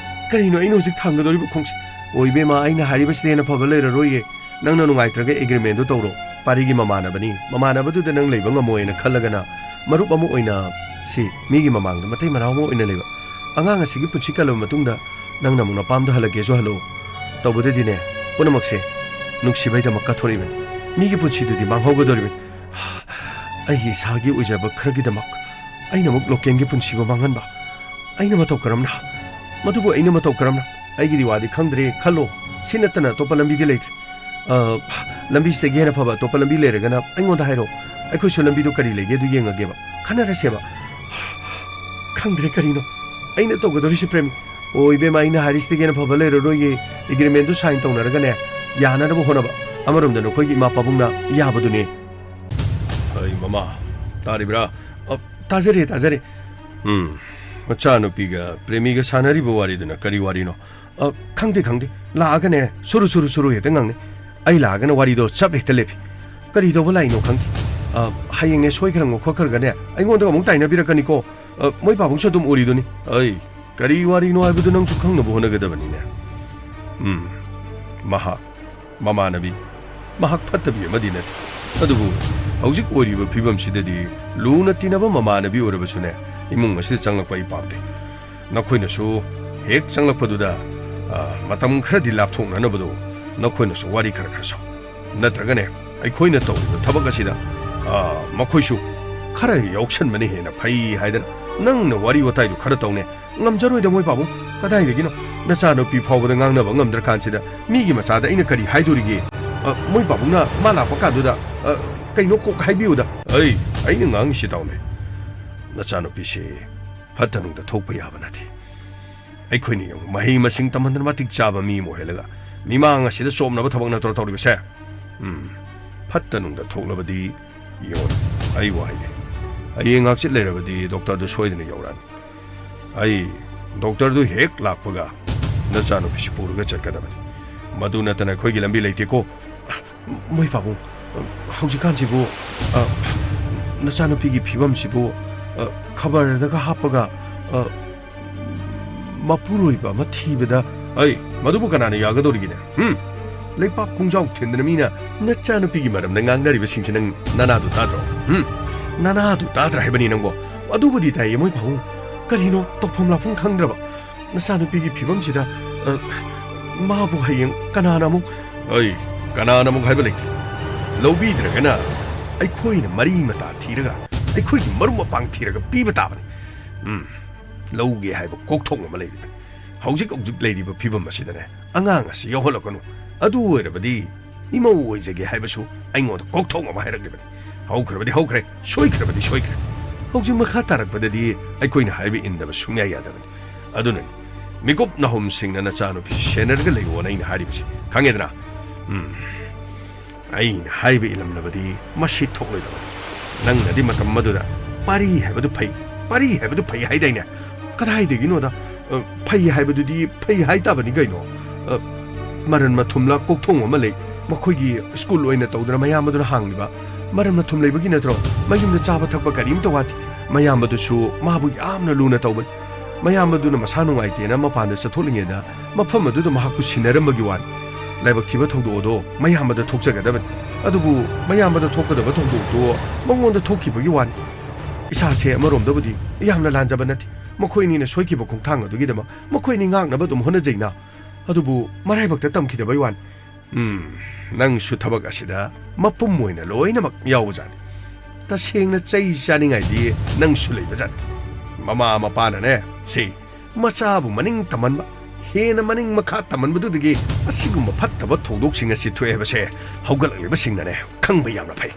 ꯀꯔꯤꯅꯣ ꯑꯩꯅ ꯍꯧꯖꯤꯛ ꯊꯥꯡꯒꯗꯧꯔꯤꯕ ꯈꯣꯡꯁꯦ? ꯑꯣ ꯏꯕꯦꯝꯃ, ꯑꯩꯅ ꯍꯥꯏꯔꯤꯕꯁꯤꯗꯩ ꯍꯦꯟꯅ ꯐꯕ ꯂꯩꯔꯔꯣꯏꯌꯦ꯫ ꯅꯪꯅ ꯅꯨꯡꯉꯥꯏꯇ꯭ꯔꯒ agreementꯗꯨ ꯇꯧꯔꯣ꯫ ꯄꯥꯔꯤꯒꯤ ꯃꯃꯥꯟꯅꯕꯅꯤ, ꯃꯃꯥꯟꯅꯕꯗꯨꯗ ꯅꯪ ꯂꯩꯕ ꯉꯝꯃꯣꯏꯅ ꯈꯜꯂꯒꯅ ꯃꯔꯨꯞ ꯑꯃ ꯑꯣꯏꯅ ꯁꯤ ꯃꯤꯒꯤ ꯃꯃꯥꯡꯗ ꯃꯇꯩ ꯃꯅꯥꯎ ꯑꯃ ꯑꯣꯏꯅ ꯂꯩꯕ꯫ ꯑꯉꯥꯡ ꯑꯁꯤꯒꯤ ꯄꯨꯟꯁꯤ ꯀꯜꯂꯕ ꯃꯇꯨꯡꯗ ꯅꯪꯅ ꯑꯃꯨꯛ ꯅꯄꯥꯝꯗ ꯍꯜꯂꯛꯀꯦꯁꯨ ꯍꯜꯂꯛꯑꯣ꯫ ꯇꯧꯕꯗꯗꯤꯅꯦ, ꯄꯨꯝꯅꯃꯛꯁꯦ ꯅꯨꯡꯁꯤꯕꯩꯗꯃꯛ ꯀꯠꯊꯣꯔꯛꯏꯕꯅꯤ꯫ ꯃꯤꯒꯤ ꯄꯨꯟꯁꯤꯗꯨꯗꯤ ꯃꯥꯡꯍꯧꯒꯗꯧꯔꯤꯕꯅꯤ꯫ ꯑꯩꯒꯤ ꯏꯁꯥꯒꯤ ꯑꯣꯏꯖꯕ ꯈꯔꯒꯤꯗꯃꯛ ꯑꯩꯅ ꯑꯃꯨꯛ ꯂꯣꯀꯦꯟꯒꯤ ꯄꯨꯟꯁꯤꯕꯨ ꯃꯥꯡꯍꯟꯕ? ꯑꯩꯅ ꯃꯇꯧ ꯀꯔꯝꯅ? ꯃꯗꯨꯕꯨ ꯑꯩꯅ ꯃꯇꯧ ꯀꯔꯝꯅ? ꯑꯩꯒꯤꯗꯤ ꯋꯥꯗꯤ ꯈꯪꯗ꯭ꯔꯦ, ꯈꯜꯂꯣ꯫ ꯁꯤ ꯅꯠꯇꯅ ꯑꯇꯣꯞꯄ ꯂꯝꯕꯤꯗꯤ ꯂꯩꯇ꯭ꯔꯦ꯫ ꯑ, ꯂꯝꯕꯤꯁꯤꯗꯒꯤ ꯍꯦꯟꯅ ꯐꯕ ꯑꯇꯣꯞꯄ ꯂꯝꯕꯤ ꯂꯩꯔꯒꯅ ꯑꯩꯉꯣꯟꯗ ꯍꯥꯏꯔꯛꯑꯣ꯫ ꯑꯩꯈꯣꯏꯁꯨ ꯂꯝꯕꯤꯗꯣ ꯀꯔꯤ ꯂꯩꯒꯦ ꯑꯗꯨ ꯌꯦꯡꯉꯒꯦꯕ꯫ ꯈꯟꯅꯔꯁꯦꯕ꯫ ꯈꯪꯗ꯭ꯔꯦ ꯀꯔꯤꯅꯣ ꯑꯩꯅ ꯇꯧꯒꯗꯧꯔꯤꯁꯤ, ꯄ꯭ꯔꯦꯃꯤ꯫ ꯑꯣ ꯏꯕꯦꯝꯃ, ꯑꯩꯅ ꯍꯥꯏꯔꯤꯁꯤꯗꯒꯤ ꯍꯦꯟꯅ ꯐꯕ ꯂꯩꯔꯔꯣꯏꯌꯦ꯫ Agreementꯗꯨ sign ꯇꯧꯅꯔꯒꯅꯦ, ꯌꯥꯅꯅꯕ ꯍꯣꯠꯅꯕ꯫ ꯑꯃꯔꯣꯝꯗ ꯅꯈꯣꯏꯒꯤ ꯏꯃꯥ ꯄꯥꯕꯨꯡꯅ ꯌꯥꯕꯗꯨꯅꯦ꯫ ꯑꯩ ꯃꯃꯥ, ꯇꯥꯔꯤꯕ꯭ꯔꯥ? ꯑ, ꯇꯥꯖꯔꯦ, ꯇꯥꯖꯔꯦ꯫ ꯎꯝ, ꯃꯆꯥꯅꯨꯄꯤꯒ ꯄ꯭ꯔꯦꯃꯤꯒ ꯁꯥꯟꯅꯔꯤꯕ ꯋꯥꯔꯤꯗꯨꯅ ꯀꯔꯤ ꯋꯥꯔꯤꯅꯣ? ꯑ, ꯈꯪꯗꯦ, ꯈꯪꯗꯦ꯫ ꯂꯥꯛꯑꯒꯅꯦ, ꯁꯨꯔꯨ, ꯁꯨꯔꯨ, ꯁꯨꯔꯨ ꯍꯦꯛꯇ ꯉꯥꯡꯅꯩ꯫ ꯑꯩ ꯂꯥꯛꯑꯒꯅ ꯋꯥꯔꯤꯗꯣ ꯆꯞ ꯍꯦꯛꯇ ꯂꯦꯞꯄꯤ꯫ ꯀꯔꯤ ꯇꯧꯕ ꯂꯥꯛꯏꯅꯣ ꯈꯪꯗꯦ꯫ ꯑ, ꯍꯌꯦꯡꯅꯦ ꯁꯣꯏꯈ꯭ꯔꯒ ꯈꯣꯠꯈ꯭ꯔꯒꯅꯦ ꯑꯩꯉꯣꯟꯗꯒ ꯑꯃꯨꯛ ꯇꯥꯏꯅꯕꯤꯔꯛꯀꯅꯤꯀꯣ꯫ ꯑ, ꯃꯣꯏ ꯄꯥꯕꯨꯡꯁꯨ ꯑꯗꯨꯝ ꯎꯔꯤꯗꯨꯅꯤ꯫ ꯑꯩ, ꯀꯔꯤ ꯋꯥꯔꯤꯅꯣ ꯍꯥꯏꯕꯗꯨ ꯅꯪꯁꯨ ꯈꯪꯅꯕ ꯍꯣꯠꯅꯒꯗꯕꯅꯤꯅꯦ꯫ ꯎꯝ, ꯃꯍꯥꯛ ꯃꯃꯥꯟꯅꯕꯤ, ꯃꯍꯥꯛ ꯐꯠꯇꯕꯤ ꯑꯃꯗꯤ ꯅꯠꯇꯦ꯫ ꯑꯗꯨꯕꯨ ꯍꯧꯖꯤꯛ ꯑꯣꯏꯔꯤꯕ ꯐꯤꯕꯝꯁꯤꯗꯗꯤ ꯂꯨꯅ ꯇꯤꯟꯅꯕ ꯃꯃꯥꯟꯅꯕꯤ ꯑꯣꯏꯔꯕꯁꯨꯅꯦ, ꯏꯃꯨꯡ ꯑꯁꯤꯗ ꯆꯪꯂꯛꯄ ꯑꯩ ꯄꯥꯝꯗꯦ꯫ ꯅꯈꯣꯏꯅꯁꯨ ꯍꯦꯛ ꯆꯪꯂꯛꯄꯗꯨꯗ, ꯑ, ꯃꯇꯝ ꯈꯔꯗꯤ ꯂꯥꯞꯊꯣꯛꯅꯅꯕꯗꯣ ꯅꯈꯣꯏꯅꯁꯨ ꯋꯥꯔꯤ ꯈꯔ ꯈꯔ ꯁꯥꯎ꯫ ꯅꯠꯇ꯭ꯔꯒꯅꯦ, ꯑꯩꯈꯣꯏꯅ ꯇꯧꯔꯤꯕ ꯊꯕꯛ ꯑꯁꯤꯗ, ꯑ, ꯃꯈꯣꯏꯁꯨ ꯈꯔ ꯌꯥꯎꯁꯟꯕꯅ ꯍꯦꯟꯅ ꯐꯩ ꯍꯥꯏꯗꯅ ꯅꯪꯅ ꯋꯥꯔꯤ ꯋꯥꯇꯥꯏꯗꯨ ꯈꯔ ꯇꯧꯅꯦ꯫ ꯉꯝꯖꯔꯣꯏꯗ ꯃꯣꯏ ꯄꯥꯕꯨꯡ꯫ ꯀꯗꯥꯏꯗꯒꯤꯅꯣ? ꯅꯆꯥꯅꯨꯄꯤ ꯐꯥꯎꯕꯗ ꯉꯥꯡꯅꯕ ꯉꯝꯗ꯭ꯔꯀꯥꯟꯁꯤꯗ ꯃꯤꯒꯤ ꯃꯆꯥꯗ ꯑꯩꯅ ꯀꯔꯤ ꯍꯥꯏꯗꯣꯔꯤꯒꯦ? ꯑ, ꯃꯣꯏ ꯄꯥꯕꯨꯡꯅ ꯃꯥ ꯂꯥꯛꯄ ꯀꯥꯟꯗꯨꯗ, ꯑ, ꯀꯩꯅꯣ ꯀꯣꯛ ꯍꯥꯏꯕꯤꯌꯨꯗ꯫ ꯑꯩ, ꯑꯩꯅ ꯉꯥꯡꯉꯤꯁꯤ ꯇꯥꯎꯅꯦ꯫ ꯅꯆꯥꯅꯨꯄꯤꯁꯤ ꯐꯠꯇ ꯅꯨꯡꯗ ꯊꯣꯛꯄ ꯌꯥꯕ ꯅꯠꯇꯦ꯫ ꯑꯩꯈꯣꯏꯅ ꯌꯦꯡꯉꯨ, ꯃꯍꯩ ꯃꯁꯤꯡ ꯇꯝꯍꯟꯗꯅ ꯃꯇꯤꯛ ꯆꯥꯕ ꯃꯤ ꯑꯃ ꯑꯣꯏꯍꯜꯂꯒ ꯃꯤꯃꯥꯡ ꯑꯁꯤꯗ ꯆꯣꯞꯅꯕ ꯊꯕꯛ ꯅꯠꯇ꯭ꯔꯣ ꯇꯧꯔꯤꯕꯁꯦ? ꯎꯝ, ꯐꯠꯇ ꯅꯨꯡꯗ ꯊꯣꯛꯂꯕꯗꯤ ꯌꯦꯡꯉꯨ, ꯑꯩ ꯋꯥ ꯍꯥꯏꯒꯦ꯫ ꯍꯌꯦꯡ ꯍꯥꯡꯆꯤꯠ ꯂꯩꯔꯕꯗꯤ ꯗꯣꯛꯇꯔꯗꯨ ꯁꯣꯏꯗꯅ ꯌꯧꯔꯛꯑꯅꯤ꯫ ꯑꯩ ꯗꯣꯛꯇꯔꯗꯨ ꯍꯦꯛ ꯂꯥꯛꯄꯒ ꯅꯆꯥꯅꯨꯄꯤꯁꯤ ꯄꯨꯔꯒ ꯆꯠꯀꯗꯕꯅꯤ꯫ ꯃꯗꯨ ꯅꯠꯇꯅ ꯑꯩꯈꯣꯏꯒꯤ ꯂꯝꯕꯤ ꯂꯩꯇꯦꯀꯣ꯫ ꯃꯣꯏ ꯄꯥꯕꯨꯡ, ꯍꯧꯖꯤꯛꯀꯥꯟꯁꯤꯕꯨ, ꯑ, ꯅꯆꯥꯅꯨꯄꯤꯒꯤ ꯐꯤꯕꯝꯁꯤꯕꯨ, ꯑ, ꯈꯕꯔꯗꯒ ꯍꯥꯞꯄꯒ, ꯑ, ꯃꯄꯨꯔꯣꯏꯕ ꯑꯃ ꯊꯤꯕꯗ, ꯑꯩ, ꯃꯗꯨꯕꯨ ꯀꯅꯥꯅ ꯌꯥꯒꯗꯧꯔꯤꯒꯦꯅꯦ? ꯍꯨꯝ? ꯂꯩꯄꯥꯛ ꯈꯣꯡꯖꯥꯎ ꯊꯤꯟꯗꯅ ꯃꯤꯅ ꯅꯆꯥꯅꯨꯄꯤꯒꯤ ꯃꯔꯝꯗ ꯉꯥꯡꯅꯔꯤꯕꯁꯤꯡꯁꯤ ꯅꯪ ꯅꯅꯥꯗꯨ ꯇꯥꯗ꯭ꯔꯣ? ꯍꯨꯝ? ꯅꯅꯥꯗꯨ ꯇꯥꯗ꯭ꯔꯥ ꯍꯥꯏꯕꯅꯤ ꯅꯪꯕꯣ? ꯑꯗꯨꯕꯨꯗꯤ ꯇꯥꯏꯌꯦ, ꯃꯣꯏ ꯄꯥꯕꯨꯡ꯫ ꯀꯔꯤꯅꯣ ꯇꯧꯐꯝ ꯂꯥꯛꯐꯝ ꯈꯪꯗ꯭ꯔꯕ ꯅꯆꯥꯅꯨꯄꯤꯒꯤ ꯐꯤꯕꯝꯁꯤꯗ, ꯑ, ꯃꯥꯕꯨ ꯍꯌꯦꯡ ꯀꯅꯥꯅ ꯑꯃꯨꯛ, ꯑꯩ, ꯀꯅꯥꯅ ꯑꯃꯨꯛ ꯍꯥꯏꯕ ꯂꯩꯇꯦ꯫ ꯂꯧꯕꯤꯗ꯭ꯔꯒꯅ ꯑꯩꯈꯣꯏꯅ ꯃꯔꯤ ꯃꯇꯥ ꯊꯤꯔꯒ, ꯑꯩꯈꯣꯏꯒꯤ ꯃꯔꯨꯞ ꯃꯄꯥꯡ ꯊꯤꯔꯒ ꯄꯤꯕ ꯇꯥꯕꯅꯤ꯫ ꯎꯝ, ꯂꯧꯒꯦ ꯍꯥꯏꯕ ꯀꯣꯛꯊꯣꯡ ꯑꯃ ꯂꯩꯔꯤꯕꯅꯤ꯫ ꯍꯧꯖꯤꯛ ꯍꯧꯖꯤꯛ ꯂꯩꯔꯤꯕ ꯐꯤꯕꯝ ꯑꯁꯤꯗꯅꯦ, ꯑꯉꯥꯡ ꯑꯁꯤ ꯌꯥꯎꯍꯜꯂꯛꯀꯅꯨ꯫ ꯑꯗꯨ ꯑꯣꯏꯔꯕꯗꯤ ꯏꯃꯧ ꯑꯣꯏꯖꯒꯦ ꯍꯥꯏꯕꯁꯨ ꯑꯩꯉꯣꯟꯗ ꯀꯣꯛꯊꯣꯡ ꯑꯃ ꯍꯥꯏꯔꯛꯂꯤꯕꯅꯤ꯫ ꯍꯧꯈ꯭ꯔꯕꯗꯤ ꯍꯧꯈ꯭ꯔꯦ, ꯁꯣꯏꯈ꯭ꯔꯕꯗꯤ ꯁꯣꯏꯈ꯭ꯔꯦ꯫ ꯍꯧꯖꯤꯛ ꯃꯈꯥ ꯇꯥꯔꯛꯄꯗꯗꯤ ꯑꯩꯈꯣꯏꯅ ꯍꯥꯏꯕ ꯏꯟꯗꯕ ꯁꯨꯡꯌꯥ ꯌꯥꯗꯕꯅꯤ꯫ ꯑꯗꯨꯅꯅꯤ ꯃꯤꯀꯨꯞ ꯅꯥꯍꯨꯝꯁꯤꯡꯅ ꯅꯆꯥꯅꯨꯄꯤ ꯁꯦꯟꯅꯔꯒ ꯂꯩꯌꯣꯅ ꯑꯩꯅ ꯍꯥꯏꯔꯤꯕꯁꯤ, ꯈꯪꯉꯦꯗꯅ? ꯎꯝ, ꯑꯩꯅ ꯍꯥꯏꯕ ꯏꯜꯂꯝꯂꯕꯗꯤ ꯃꯁꯤ ꯊꯣꯛꯂꯣꯏꯗꯕꯅꯤ꯫ ꯅꯪꯅꯗꯤ ꯃꯇꯝ ꯑꯗꯨꯗ ꯄꯥꯔꯤ ꯍꯥꯏꯕꯗꯨ ꯐꯩ, ꯄꯥꯔꯤ ꯍꯥꯏꯕꯗꯨ ꯐꯩ ꯍꯥꯏꯗꯥꯏꯅꯦ? ꯀꯗꯥꯏꯗꯒꯤꯅꯣꯗ, ꯑ, ꯐꯩ ꯍꯥꯏꯕꯗꯨꯗꯤ ꯐꯩ ꯍꯥꯏ ꯇꯥꯕꯅꯤ ꯀꯩꯅꯣ꯫ ꯑ, ꯃꯔꯟ ꯃꯊꯨꯝꯂ ꯀꯣꯛꯊꯣꯡ ꯑꯃ ꯂꯩ꯫ ꯃꯈꯣꯏꯒꯤ ꯁ꯭ꯀꯨꯜ ꯑꯣꯏꯅ ꯇꯧꯗꯅ ꯃꯌꯥꯝꯕꯗꯨꯅ ꯍꯥꯡꯂꯤꯕ꯫ ꯃꯔꯟ ꯃꯊꯨꯝ ꯂꯩꯕꯒꯤ ꯅꯠꯇ꯭ꯔꯣ? ꯃꯌꯨꯝꯗ ꯆꯥꯕ ꯊꯛꯄ ꯀꯔꯤꯝꯇ ꯋꯥꯠꯇꯦ꯫ ꯃꯌꯥꯝꯕꯗꯨꯁꯨ ꯃꯥꯕꯨ ꯌꯥꯝꯅ ꯂꯨꯅ ꯇꯧꯕꯅꯤ꯫ ꯃꯌꯥꯝꯕꯗꯨꯅ ꯃꯁꯥ ꯅꯨꯡꯉꯥꯏꯇꯦꯅ ꯃꯄꯥꯟꯗ ꯆꯠꯊꯣꯛꯂꯤꯉꯩꯗ ꯃꯐꯝ ꯑꯗꯨꯗ ꯃꯍꯥꯛꯄꯨ ꯁꯤꯟꯅꯔꯝꯕꯒꯤ ꯋꯥꯅꯤ꯫ ꯂꯥꯏꯕꯛ ꯊꯤꯕ ꯊꯧꯗꯣꯛ ꯑꯗꯣ ꯃꯌꯥꯝꯕꯗ ꯊꯣꯛꯆꯒꯗꯕꯅꯤ꯫ ꯑꯗꯨꯕꯨ ꯃꯌꯥꯝꯕꯗ ꯊꯣꯛꯀꯗꯕ ꯊꯧꯗꯣꯛꯇꯣ ꯃꯉꯣꯟꯗ ꯊꯣꯛꯈꯤꯕꯒꯤ ꯋꯥꯅꯤ꯫ ꯏꯁꯥꯁꯦ ꯑꯃꯔꯣꯝꯗꯕꯨꯗꯤ ꯌꯥꯝꯅ ꯂꯥꯟꯖꯕ ꯅꯠꯇꯦ꯫ ꯃꯈꯣꯏ ꯑꯅꯤꯅ ꯁꯣꯏꯈꯤꯕ ꯈꯣꯡꯊꯥꯡ ꯑꯗꯨꯒꯤꯗꯃꯛ ꯃꯈꯣꯏ ꯑꯅꯤ ꯉꯥꯛꯅꯕ ꯑꯗꯨꯝ ꯍꯣꯠꯅꯖꯩꯅ꯫ ꯑꯗꯨꯕꯨ ꯃꯔꯥꯏꯕꯛꯇ ꯇꯝꯈꯤꯗꯕꯩ ꯋꯥꯅꯤ꯫ ꯎꯝ, ꯅꯪꯁꯨ ꯊꯕꯛ ꯑꯁꯤꯗ ꯃꯄꯨꯝ ꯑꯣꯏꯅ ꯂꯣꯏꯅꯃꯛ ꯌꯥꯎꯕꯖꯥꯠꯅꯤ꯫ ꯇꯁꯦꯡꯅ ꯆꯩ ꯆꯥꯅꯤꯡꯉꯥꯏꯗꯤ ꯅꯪꯁꯨ ꯂꯩꯕꯖꯥꯠꯅꯤ꯫ ꯃꯃꯥ ꯃꯄꯥꯅꯅꯦ, ꯁꯤ ꯃꯆꯥꯕꯨ ꯃꯅꯤꯡ ꯇꯝꯍꯟꯕ, ꯍꯦꯟꯅ ꯃꯅꯤꯡ ꯃꯈꯥ ꯇꯝꯍꯟꯕꯗꯨꯗꯒꯤ ꯑꯁꯤꯒꯨꯝꯕ ꯐꯠꯇꯕ ꯊꯧꯗꯣꯛꯁꯤꯡ ꯑꯁꯤ ꯊꯣꯛꯑꯦ ꯍꯥꯏꯕꯁꯦ ꯍꯧꯒꯠꯂꯛꯂꯤꯕꯁꯤꯡꯅꯅꯦ ꯈꯪꯕ ꯌꯥꯝꯅ ꯐꯩ꯫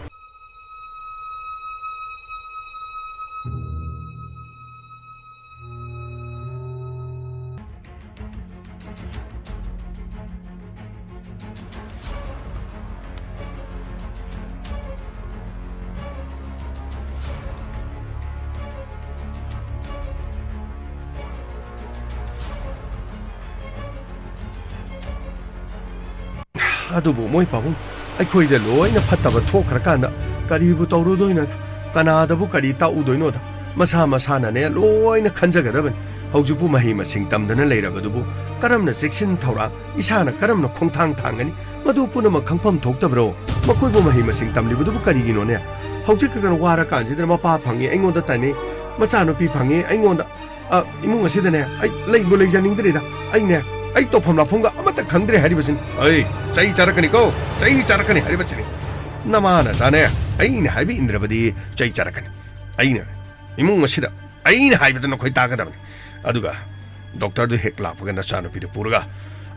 ꯑꯗꯨꯕꯨ ꯃꯣꯏ ꯄꯥꯕꯨꯡ, ꯑꯩꯈꯣꯏꯗ ꯂꯣꯏꯅ ꯐꯠꯇꯕ ꯊꯣꯛꯈ꯭ꯔꯀꯥꯟꯗ ꯀꯔꯤꯕꯨ ꯇꯧꯔꯨꯗꯣꯏꯅꯣꯗ? ꯀꯅꯥꯗꯕꯨ ꯀꯔꯤ ꯇꯥꯛꯎꯗꯣꯏꯅꯣꯗ? ꯃꯁꯥ ꯃꯁꯥꯅꯅꯦ ꯂꯣꯏꯅ ꯈꯟꯖꯒꯗꯕꯅꯤ꯫ ꯍꯧꯖꯤꯛꯄꯨ ꯃꯍꯩ ꯃꯁꯤꯡ ꯇꯝꯗꯅ ꯂꯩꯔꯕꯗꯨꯕꯨ ꯀꯔꯝꯅ ꯆꯦꯛꯁꯤꯟ ꯊꯧꯔꯥꯡ, ꯏꯁꯥꯅ ꯀꯔꯝꯅ ꯈꯣꯡꯊꯥꯡ ꯊꯥꯡꯒꯅꯤ? ꯃꯗꯨ ꯄꯨꯝꯅꯃꯛ ꯈꯪꯐꯝ ꯊꯣꯛꯇꯕ꯭ꯔꯣ? ꯃꯈꯣꯏꯕꯨ ꯃꯍꯩ ꯃꯁꯤꯡ ꯇꯝꯂꯤꯕꯗꯨꯕꯨ ꯀꯔꯤꯒꯤꯅꯣꯅꯦ? ꯍꯧꯖꯤꯛ ꯈꯛꯇ ꯋꯥꯔꯀꯥꯟꯁꯤꯗ ꯃꯄꯥ ꯐꯪꯉꯤ ꯑꯩꯉꯣꯟꯗ ꯇꯥꯏꯅꯩ, ꯃꯆꯥꯅꯨꯄꯤ ꯐꯪꯉꯤ ꯑꯩꯉꯣꯟꯗ, ꯑ, ꯏꯃꯨꯡ ꯑꯁꯤꯗꯅꯦ ꯑꯩ ꯂꯩꯕꯨ ꯂꯩꯖꯅꯤꯡꯗ꯭ꯔꯤꯗ꯫ ꯑꯩꯅꯦ, ꯑꯩ ꯇꯧꯐꯝ ꯂꯥꯛꯐꯝꯒ ꯑꯃꯠꯇ ꯈꯪꯗ꯭ꯔꯦ ꯍꯥꯏꯔꯤꯕꯁꯤꯅꯤ꯫ ꯑꯩ ꯆꯩ ꯆꯥꯔꯛꯀꯅꯤꯀꯣ, ꯆꯩ ꯆꯥꯔꯛꯀꯅꯤ ꯍꯥꯏꯔꯤꯕꯁꯤꯅꯤ꯫ ꯅꯃꯥ ꯅꯆꯥꯅꯦ, ꯑꯩꯅ ꯍꯥꯏꯕ ꯏꯟꯗ꯭ꯔꯕꯗꯤ ꯆꯩ ꯆꯥꯔꯛꯀꯅꯤ꯫ ꯑꯩꯅ ꯏꯃꯨꯡ ꯑꯁꯤꯗ ꯑꯩꯅ ꯍꯥꯏꯕꯗ ꯅꯈꯣꯏ ꯇꯥꯒꯗꯕꯅꯤ꯫ ꯑꯗꯨꯒ ꯗꯣꯛꯇꯔꯗꯨ ꯍꯦꯛ ꯂꯥꯛꯄꯒ ꯅꯆꯥꯅꯨꯄꯤꯗꯨ ꯄꯨꯔꯒ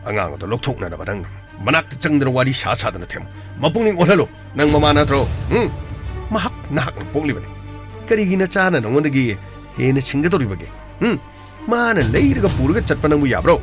ꯑꯉꯥꯡ ꯑꯗꯨ ꯂꯧꯊꯣꯛꯅꯅꯕ ꯅꯪ ꯃꯅꯥꯛꯇ ꯆꯪꯗꯅ ꯋꯥꯔꯤ ꯁꯥ ꯁꯥꯗꯅ ꯊꯦꯝꯃꯨ꯫ ꯃꯄꯨꯛꯅꯤꯡ ꯑꯣꯜꯍꯜꯂꯨ꯫ ꯅꯪ ꯃꯃꯥ ꯅꯠꯇ꯭ꯔꯣ? ꯎꯝ? ꯃꯍꯥꯛ ꯅꯍꯥꯛꯅ ꯄꯣꯛꯂꯤꯕꯅꯤ꯫ ꯀꯔꯤꯒꯤ ꯅꯆꯥꯅ ꯅꯉꯣꯟꯗꯒꯤ ꯍꯦꯟꯅ ꯁꯤꯡꯒꯗꯧꯔꯤꯕꯒꯦ? ꯎꯝ? ꯃꯥꯅ ꯂꯩꯔꯒ ꯄꯨꯔꯒ ꯆꯠꯄ ꯅꯪꯕꯨ ꯌꯥꯕ꯭ꯔꯣ?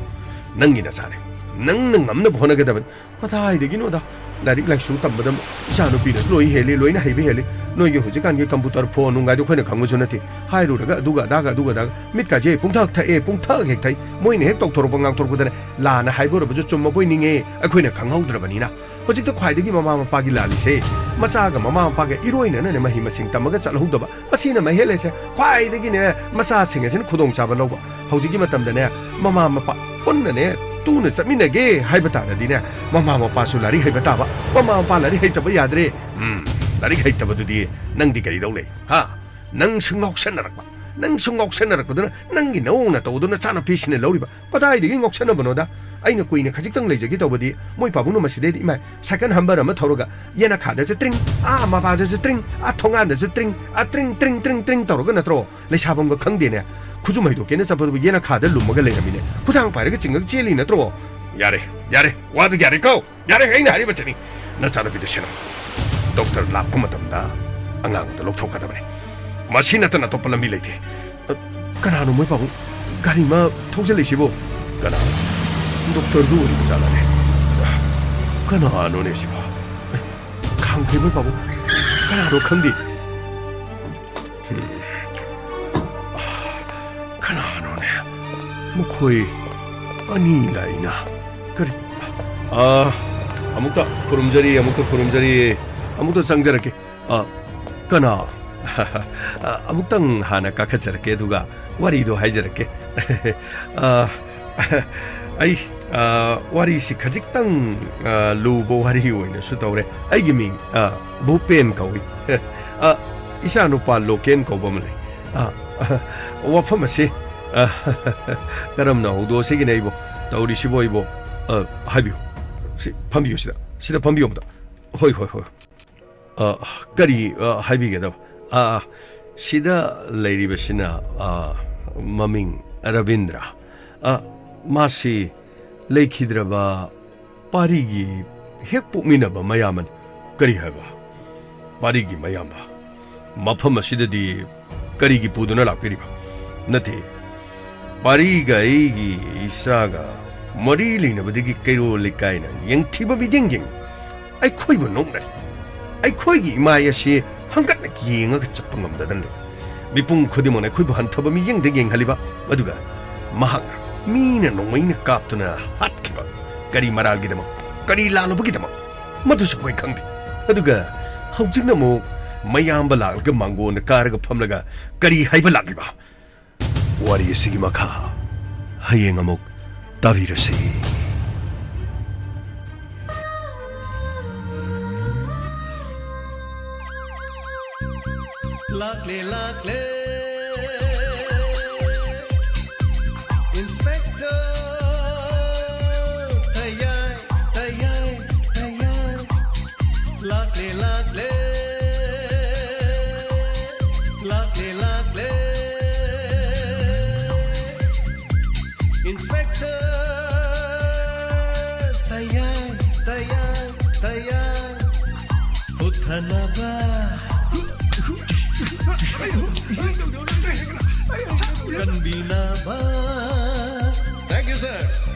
ꯅꯪꯒꯤ ꯅꯆꯥꯅꯤ꯫ ꯅꯪꯅ ꯉꯝꯅꯕ ꯍꯣꯠꯅꯒꯗꯕꯅꯤ꯫ ꯀꯗꯥꯏꯗꯒꯤꯅꯣꯗ? ꯂꯥꯏꯔꯤꯛ ꯂꯥꯏꯁꯨ ꯇꯝꯕꯗ ꯏꯆꯥꯅꯨꯄꯤꯅꯁꯨ ꯂꯣꯏ ꯍꯦꯜꯂꯤ, ꯂꯣꯏꯅ ꯍꯩꯕ ꯍꯦꯜꯂꯤ꯫ ꯅꯣꯏꯒꯤ ꯍꯧꯖꯤꯛꯀꯥꯟꯒꯤ ꯀꯝꯄ꯭ꯌꯨꯇꯔ ꯐꯣꯟ ꯅꯨꯡꯒꯥꯏꯗꯣ ꯑꯩꯈꯣꯏꯅ ꯈꯪꯕꯁꯨ ꯅꯠꯇꯦ꯫ ꯍꯥꯏꯔꯨꯔꯒ ꯑꯗꯨꯒ ꯑꯗꯥꯒ ꯑꯗꯨꯒ ꯑꯗꯥꯒ ꯃꯤꯠꯀꯥꯁꯦ ꯄꯨꯡꯊꯛ ꯊꯛꯑꯦ, ꯄꯨꯡꯊꯛ ꯍꯦꯛ ꯊꯛꯏ꯫ ꯃꯣꯏꯅ ꯍꯦꯛ ꯇꯧꯊꯣꯔꯛꯄ ꯉꯥꯡꯊꯣꯔꯛꯄꯗꯅꯦ, ꯂꯥꯟꯅ ꯍꯥꯏꯕ ꯑꯣꯏꯔꯕꯁꯨ ꯆꯨꯝꯃꯕꯣꯏ ꯅꯤꯡꯉꯦ, ꯑꯩꯈꯣꯏꯅ ꯈꯪꯍꯧꯗ꯭ꯔꯕꯅꯤꯅ꯫ ꯍꯧꯖꯤꯛꯇ ꯈ꯭ꯋꯥꯏꯗꯒꯤ ꯃꯃꯥ ꯃꯄꯥꯒꯤ ꯂꯥꯜꯂꯤꯁꯦ, ꯃꯆꯥꯒ ꯃꯃꯥ ꯃꯄꯥꯒ ꯏꯔꯣꯏꯅꯅꯅꯦ ꯃꯍꯩ ꯃꯁꯤꯡ ꯇꯝꯃꯒ ꯆꯠꯍꯧꯗꯕ, ꯃꯁꯤꯅ ꯃꯍꯦꯜꯂꯦꯁꯦ ꯈ꯭ꯋꯥꯏꯗꯒꯤꯅꯦ ꯃꯆꯥꯁꯤꯡ ꯑꯁꯤꯅ ꯈꯨꯗꯣꯡꯆꯥꯕ ꯂꯧꯕ꯫ ꯍꯧꯖꯤꯛꯀꯤ ꯃꯇꯝꯗꯅꯦ ꯃꯃꯥ ꯃꯄꯥ ꯄꯨꯟꯅꯅꯦ ꯇꯨꯅ ꯆꯠꯃꯤꯟꯅꯒꯦ ꯍꯥꯏꯕ ꯇꯥꯔꯗꯤꯅꯦ, ꯃꯃꯥ ꯃꯄꯥꯁꯨ ꯂꯥꯏꯔꯤꯛ ꯍꯩꯕ ꯇꯥꯕ꯫ ꯃꯃꯥ ꯃꯄꯥ ꯂꯥꯏꯔꯤꯛ ꯍꯩꯇꯕ ꯌꯥꯗ꯭ꯔꯦ꯫ ꯎꯝ, ꯂꯥꯏꯔꯤꯛ ꯍꯩꯇꯕꯗꯨꯗꯤ ꯅꯪꯗꯤ ꯀꯔꯤ ꯇꯧ ꯂꯩ? ꯍꯥ? ꯅꯪꯁꯨ ꯉꯥꯎꯁꯟꯅꯔꯛꯄ, ꯅꯪꯁꯨ ꯉꯥꯎꯁꯟꯅꯔꯛꯄꯗꯨꯅ ꯅꯪꯒꯤ ꯅꯑꯣꯡ ꯅꯇꯧꯗꯨꯅ ꯅꯆꯥꯅꯨꯄꯤꯁꯤꯅ ꯂꯧꯔꯤꯕ꯫ ꯀꯗꯥꯏꯗꯒꯤ ꯉꯥꯎꯁꯟꯅꯕꯅꯣꯗ? ꯑꯩꯅ ꯀꯨꯏꯅ ꯈꯖꯤꯛꯇꯪ ꯂꯩꯖꯒꯦ ꯇꯧꯕꯗꯤ ꯃꯣꯏ ꯄꯥꯕꯨꯡꯅ ꯃꯁꯤꯗꯩꯗ ꯏꯃꯥ ꯁꯥꯏꯀꯜ ꯍꯝꯕꯔ ꯑꯃ ꯊꯧꯔꯒ ꯌꯦꯅꯈꯥꯗꯁꯨ ꯇ꯭ꯔꯤꯡ, ꯑꯥ ꯃꯄꯥꯗꯁꯨ ꯇ꯭ꯔꯤꯡ, ꯑꯥ ꯊꯣꯡꯒꯥꯟꯗꯁꯨ ꯇ꯭ꯔꯤꯡ, ꯑꯥ ꯇ꯭ꯔꯤꯡ, ꯇ꯭ꯔꯤꯡ, ꯇ꯭ꯔꯤꯡ, ꯇ꯭ꯔꯤꯡ ꯇꯧꯔꯒ ꯅꯠꯇ꯭ꯔꯣ? ꯂꯩꯁꯥꯐꯝꯒ ꯈꯪꯗꯦꯅꯦ꯫ ꯈꯨꯖꯨꯝ ꯍꯩꯗꯣꯛꯀꯦꯅ ꯆꯠꯄꯗꯨꯕꯨ ꯌꯦꯅꯈꯥꯗ ꯂꯨꯝꯃꯒ ꯂꯩꯔꯝꯃꯤꯅꯦ꯫ ꯈꯨꯗꯥꯡ ꯄꯥꯏꯔꯒ ꯆꯤꯡꯉꯒ ꯆꯦꯜꯂꯤ ꯅꯠꯇ꯭ꯔꯣ? ꯌꯥꯔꯦ, ꯌꯥꯔꯦ, ꯋꯥꯗꯨ ꯌꯥꯔꯦꯀꯣ? ꯌꯥꯔꯦ, ꯑꯩꯅ ꯍꯥꯏꯔꯤꯕꯁꯤꯅꯤ꯫ ꯅꯆꯥꯅꯨꯄꯤꯗꯨ ꯁꯦꯟꯅꯧ꯫ ꯗꯣꯛꯇꯔ ꯂꯥꯛꯄ ꯃꯇꯝꯗ ꯑꯉꯥꯡꯗꯨ ꯂꯧꯊꯣꯛꯀꯗꯕꯅꯤ꯫ ꯃꯁꯤ ꯅꯠꯇꯅ ꯑꯇꯣꯞꯄ ꯂꯝꯕꯤ ꯂꯩꯇꯦ꯫ ꯑ, ꯀꯅꯥꯅꯣ ꯃꯣꯏ ꯄꯥꯕꯨꯡ? ꯒꯥꯔꯤ ꯑꯃ ꯊꯧꯖꯤꯜꯂꯛꯏꯁꯤꯕꯨ? ꯀꯅꯥ? ꯗꯣꯛꯇꯔꯗꯨ ꯑꯣꯏꯔꯤꯕ ꯖꯥꯠꯂꯅꯦ? ꯀꯅꯥꯅꯣꯅꯦ ꯁꯤꯕꯣ? ꯑꯦ, ꯈꯥꯝꯈ꯭ꯔꯦ ꯃꯣꯏ ꯄꯥꯕꯨꯡ꯫ ꯀꯅꯥꯅꯣ ꯈꯪꯗꯦ꯫ ꯍꯝ꯫ ꯑ, ꯀꯅꯥꯅꯣꯅꯦ? ꯃꯈꯣꯏ ꯑꯅꯤ ꯂꯥꯛꯏꯅ꯫ ꯀꯔꯤ? ꯑ, ꯑꯃꯨꯛꯇ ꯈꯨꯔꯨꯝꯖꯔꯤ, ꯑꯃꯨꯛꯇ ꯈꯨꯔꯨꯝꯖꯔꯤ, ꯑꯃꯨꯛꯇ ꯆꯪꯖꯔꯛꯀꯦ꯫ ꯑ, ꯀꯅꯥ? ꯑ, ꯑꯃꯨꯛꯇꯪ ꯍꯥꯟꯅ ꯀꯥꯈꯠꯆꯔꯛꯀꯦ, ꯑꯗꯨꯒ ꯋꯥꯔꯤꯗꯣ ꯍꯥꯏꯖꯔꯛꯀꯦ꯫ ꯑ, ꯑꯩ, ꯑ, ꯋꯥꯔꯤꯁꯤ ꯈꯖꯤꯛꯇꯪ, ꯑ, ꯂꯨꯕ ꯋꯥꯔꯤ ꯑꯣꯏꯅꯁꯨ ꯇꯧꯔꯦ꯫ ꯑꯩꯒꯤ ꯃꯤꯡ, ꯑ, ꯚꯨꯄꯦꯟ ꯀꯧꯏ꯫ ꯑ, ꯏꯆꯥꯅꯨꯄꯥ ꯂꯣꯀꯦꯟ ꯀꯧꯕ ꯑꯃ ꯂꯩ꯫ ꯑ, ꯋꯥꯐꯝ ꯑꯁꯤ, ꯑ, ꯀꯔꯝꯅ ꯍꯧꯗꯣꯛꯑꯁꯤꯒꯤꯅꯦ ꯑꯩꯕꯣ? ꯇꯧꯔꯤꯁꯤꯕꯣ ꯑꯩꯕꯣ? ꯑ, ꯍꯥꯏꯕꯤꯌꯨ꯫ ꯁꯤ, ꯐꯝꯕꯤꯌꯨ ꯁꯤꯗ꯫ ꯁꯤꯗ ꯐꯝꯕꯤꯌꯨ ꯑꯝꯇ꯫ ꯍꯣꯏ, ꯍꯣꯏ, ꯍꯣꯏ꯫ ꯑ, ꯀꯔꯤ, ꯑ, ꯍꯥꯏꯕꯤꯒꯗꯕ? ꯑ, ꯁꯤꯗ ꯂꯩꯔꯤꯕꯁꯤꯅ, ꯑ, ꯃꯃꯤꯡ ꯔꯕꯤꯟꯗ꯭ꯔ꯫ ꯑ, ꯃꯥꯁꯤ ꯂꯩꯈꯤꯗ꯭ꯔꯕ ꯄꯥꯔꯤꯒꯤ ꯍꯦꯛ ꯄꯣꯛꯃꯤꯟꯅꯕ ꯃꯌꯥꯝꯕꯅꯤ꯫ ꯀꯔꯤ ꯍꯥꯏꯕ? ꯄꯥꯔꯤꯒꯤ ꯃꯌꯥꯝꯕ? ꯃꯐꯝ ꯑꯁꯤꯗꯗꯤ ꯀꯔꯤꯒꯤ ꯄꯨꯗꯨꯅ ꯂꯥꯛꯄꯤꯔꯤꯕ? ꯅꯠꯇꯦ, ꯄꯥꯔꯤꯒ ꯑꯩꯒꯤ ꯏꯆꯥꯒ ꯃꯔꯤ ꯂꯩꯅꯕꯗꯒꯤ ꯀꯩꯔꯣꯜ ꯂꯩꯀꯥꯏꯅ ꯌꯦꯡꯊꯤꯕ ꯃꯤꯠꯌꯦꯡ ꯌꯦꯡꯉꯤ꯫ ꯑꯩꯈꯣꯏꯕꯨ ꯅꯣꯛꯅꯔꯤ꯫ ꯑꯩꯈꯣꯏꯒꯤ ꯏꯃꯥꯏ ꯑꯁꯤ ꯍꯪꯒꯠꯅ ꯌꯦꯡꯉꯒ ꯆꯠꯄ ꯉꯝꯗꯗꯅ ꯂꯩ꯫ ꯃꯤꯄꯨꯝ ꯈꯨꯗꯤꯡꯃꯛꯅ ꯑꯩꯈꯣꯏꯕꯨ ꯍꯟꯊꯕ ꯃꯤꯠꯌꯦꯡꯗ ꯌꯦꯡꯍꯜꯂꯤꯕ, ꯑꯗꯨꯒ ꯃꯍꯥꯛꯅ ꯃꯤꯅ ꯅꯣꯡꯃꯩꯅ ꯀꯥꯞꯇꯨꯅ ꯍꯥꯠꯈꯤꯕ ꯀꯔꯤ ꯃꯔꯥꯜꯒꯤꯗꯃꯛ, ꯀꯔꯤ ꯂꯥꯜꯂꯨꯕꯒꯤꯗꯃꯛ, ꯃꯗꯨꯁꯨ ꯑꯩꯈꯣꯏ ꯈꯪꯗꯦ꯫ ꯑꯗꯨꯒ ꯍꯧꯖꯤꯛꯅ ꯑꯃꯨꯛ ꯃꯌꯥꯝꯕ ꯂꯥꯛꯂꯒ ꯃꯥꯡꯒꯣꯟꯗ ꯀꯥꯔꯒ ꯐꯝꯂꯒ ꯀꯔꯤ ꯍꯥꯏꯕ ꯂꯥꯛꯂꯤꯕ? ꯋꯥꯔꯤ ꯑꯁꯤꯒꯤ ꯃꯈꯥ ꯍꯌꯦꯡ ꯑꯃꯨꯛ ꯇꯥꯕꯤꯔꯁꯤ꯫ ꯂꯥꯛꯂꯦ, ꯂꯥꯛꯂꯦ, Inspector ꯇꯌꯥꯏ, ꯇꯌꯥꯏ, ꯇꯌꯥꯏ꯫ ꯂꯥꯛꯂꯦ, ꯂꯥꯛꯂꯦ, ꯂꯥꯛꯂꯦ, ꯂꯥꯛꯂꯦ꯫ Inspector ꯇꯌꯥꯏ, ꯇꯌꯥꯏ, ꯇꯌꯥꯏ꯫ ꯍꯨꯠꯊꯅꯕ ꯀꯟꯕꯤꯅꯕ꯫ Thank you, sir.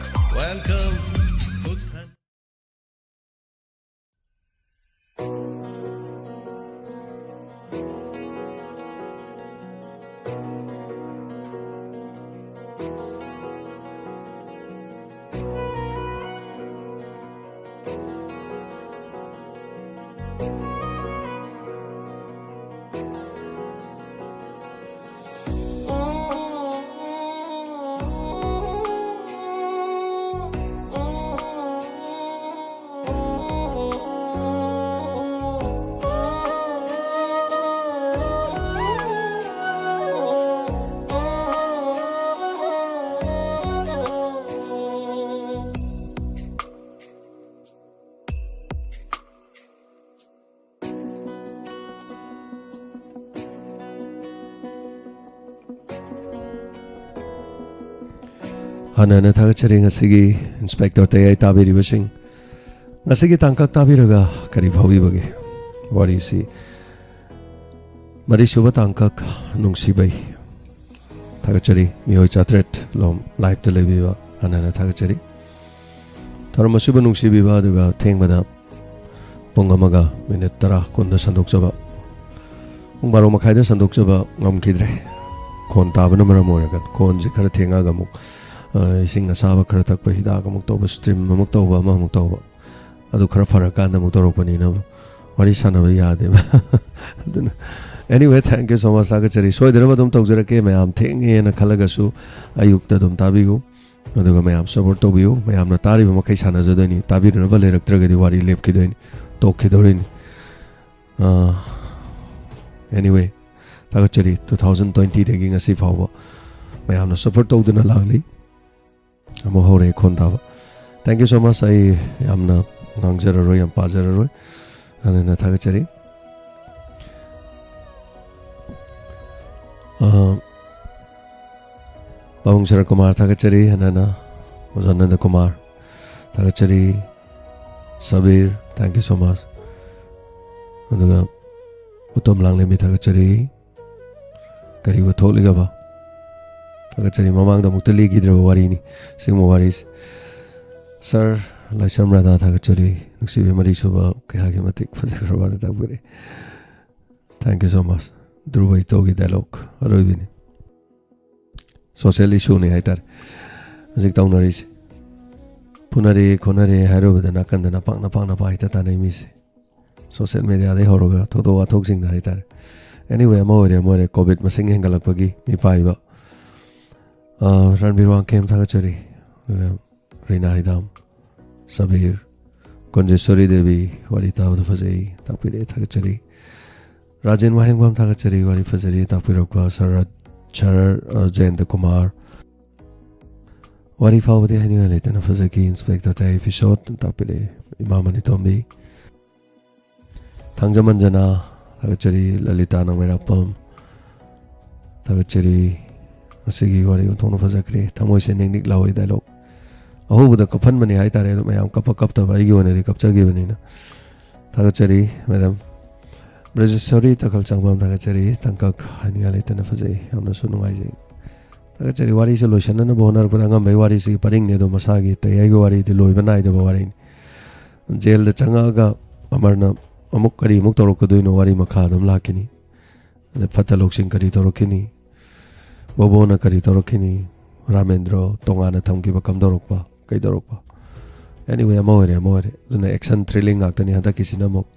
Welcome. ꯍꯥꯟꯅ ꯍꯥꯟꯅ ꯊꯥꯒꯠꯆꯔꯤ ꯉꯁꯤꯒꯤ ꯏꯟꯁꯄꯦꯛꯇꯔ ꯇꯌꯥꯏ ꯇꯥꯕꯤꯔꯤꯕꯁꯤꯡ꯫ ꯉꯁꯤꯒꯤ ꯇꯥꯡꯀꯛ ꯇꯥꯕꯤꯔꯒ ꯀꯔꯤ ꯐꯥꯎꯕꯤꯕꯒꯦ? ꯋꯥꯔꯤꯁꯤ ꯃꯔꯤꯁꯨꯕ ꯇꯥꯡꯀꯛ ꯅꯨꯡꯁꯤꯕꯩ꯫ ꯊꯥꯒꯠꯆꯔꯤ ꯃꯤꯑꯣꯏ ꯆꯥꯇ꯭ꯔꯦꯠ ꯂꯣꯝ ꯂꯥꯏꯞꯇ ꯂꯩꯕꯤꯕ ꯍꯥꯟꯅ ꯍꯥꯟꯅ ꯊꯥꯒꯠꯆꯔꯤ꯫ ꯊꯧꯔꯝ ꯑꯁꯤꯕꯨ ꯅꯨꯡꯁꯤꯕꯤꯕ ꯑꯗꯨꯒ ꯊꯦꯡꯕꯗ ꯄꯨꯡ ꯑꯃꯒ ꯃꯤꯅꯤꯠ ꯇꯔꯥ ꯀꯨꯟꯗ ꯁꯟꯗꯣꯛꯆꯕ, ꯄꯨꯡ ꯕꯥꯔꯣ ꯃꯈꯥꯏꯗ ꯁꯟꯗꯣꯛꯆꯕ ꯉꯝꯈꯤꯗ꯭ꯔꯦ꯫ ꯈꯣꯟ ꯇꯥꯕꯅ ꯃꯔꯝ ꯑꯣꯏꯔꯒ ꯈꯣꯟꯁꯤ ꯈꯔ ꯊꯦꯡꯉꯒ ꯑꯃꯨꯛ, ꯑ, ꯏꯁꯤꯡ ꯑꯁꯥꯕ ꯈꯔ ꯊꯛꯄ, ꯍꯤꯗꯥꯛ ꯑꯃꯨꯛ ꯇꯧꯕ, ꯁ꯭ꯇꯤꯝ ꯑꯃꯨꯛ ꯇꯧꯕ, ꯑꯃ ꯑꯃꯨꯛ ꯇꯧꯕ, ꯑꯗꯨ ꯈꯔ ꯐꯔꯀꯥꯟꯗ ꯑꯃꯨꯛ ꯇꯧꯔꯛꯄꯅꯤꯅ ꯋꯥꯔꯤ ꯁꯥꯟꯅꯕ ꯌꯥꯗꯦꯕ꯫ ꯑꯗꯨꯅ, anyway, thank you so much, ꯊꯥꯒꯠꯆꯔꯤ꯫ ꯁꯣꯏꯗꯅꯕ ꯑꯗꯨꯝ ꯇꯧꯖꯔꯛꯀꯦ꯫ ꯃꯌꯥꯝ ꯊꯦꯡꯉꯦꯅ ꯈꯜꯂꯒꯁꯨ ꯑꯌꯨꯛꯇ ꯑꯗꯨꯝ ꯇꯥꯕꯤꯌꯨ, ꯑꯗꯨꯒ ꯃꯌꯥꯝ ꯁꯞꯄꯣꯔꯠ ꯇꯧꯕꯤꯌꯨ꯫ ꯃꯌꯥꯝꯅ ꯇꯥꯔꯤꯕ ꯃꯈꯩ ꯁꯥꯟꯅꯖꯗꯣꯏꯅꯤ, ꯇꯥꯕꯤꯔꯨꯅꯕ ꯂꯩꯔꯛꯇ꯭ꯔꯒꯗꯤ ꯋꯥꯔꯤ ꯂꯦꯞꯈꯤꯗꯣꯏꯅꯤ, ꯇꯣꯛꯈꯤꯗꯣꯔꯤꯅꯤ꯫ ꯑ, anyway, ꯊꯥꯒꯠꯆꯔꯤ꯫ Two thousand twenty ꯗꯒꯤ ꯉꯁꯤ ꯐꯥꯎꯕ ꯃꯌꯥꯝꯅ ꯁꯞꯄꯣꯔꯠ ꯇꯧꯗꯨꯅ ꯂꯥꯛꯂꯤ꯫ ꯑꯃꯨꯛ ꯍꯧꯔꯦ ꯈꯣꯟ ꯇꯥꯕ꯫ Thank you so much꯫ ꯑꯩ ꯌꯥꯝꯅ ꯉꯥꯡꯖꯔꯔꯣꯏ, ꯌꯥꯝ ꯄꯥꯖꯔꯔꯣꯏ꯫ ꯑꯗꯨꯅ ꯊꯥꯒꯠꯆꯔꯤ꯫ ꯑ, ꯄꯥꯕꯨꯡ ꯁꯔꯠ ꯀꯨꯃꯥꯔ ꯊꯥꯒꯠꯆꯔꯤ꯫ ꯍꯟꯅ ꯍꯟꯅ ꯑꯣꯖꯥ ꯅꯟꯗ ꯀꯨꯃꯥꯔ ꯊꯥꯒꯠꯆꯔꯤ꯫ Sabir, thank you so much꯫ ꯑꯗꯨꯒ ꯎꯇꯝ ꯂꯥꯡꯂꯦꯝꯕꯤ ꯊꯥꯒꯠꯆꯔꯤ꯫ ꯀꯔꯤꯕꯨ ꯊꯣꯛꯂꯤꯒꯕ? ꯊꯥꯒꯠꯆꯔꯤ꯫ ꯃꯃꯥꯡꯗ ꯑꯃꯨꯛꯇ ꯂꯤꯈꯤꯗ꯭ꯔꯕ ꯋꯥꯔꯤꯅꯤ ꯁꯤꯒꯨꯝꯕ ꯋꯥꯔꯤꯁꯤ꯫ ꯁꯔ ꯂꯥꯏꯁ꯭ꯔꯝ ꯔꯥꯙꯥ ꯊꯥꯒꯠꯆꯔꯤ꯫ ꯅꯨꯡꯁꯤꯕꯤ ꯃꯔꯤꯁꯨꯕ ꯀꯌꯥꯒꯤ ꯃꯇꯤꯛ ꯐꯖꯈ꯭ꯔꯕꯅ ꯇꯥꯛꯄꯤꯔꯛꯏ꯫ Thank you so much꯫ Dhruba ꯏꯇꯣꯒꯤ ꯗꯥꯏꯂꯣꯛ ꯑꯔꯣꯏꯕꯤꯅꯤ꯫ ꯁꯣꯁꯤꯌꯦꯜ ꯏꯁꯨꯅꯤ ꯍꯥꯏꯇꯥꯔꯦ ꯍꯧꯖꯤꯛ ꯇꯧꯅꯔꯤꯁꯦ꯫ ꯐꯨꯅꯔꯦ ꯈꯣꯠꯅꯔꯦ ꯍꯥꯏꯔꯨꯕꯗ ꯅꯥꯀꯟꯗ ꯅꯄꯥꯛ ꯅꯄꯥꯛ ꯅꯄꯥꯛ ꯍꯦꯛꯇ ꯇꯥꯟꯅꯩ ꯃꯤꯁꯦ꯫ ꯁꯣꯁꯤꯌꯦꯜ ꯃꯦꯗꯤꯌꯥꯗꯩ ꯍꯧꯔꯒ ꯊꯧꯗꯣꯛ ꯋꯥꯊꯣꯛꯁꯤꯡꯗ ꯍꯥꯏꯇꯥꯔꯦ꯫ Anyway, ꯑꯃ ꯑꯣꯏꯔꯦ ꯑꯃ ꯑꯣꯏꯔꯦ, ꯀꯣꯚꯤꯗ ꯃꯁꯤꯡ ꯍꯦꯟꯒꯠꯂꯛꯄꯒꯤ ꯃꯤꯄꯥꯏꯕ꯫ ꯑ, ꯔꯟꯕꯤꯔ ꯋꯥꯡꯈꯦꯝ ꯊꯥꯒꯠꯆꯔꯤ꯫ ꯑꯗꯨꯒ ꯔꯤꯅꯥ ꯍꯤꯗꯥꯝ, ꯁꯕꯤꯔ, ꯀꯨꯟꯖꯦꯁꯣꯔꯤ ꯗꯦꯕꯤ, ꯋꯥꯔꯤ ꯇꯥꯕꯗ ꯐꯖꯩ, ꯇꯥꯛꯄꯤꯔꯛꯑꯦ, ꯊꯥꯒꯠꯆꯔꯤ꯫ ꯔꯥꯖꯦꯟ ꯋꯥꯍꯦꯡꯕꯝ ꯊꯥꯒꯠꯆꯔꯤ, ꯋꯥꯔꯤ ꯐꯖꯔꯤ ꯇꯥꯛꯄꯤꯔꯛꯄ꯫ ꯁꯔꯠ, ꯁꯔ, ꯑ, ꯖꯌꯟꯇ ꯀꯨꯃꯥꯔ, ꯋꯥꯔꯤ ꯐꯥꯎꯕꯗꯤ ꯍꯥꯏꯅꯤꯡꯉꯥꯏ ꯂꯩꯇꯅ ꯐꯖꯈꯤ꯫ ꯏꯟꯁꯄꯦꯛꯇꯔ ꯇꯌꯥꯏ ꯐꯤꯁꯣꯠ ꯇꯥꯛꯄꯤꯔꯛꯑꯦ꯫ ꯏꯃꯥ ꯃꯅꯤꯇꯣꯝꯕꯤ, ꯊꯥꯡꯖꯃꯟꯖꯅꯥ ꯊꯥꯒꯠꯆꯔꯤ꯫ ꯂꯂꯤꯇꯥ ꯅꯣꯡꯃꯩꯔꯥꯛꯄꯝ ꯊꯥꯒꯠꯆꯔꯤ꯫ ꯉꯁꯤꯒꯤ ꯋꯥꯔꯤ ꯑꯣꯟꯊꯣꯛꯅ ꯐꯖꯈ꯭ꯔꯦ꯫ ꯊꯃꯣꯏꯁꯦ ꯅꯤꯛ ꯅꯤꯛ ꯂꯥꯎꯏ ꯗꯥꯏꯂꯣꯛ꯫ ꯑꯍꯧꯕꯗ ꯀꯞꯍꯟꯕꯅꯦ ꯍꯥꯏꯇꯥꯔꯦ, ꯑꯗꯣ ꯃꯌꯥꯝ ꯀꯞꯄ ꯀꯞꯇꯕ ꯑꯩꯒꯤ ꯑꯣꯏꯅꯗꯤ ꯀꯞꯆꯈꯤꯕꯅꯤꯅ꯫ ꯊꯥꯒꯠꯆꯔꯤ ꯃꯦꯗꯥꯝ꯫ ꯕ꯭ꯔꯖꯦꯁꯣꯔꯤ ꯇꯈꯜ ꯆꯪꯕꯝ ꯊꯥꯒꯠꯆꯔꯤ꯫ ꯇꯥꯡꯀꯛ ꯍꯥꯏꯅꯤꯡꯉꯥꯏ ꯂꯩꯇꯅ ꯐꯖꯩ, ꯌꯥꯝꯅꯁꯨ ꯅꯨꯡꯉꯥꯏꯖꯩ꯫ ꯊꯥꯒꯠꯆꯔꯤ꯫ ꯋꯥꯔꯤꯁꯦ ꯂꯣꯏꯁꯤꯟꯅꯅꯕ ꯍꯣꯠꯅꯔꯛꯄꯗ ꯑꯉꯝꯕꯩ ꯋꯥꯔꯤꯁꯤꯒꯤ ꯄꯔꯤꯡꯅꯤ, ꯑꯗꯣ ꯃꯁꯥꯒꯤ ꯇꯌꯥꯏꯒꯤ ꯋꯥꯔꯤꯗꯤ ꯂꯣꯏꯕ ꯅꯥꯏꯗꯕ ꯋꯥꯔꯤꯅꯤ꯫ ꯖꯦꯜꯗ ꯆꯪꯉꯛꯑꯒ ꯑꯃꯔꯅ ꯑꯃꯨꯛ ꯀꯔꯤꯃꯨꯛ ꯇꯧꯔꯛꯀꯗꯣꯏꯅꯣ, ꯋꯥꯔꯤ ꯃꯈꯥ ꯑꯗꯨꯝ ꯂꯥꯛꯈꯤꯅꯤ꯫ ꯑꯗ ꯐꯠꯇ ꯂꯧꯁꯤꯡ ꯀꯔꯤ ꯇꯧꯔꯛꯈꯤꯅꯤ, ꯕꯣꯕꯣꯅ ꯀꯔꯤ ꯇꯧꯔꯛꯈꯤꯅꯤ, ꯔꯥꯃꯦꯟꯗ꯭ꯔꯣ ꯇꯣꯉꯥꯟꯅ ꯊꯝꯈꯤꯕ ꯀꯝꯗꯧꯔꯛꯄ, ꯀꯩꯗꯧꯔꯛꯄ꯫ Anyway, ꯑꯃ ꯑꯣꯏꯔꯦ, ꯑꯃ ꯑꯣꯏꯔꯦ꯫ ꯑꯗꯨꯅ action thrilling ꯉꯥꯛꯇꯅꯤ ꯍꯟꯗꯛꯀꯤꯁꯤꯅ ꯑꯃꯨꯛ꯫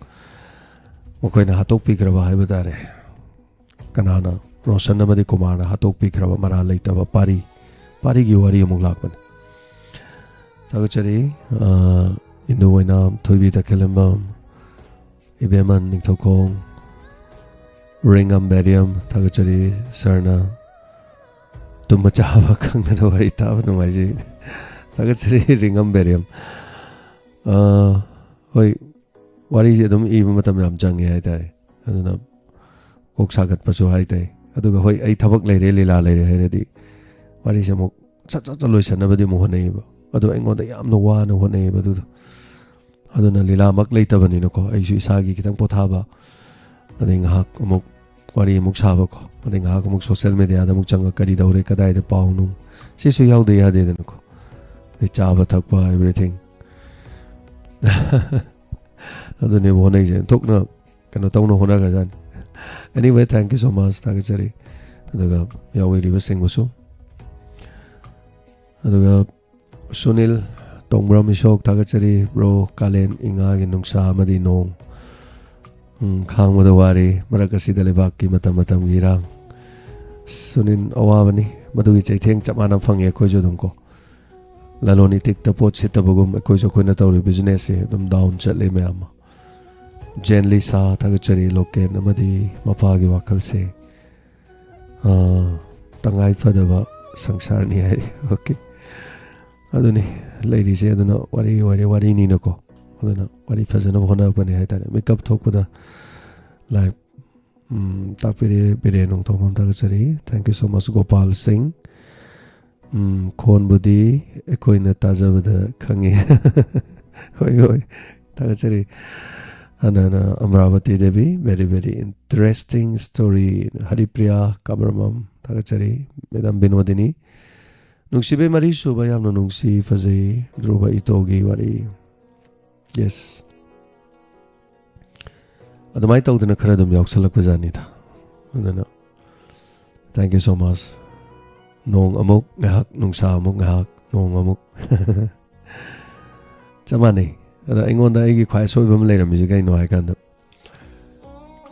ꯃꯈꯣꯏꯅ ꯍꯥꯠꯇꯣꯛꯄꯤꯈ꯭ꯔꯕ ꯍꯥꯏꯕ ꯇꯥꯔꯦ꯫ ꯀꯅꯥꯅ? ꯔꯣꯁꯟ ꯑꯃꯗꯤ ꯀꯨꯃꯥꯔꯅ ꯍꯥꯠꯇꯣꯛꯄꯤꯈ꯭ꯔꯕ ꯃꯔꯥꯜ ꯂꯩꯇꯕ ꯄꯥꯔꯤ꯫ ꯄꯥꯔꯤꯒꯤ ꯋꯥꯔꯤ ꯑꯃꯨꯛ ꯂꯥꯛꯄꯅꯤ꯫ ꯊꯥꯒꯠꯆꯔꯤ꯫ ꯑ, ꯏꯟꯗꯨ ꯑꯣꯏꯅꯥꯝ, ꯊꯣꯏꯕꯤ ꯇꯈꯦꯜꯂꯝꯕꯝ, ꯏꯕꯦꯝꯃꯟ ꯅꯤꯡꯊꯧꯈꯣꯡ, ꯔꯤꯡꯉꯝ ꯕꯦꯔꯤꯌꯝ, ꯊꯥꯒꯠꯆꯔꯤ꯫ ꯁꯥꯔꯅ ꯇꯨꯝꯕ ꯆꯥꯕ ꯈꯪꯗꯅ ꯋꯥꯔꯤ ꯇꯥꯕ ꯅꯨꯡꯉꯥꯏꯖꯩ꯫ ꯊꯥꯒꯠꯆꯔꯤ, ꯔꯤꯡꯉꯝ ꯕꯦꯔꯤꯌꯝ꯫ ꯑ, ꯍꯣꯏ, ꯋꯥꯔꯤꯁꯦ ꯑꯗꯨꯝ ꯏꯕ ꯃꯇꯝ ꯌꯥꯝ ꯆꯪꯉꯦ ꯍꯥꯏꯇꯥꯔꯦ꯫ ꯑꯗꯨꯅ ꯀꯣꯛ ꯁꯥꯒꯠꯄꯁꯨ ꯍꯥꯏꯇꯥꯏ꯫ ꯑꯗꯨꯒ ꯍꯣꯏ, ꯑꯩ ꯊꯕꯛ ꯂꯩꯔꯦ, ꯂꯤꯂꯥ ꯂꯩꯔꯦ ꯍꯥꯏꯔꯗꯤ ꯋꯥꯔꯤꯁꯦ ꯑꯃꯨꯛ ꯁꯠ ꯁꯠ ꯁꯠ ꯂꯣꯏꯁꯟꯅꯕꯗꯤ ꯑꯃꯨꯛ ꯍꯣꯠꯅꯩꯌꯦꯕ꯫ ꯑꯗꯣ ꯑꯩꯉꯣꯟꯗ ꯌꯥꯝꯅ ꯋꯥꯅ ꯍꯣꯠꯅꯩꯌꯦꯕ ꯑꯗꯨꯗꯣ꯫ ꯑꯗꯨꯅ ꯂꯤꯂꯥꯃꯛ ꯂꯩꯇꯕꯅꯤꯅꯀꯣ, ꯑꯩꯁꯨ ꯏꯁꯥꯒꯤ ꯈꯤꯇꯪ ꯄꯣꯊꯥꯕ, ꯑꯗꯩ ꯉꯥꯏꯍꯥꯛ ꯑꯃꯨꯛ ꯋꯥꯔꯤ ꯑꯃꯨꯛ ꯁꯥꯕꯀꯣ, ꯑꯗꯩ ꯉꯥꯏꯍꯥꯛ ꯑꯃꯨꯛ social media ꯗ ꯑꯃꯨꯛ ꯆꯪꯉ ꯀꯔꯤ ꯇꯧꯔꯦ, ꯀꯗꯥꯏꯗ ꯄꯥꯎ ꯅꯨꯡ, ꯁꯤꯁꯨ ꯌꯥꯎꯗ ꯌꯥꯗꯦꯗꯅꯀꯣ꯫ ꯑꯗꯩ ꯆꯥꯕ ꯊꯛꯄ, everything꯫ ꯑꯗꯨꯅꯦꯕ ꯍꯣꯠꯅꯩꯁꯦ꯫ ꯑꯣꯟꯊꯣꯛꯅ ꯀꯩꯅꯣ ꯇꯧꯅ ꯍꯣꯠꯅꯈ꯭ꯔꯖꯥꯠꯅꯤ꯫ Anyway, thank you so much, ꯊꯥꯒꯠꯆꯔꯤ꯫ ꯑꯗꯨꯒ ꯌꯥꯎꯕꯤꯔꯤꯕꯁꯤꯡꯕꯨꯁꯨ꯫ ꯑꯗꯨꯒ ꯁꯨꯅꯤꯜ ꯇꯣꯡꯕ꯭ꯔꯝ ꯏꯁꯣꯛ, ꯊꯥꯒꯠꯆꯔꯤ꯫ Bro, ꯀꯥꯂꯦꯟ ꯏꯉꯥꯒꯤ ꯅꯨꯡꯁꯥ ꯑꯃꯗꯤ ꯅꯣꯡ, ꯎꯝ, ꯈꯥꯡꯕꯗ ꯋꯥꯔꯦ꯫ ꯃꯔꯛ ꯑꯁꯤꯗ ꯂꯩꯕꯥꯛꯀꯤ ꯃꯇꯝ ꯃꯇꯝꯒꯤ ꯏꯔꯥꯡ꯫ ꯁꯨꯅꯤꯜ, ꯑꯋꯥꯕꯅꯤ꯫ ꯃꯗꯨꯒꯤ ꯆꯩꯊꯦꯡ ꯆꯞ ꯃꯥꯟꯅ ꯐꯪꯉꯦ ꯑꯩꯈꯣꯏꯁꯨ ꯑꯗꯨꯝ ꯀꯣ꯫ ꯂꯂꯣꯟ ꯏꯇꯤꯛꯇ ꯄꯣꯠ ꯁꯤꯠꯇꯕꯒꯨꯝ ꯑꯩꯈꯣꯏꯁꯨ, ꯑꯩꯈꯣꯏꯅ ꯇꯧꯔꯤꯕ business ꯁꯦ ꯑꯗꯨꯝ down ꯆꯠꯂꯦ ꯃꯌꯥꯝ ꯑꯃ꯫ ꯖꯦꯟꯂꯤ ꯁꯥ, ꯊꯥꯒꯠꯆꯔꯤ꯫ ꯂꯣꯀꯦꯟ ꯑꯃꯗꯤ ꯃꯄꯥꯒꯤ ꯋꯥꯈꯜꯁꯦ, ꯑꯥ, ꯇꯉꯥꯏ ꯐꯗꯕ ꯁꯪꯁꯥꯔꯅꯤ ꯍꯥꯏꯔꯤ꯫ Okay꯫ ꯑꯗꯨꯅꯤ ꯂꯩꯔꯤꯁꯦ꯫ ꯑꯗꯨꯅ ꯋꯥꯔꯤ ꯑꯣꯏꯔꯦ, ꯋꯥꯔꯤꯅꯤꯅꯀꯣ꯫ ꯑꯗꯨꯅ ꯋꯥꯔꯤ ꯐꯖꯅꯕ ꯍꯣꯠꯅꯔꯛꯄꯅꯦ ꯍꯥꯏꯇꯥꯔꯦ꯫ ꯃꯤꯀꯞ ꯊꯣꯛꯄꯗ life ꯎꯝ, ꯇꯥꯛꯄꯤꯔꯦ ꯕꯤꯔꯦꯟ ꯅꯣꯡꯊꯣꯝꯕꯝ, ꯊꯥꯒꯠꯆꯔꯤ꯫ Thank you so much, Gopal ꯁꯤꯡ꯫ ꯎꯝ, ꯈꯣꯟꯕꯨꯗꯤ ꯑꯩꯈꯣꯏꯅ ꯇꯥꯖꯕꯗ ꯈꯪꯉꯤ꯫ ꯍꯣꯏ, ꯍꯣꯏ, ꯊꯥꯒꯠꯆꯔꯤ꯫ ꯑꯅꯅ ꯑꯃꯔꯥꯕꯇꯤ Devi, very, very interesting story꯫ Haripriya ꯀꯕꯔꯃꯝ, ꯊꯥꯒꯠꯆꯔꯤ꯫ ꯃꯦꯗꯥꯝ ꯕꯤꯅꯣꯗꯤꯅꯤ, ꯅꯨꯡꯁꯤꯕꯩ ꯃꯔꯤ ꯁꯨꯕ, ꯌꯥꯝꯅ ꯅꯨꯡꯁꯤ, ꯐꯖꯩ꯫ ꯙ꯭ꯔꯨꯕ ꯏꯇꯣꯒꯤ ꯋꯥꯔꯤ꯫ Yes꯫ ꯑꯗꯨꯃꯥꯏꯅ ꯇꯧꯗꯅ ꯈꯔ ꯑꯗꯨꯝ ꯌꯥꯎꯁꯜꯂꯛꯄ ꯖꯥꯠꯅꯤꯗ꯫ ꯑꯗꯨꯅ, thank you so much꯫ ꯅꯣꯡ ꯑꯃꯨꯛ ꯉꯥꯏꯍꯥꯛ, ꯅꯨꯡꯁꯥ ꯑꯃꯨꯛ ꯉꯥꯏꯍꯥꯛ, ꯅꯣꯡ ꯑꯃꯨꯛ꯫ ꯆꯞ ꯃꯥꯟꯅꯩ꯫ ꯑꯗ ꯑꯩꯉꯣꯟꯗ ꯑꯩꯒꯤ ꯈ꯭ꯋꯥꯏ ꯑꯁꯣꯏꯕ ꯑꯃ ꯂꯩꯔꯝꯃꯤꯁꯦ ꯀꯩꯅꯣ ꯍꯥꯏ ꯀꯥꯟꯗ,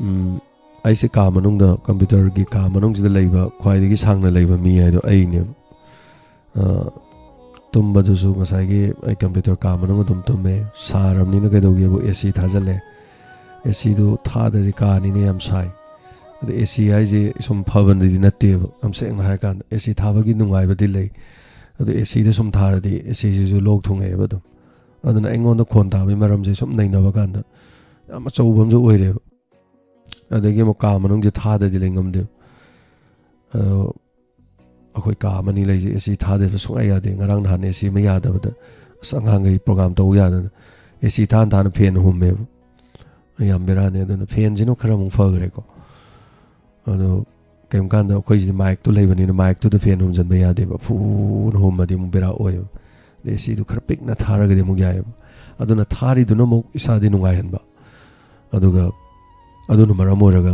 ꯎꯝ, ꯑꯩꯁꯦ ꯀꯥ ꯃꯅꯨꯡꯗ, ꯀꯝꯄ꯭ꯌꯨꯇꯔꯒꯤ ꯀꯥ ꯃꯅꯨꯡꯁꯤꯗ ꯂꯩꯕ ꯈ꯭ꯋꯥꯏꯗꯒꯤ ꯁꯥꯡꯅ ꯂꯩꯕ ꯃꯤ ꯍꯥꯏꯗꯣ ꯑꯩꯅꯦꯕ꯫ ꯑ, ꯇꯨꯝꯕꯗꯨꯁꯨ ꯉꯁꯥꯏꯒꯤ ꯑꯩ ꯀꯝꯄ꯭ꯌꯨꯇꯔ ꯀꯥ ꯃꯅꯨꯡ ꯑꯗꯨꯝ ꯇꯨꯝꯃꯦ꯫ ꯁꯥꯔꯕꯅꯤꯅ ꯀꯩꯗꯧꯒꯦꯕꯨ AC ꯊꯥꯖꯜꯂꯦ꯫ ACꯗꯨ ꯊꯥꯗ꯭ꯔꯗꯤ ꯀꯥꯅꯤꯅ ꯌꯥꯝ ꯁꯥꯏ꯫ ꯑꯗ AC ꯍꯥꯏꯁꯦ ꯁꯨꯝ ꯐꯕꯅꯗꯤ ꯅꯠꯇꯦꯕ, ꯌꯥꯝ ꯁꯦꯡꯅ ꯍꯥꯏꯔꯀꯥꯟꯗ꯫ AC ꯊꯥꯕꯒꯤ ꯅꯨꯡꯉꯥꯏꯕꯗꯤ ꯂꯩ, ꯑꯗꯣ ACꯗ ꯁꯨꯝ ꯊꯥꯔꯗꯤ ACꯁꯤꯁꯨ ꯂꯣꯛ ꯊꯨꯡꯉꯛꯑꯦꯕ ꯑꯗꯨꯝ꯫ ꯑꯗꯨꯅ ꯑꯩꯉꯣꯟꯗ ꯈꯣꯟ ꯇꯥꯕꯒꯤ ꯃꯔꯝꯁꯦ ꯁꯨꯝ ꯅꯩꯅꯕ ꯀꯥꯟꯗ ꯌꯥꯝ ꯑꯆꯧꯕ ꯑꯃꯁꯨ ꯑꯣꯏꯔꯦꯕ꯫ ꯑꯗꯒꯤ ꯑꯃꯨꯛ ꯀꯥ ꯃꯅꯨꯡꯁꯦ ꯊꯥꯗꯗꯤ ꯂꯩꯉꯝꯗꯦꯕ꯫ ꯑꯗꯣ ꯑꯩꯈꯣꯏ ꯀꯥ ꯑꯃꯅꯤ ꯂꯩꯁꯦ, AC ꯊꯥꯗꯕ ꯁꯨꯡꯌꯥ ꯌꯥꯗꯦ꯫ ꯉꯔꯥꯡ ꯅꯍꯥꯟ AC ꯑꯃ ꯌꯥꯗꯕꯗ, ꯑꯁ, ꯑꯉꯥꯡꯈꯩ program ꯇꯧ ꯌꯥꯗꯅ AC ꯊꯥꯅ ꯊꯥꯅ fan ꯍꯨꯝꯃꯦꯕ꯫ ꯌꯥꯝ ꯕꯦꯔꯥꯅꯤ꯫ ꯑꯗꯨꯅ fanꯁꯤꯅ ꯈꯔ ꯑꯃꯨꯛ ꯐꯈ꯭ꯔꯦꯀꯣ꯫ ꯑꯗꯣ ꯀꯔꯤꯒꯨꯝꯕ ꯀꯥꯟꯗ ꯑꯩꯈꯣꯏꯁꯤꯗꯤ micꯇꯨ ꯂꯩꯕꯅꯤꯅ micꯇꯨꯗ fan ꯍꯨꯝꯖꯤꯟꯕ ꯌꯥꯗꯦꯕ꯫ ꯐꯨꯅ ꯍꯨꯝꯃꯗꯤ ꯑꯃꯨꯛ ꯕꯦꯔꯥ ꯑꯣꯏꯌꯦꯕ꯫ ꯑꯗꯩ ACꯗꯨ ꯈꯔ ꯄꯤꯛꯅ ꯊꯥꯔꯒꯗꯤ ꯑꯃꯨꯛ ꯌꯥꯏꯌꯦꯕ꯫ ꯑꯗꯨꯅ ꯊꯥꯔꯤꯗꯨꯅ ꯑꯃꯨꯛ ꯏꯁꯥꯗꯤ ꯅꯨꯡꯉꯥꯏꯍꯟꯕ꯫ ꯑꯗꯨꯒ ꯑꯗꯨꯅ ꯃꯔꯝ ꯑꯣꯏꯔꯒ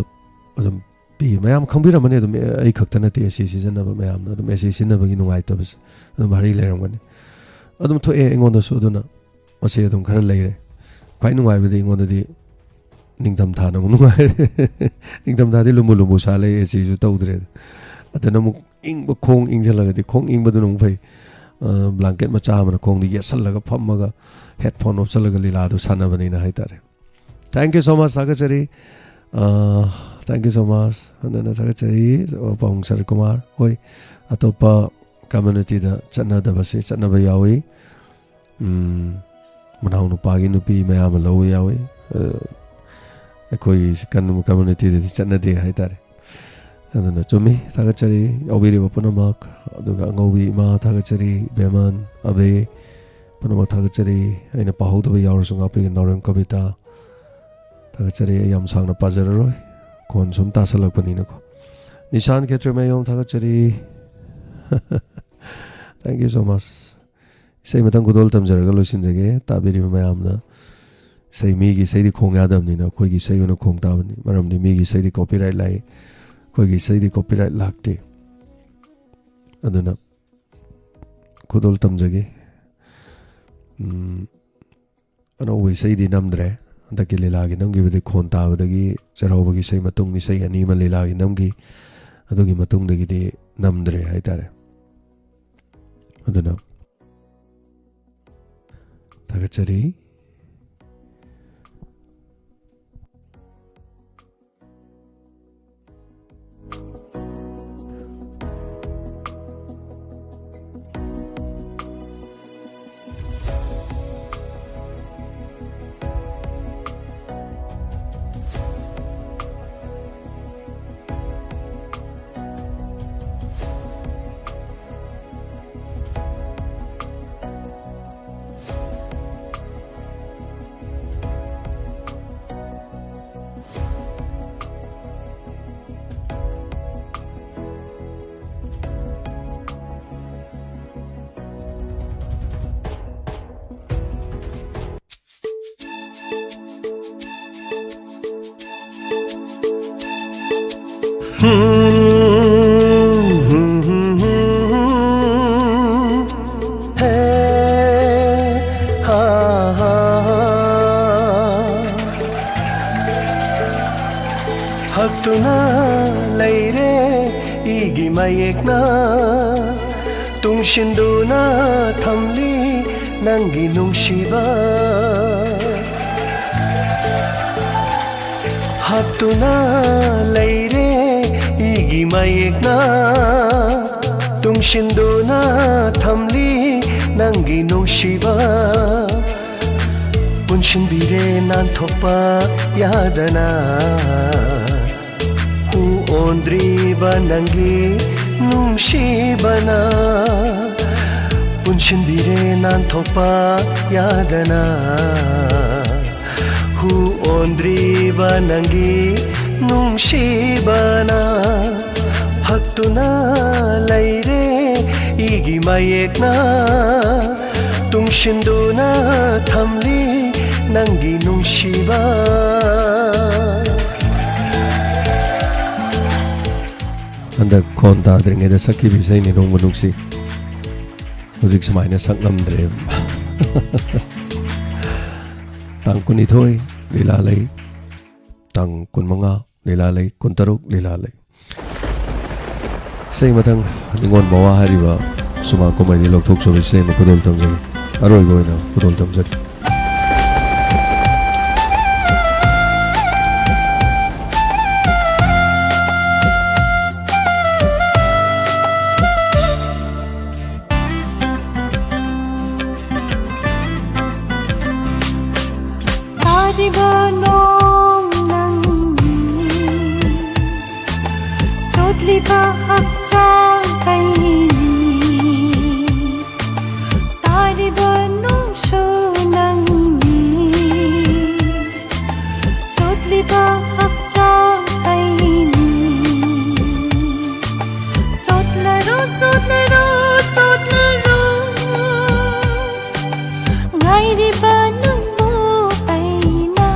ꯑꯗꯨꯝ ꯄꯤ꯫ ꯃꯌꯥꯝ ꯈꯪꯕꯤꯔꯝꯃꯅꯤ ꯑꯗꯨꯝ, ꯑꯩ ꯈꯛꯇ ꯅꯠꯇꯦ AC ꯁꯤꯖꯤꯟꯅꯕ ꯃꯌꯥꯝꯅ꯫ ꯑꯗꯨꯝ AC ꯁꯤꯖꯤꯟꯅꯕꯒꯤ ꯅꯨꯡꯉꯥꯏꯇꯕꯁꯦ ꯑꯗꯨꯝ ꯃꯔꯤ ꯂꯩꯔꯝꯒꯅꯤ꯫ ꯑꯗꯨꯝ ꯊꯣꯛꯑꯦ ꯑꯩꯉꯣꯟꯗꯁꯨ, ꯑꯗꯨꯅ ꯃꯁꯤ ꯑꯗꯨꯝ ꯈꯔ ꯂꯩꯔꯦ꯫ ꯈ꯭ꯋꯥꯏ ꯅꯨꯡꯉꯥꯏꯕꯗꯤ ꯑꯩꯉꯣꯟꯗꯗꯤ ꯅꯤꯡꯊꯝꯊꯥꯅ ꯑꯃꯨꯛ ꯅꯨꯡꯉꯥꯏꯔꯦ꯫ ꯅꯤꯡꯊꯝꯊꯥꯗꯤ ꯂꯨꯝꯕꯨ ꯂꯨꯝꯕꯨ ꯁꯥ ꯂꯩ, ACꯁꯨ ꯇꯧꯗ꯭ꯔꯦ꯫ ꯑꯗꯨꯅ ꯑꯃꯨꯛ ꯏꯪꯕ, ꯈꯣꯡ ꯏꯪꯁꯤꯜꯂꯒꯗꯤ, ꯈꯣꯡ ꯏꯪꯕꯗꯨꯅ ꯑꯃꯨꯛ ꯐꯩ꯫ ꯑ, blanket ꯃꯆꯥ ꯑꯃꯅ ꯈꯣꯡꯗ ꯌꯦꯠꯁꯜꯂꯒ ꯐꯝꯃꯒ headphone ꯎꯞꯁꯜꯂꯒ ꯂꯤꯂꯥꯗꯨ ꯁꯥꯟꯅꯕꯅꯤꯅ ꯍꯥꯏꯇꯥꯔꯦ꯫ Thank you so much, ꯊꯥꯒꯠꯆꯔꯤ꯫ ꯑ, thank you so much꯫ ꯍꯟꯅ ꯍꯟꯅ ꯊꯥꯒꯠꯆꯔꯤ, ꯑ, ꯄꯥꯕꯨꯡ ꯁꯔꯠ ꯀꯨꯃꯥꯔ꯫ ꯍꯣꯏ, ꯑꯇꯣꯞꯄ communityꯗ ꯆꯠꯅꯗꯕꯁꯦ ꯆꯠꯅꯕ ꯌꯥꯎꯏ꯫ ꯎꯝ, ꯃꯅꯥꯎ ꯅꯨꯄꯥꯒꯤ ꯅꯨꯄꯤ ꯃꯌꯥꯝ ꯑꯃ ꯂꯧꯕ ꯌꯥꯎꯏ꯫ ꯑ, ꯑꯩꯈꯣꯏꯒꯤ ꯀꯝꯃꯨꯅꯤꯇꯤꯗꯗꯤ ꯆꯠꯅꯗꯦ ꯍꯥꯏꯇꯥꯔꯦ꯫ ꯑꯗꯨꯅ ꯆꯨꯝꯃꯤ, ꯊꯥꯒꯠꯆꯔꯤ ꯌꯥꯎꯕꯤꯔꯤꯕ ꯄꯨꯝꯅꯃꯛ꯫ ꯑꯗꯨꯒ ꯑꯉꯧꯕꯤ ꯏꯃꯥ ꯊꯥꯒꯠꯆꯔꯤ, ꯕꯦꯃꯟ, ꯑꯕꯦ, ꯄꯨꯝꯅꯃꯛ ꯊꯥꯒꯠꯆꯔꯤ꯫ ꯑꯩꯅ ꯄꯥꯍꯧꯗꯕ ꯌꯥꯎꯔꯁꯨ ꯉꯥꯛꯄꯤꯒꯅꯤ꯫ ꯅꯥꯎꯔꯦꯝ ꯀꯕꯤꯇꯥ ꯊꯥꯒꯠꯆꯔꯤ꯫ ꯑꯩ ꯌꯥꯝ ꯁꯥꯡꯅ ꯄꯥꯖꯔꯔꯣꯏ, ꯈꯣꯟ ꯁꯨꯝ ꯇꯥꯁꯜꯂꯛꯄꯅꯤꯅꯀꯣ꯫ ꯅꯤꯁꯥꯟ ꯈꯦꯇ꯭ꯔꯤꯃꯌꯨꯝ ꯊꯥꯒꯠꯆꯔꯤ꯫ Thank you so much꯫ ꯏꯁꯩ ꯃꯊꯪ ꯈꯨꯗꯣꯜ ꯇꯝꯖꯔꯒ ꯂꯣꯏꯁꯤꯟꯖꯒꯦ꯫ ꯇꯥꯕꯤꯔꯤꯕ ꯃꯌꯥꯝꯅ, ꯏꯁꯩ, ꯃꯤꯒꯤ ꯏꯁꯩꯗꯤ ꯈꯣꯡ ꯌꯥꯗꯕꯅꯤꯅ ꯑꯩꯈꯣꯏꯒꯤ ꯏꯁꯩ ꯑꯣꯏꯅ ꯈꯣꯡ ꯇꯥꯕꯅꯤ꯫ ꯃꯔꯝꯗꯤ ꯃꯤꯒꯤ ꯏꯁꯩꯗꯤ copyright ꯂꯥꯛꯏ, ꯑꯩꯈꯣꯏꯒꯤ ꯏꯁꯩꯗꯤ copyright ꯂꯥꯛꯇꯦ꯫ ꯑꯗꯨꯅ ꯈꯨꯗꯣꯜ ꯇꯝꯖꯒꯦ꯫ ꯎꯝ, ꯑꯅꯧꯕ ꯏꯁꯩꯗꯤ ꯅꯝꯗ꯭ꯔꯦ꯫ ꯍꯟꯗꯛꯀꯤ ꯂꯤꯂꯥꯒꯤ ꯅꯝꯈꯤꯕꯗꯤ ꯈꯣꯟ ꯇꯥꯕꯗꯒꯤ ꯆꯩꯔꯥꯎꯕꯒꯤ ꯏꯁꯩ ꯃꯇꯨꯡ ꯏꯁꯩ ꯑꯅꯤ ꯑꯃ ꯂꯤꯂꯥꯒꯤ ꯅꯝꯈꯤ꯫ ꯑꯗꯨꯒꯤ ꯃꯇꯨꯡꯗꯒꯤꯗꯤ ꯅꯝꯗ꯭ꯔꯦ ꯍꯥꯏꯇꯥꯔꯦ꯫ ꯑꯗꯨꯅ ꯊꯥꯒꯠꯆꯔꯤ꯫ ꯍꯛꯇꯨꯅ ꯂꯩꯔꯦ ꯏꯒꯤ ꯃꯌꯦꯛꯅ, ꯇꯨꯡꯁꯤꯟꯗꯨꯅ ꯊꯝꯂꯤ ꯅꯪꯒꯤ ꯅꯨꯡꯁꯤꯕ꯫ ꯍꯛꯇꯨꯅ ꯂꯩꯔꯦ ꯏꯒꯤ ꯃꯌꯦꯛꯅ, ꯇꯨꯡꯁꯤꯟꯗꯨꯅ ꯊꯝꯂꯤ ꯅꯪꯒꯤ ꯅꯨꯡꯁꯤꯕ꯫ ꯁꯤꯟꯕꯤꯔꯦ ꯅꯥꯟꯊꯣꯛꯄ ꯌꯥꯗꯅ꯫ ꯍꯨ ꯑꯣꯟꯗ꯭ꯔꯤꯕ ꯅꯪꯒꯤ ꯅꯨꯡꯁꯤꯕꯅ ꯄꯨꯟꯁꯤꯟꯕꯤꯔꯦ ꯅꯥꯟꯊꯣꯛꯄ ꯌꯥꯗꯅ꯫ ꯍꯨ ꯑꯣꯟꯗ꯭ꯔꯤꯕ ꯅꯪꯒꯤ ꯅꯨꯡꯁꯤꯕꯅ ꯍꯛꯇꯨꯅ ꯂꯩꯔꯦ ꯏꯒꯤ ꯃꯌꯦꯛꯅ ꯇꯨꯡꯁꯤꯟꯗꯨꯅ ꯊꯝꯂꯤ ꯅꯪꯒꯤ ꯅꯨꯡꯁꯤꯕ꯫ ꯍꯟꯗꯛ ꯈꯣꯟ ꯇꯥꯗ꯭ꯔꯤꯉꯩꯗ ꯁꯛꯈꯤꯕ ꯏꯁꯩꯅꯤ ꯅꯣꯡꯕꯨ ꯅꯨꯡꯁꯤ꯫ ꯍꯧꯖꯤꯛ ꯁꯨꯃꯥꯏꯅ ꯁꯛ ꯉꯝꯗ꯭ꯔꯦ꯫ ꯇꯥꯡ ꯀꯨꯟꯅꯤꯊꯣꯏ ꯂꯤꯂꯥ ꯂꯩ, ꯇꯥꯡ ꯀꯨꯟꯃꯉꯥ ꯂꯤꯂꯥ ꯂꯩ, ꯀꯨꯟꯇꯔꯨꯛ ꯂꯤꯂꯥ ꯂꯩ꯫ ꯏꯁꯩ ꯃꯊꯪ ꯅꯤꯉꯣꯜ ꯃꯋꯥ ꯍꯥꯏꯔꯤꯕ ꯁꯨꯃꯥꯡ ꯀꯨꯝꯍꯩꯗꯒꯤ ꯂꯧꯊꯣꯛꯆꯕ ꯏꯁꯩ ꯑꯃ ꯈꯨꯗꯣꯜ ꯇꯝꯖꯔꯤ꯫ ꯑꯔꯣꯏꯕ ꯑꯣꯏꯅ ꯈꯨꯗꯣꯜ ꯇꯝꯖꯔꯤ꯫ ꯇꯥꯔꯤꯕ ꯅꯣꯡ ꯅꯪꯅꯤ, ꯆꯣꯠꯂꯤꯕ ꯍꯛꯆꯥꯡ ꯑꯩꯅꯤ꯫ ꯇꯥꯔꯤꯕ ꯅꯣꯡꯁꯨ ꯅꯪꯅꯤ, ꯆꯣꯠꯂꯤꯕ ꯍꯛꯆꯥꯡ ꯑꯩꯅꯤ꯫ ꯆꯣꯠꯂꯔꯣ, ꯆꯣꯠꯂꯔꯣ, ꯆꯣꯠꯂꯔꯣ, ꯉꯥꯏꯔꯤꯕ ꯅꯪꯕꯨ ꯑꯩꯅ꯫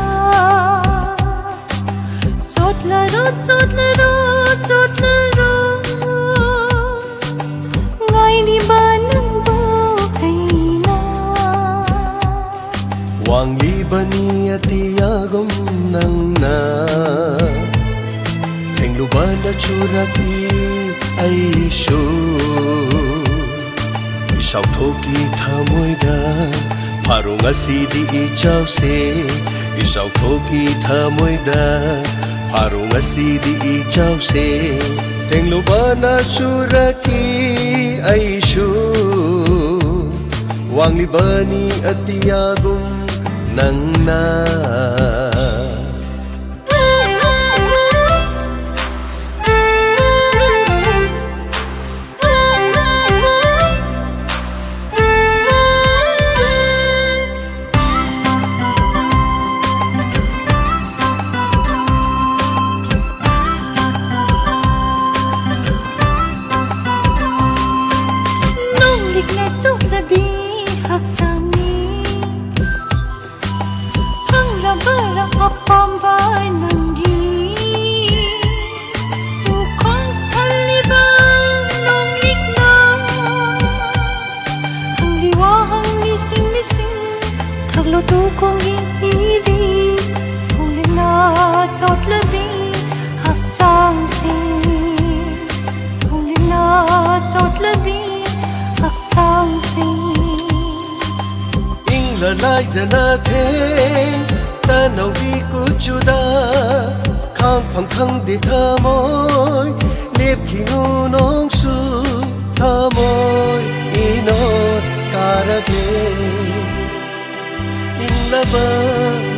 ꯆꯣꯠꯂꯔꯣ, ꯆꯣꯠꯂꯔꯣ, ꯆꯣꯠꯂꯔꯣ, ꯉꯥꯏꯔꯤꯕ ꯅꯪꯕꯨ ꯑꯩꯅ꯫ ꯋꯥꯡꯂꯤꯕꯅꯤ ꯑꯇꯤꯌꯥꯒꯨꯝ ꯅꯪꯅ, ꯊꯦꯡꯂꯨꯕꯅ ꯆꯨꯔꯛꯏ ꯑꯩꯁꯨ꯫ ꯏꯆꯥꯎꯊꯣꯛꯀꯤ ꯊꯃꯣꯏꯗ ꯐꯥꯔꯨꯡ ꯑꯁꯤꯗꯤ ꯏꯆꯥꯎꯁꯦ, ꯏꯆꯥꯎꯊꯣꯛꯀꯤ ꯊꯃꯣꯏꯗ ꯐꯥꯔꯨꯡ ꯑꯁꯤꯗꯤ ꯏꯆꯥꯎꯁꯦ꯫ ꯇꯦꯡꯂꯨꯕꯅ ꯆꯨꯔꯛꯀꯤ ꯑꯩꯁꯨ, ꯋꯥꯡꯂꯤꯕꯅꯤ ꯑꯇꯤꯌꯥꯒꯨꯝ ꯅꯪꯅ꯫ ꯅꯣꯡꯂꯤꯛꯅ ꯆꯣꯠꯂꯕꯤ ꯍꯛꯆꯥꯡꯅꯤ꯫ ꯐꯪꯂꯕꯔꯥ ꯑꯄꯥꯝꯕ ꯅꯪꯒꯤ? ꯎꯈꯣꯡ ꯊꯜꯂꯤꯕ ꯅꯣꯡꯂꯤꯛꯅ ꯍꯪꯂꯤ ꯋꯥꯍꯪ ꯃꯤꯁꯤꯡ ꯃꯤꯁꯤꯡ ꯊꯛꯂꯣ ꯇꯨꯈꯣꯡꯒꯤ ꯏꯗꯤ꯫ ꯅꯣꯡꯂꯤꯛꯅ ꯆꯣꯠꯂꯕꯤ ꯍꯛꯆꯥꯡꯁꯤ꯫ ꯅꯣꯡꯂꯤꯛꯅ ꯆꯣꯠꯂꯕꯤ ꯍꯛꯆꯥꯡꯁꯤ꯫ ꯏꯪꯂ ꯂꯥꯏꯖꯅ ꯊꯦꯡ ꯇꯅꯧꯕꯤ ꯀꯨꯆꯨꯗ ꯈꯥꯡꯐꯝ ꯈꯪꯗꯦ ꯊꯃꯣꯏ꯫ ꯂꯦꯞꯈꯤꯅꯨ ꯅꯣꯡꯁꯨ ꯊꯃꯣꯏ ꯏꯅꯣꯠ ꯀꯥꯔꯒꯦ꯫ ꯏꯪꯂꯕ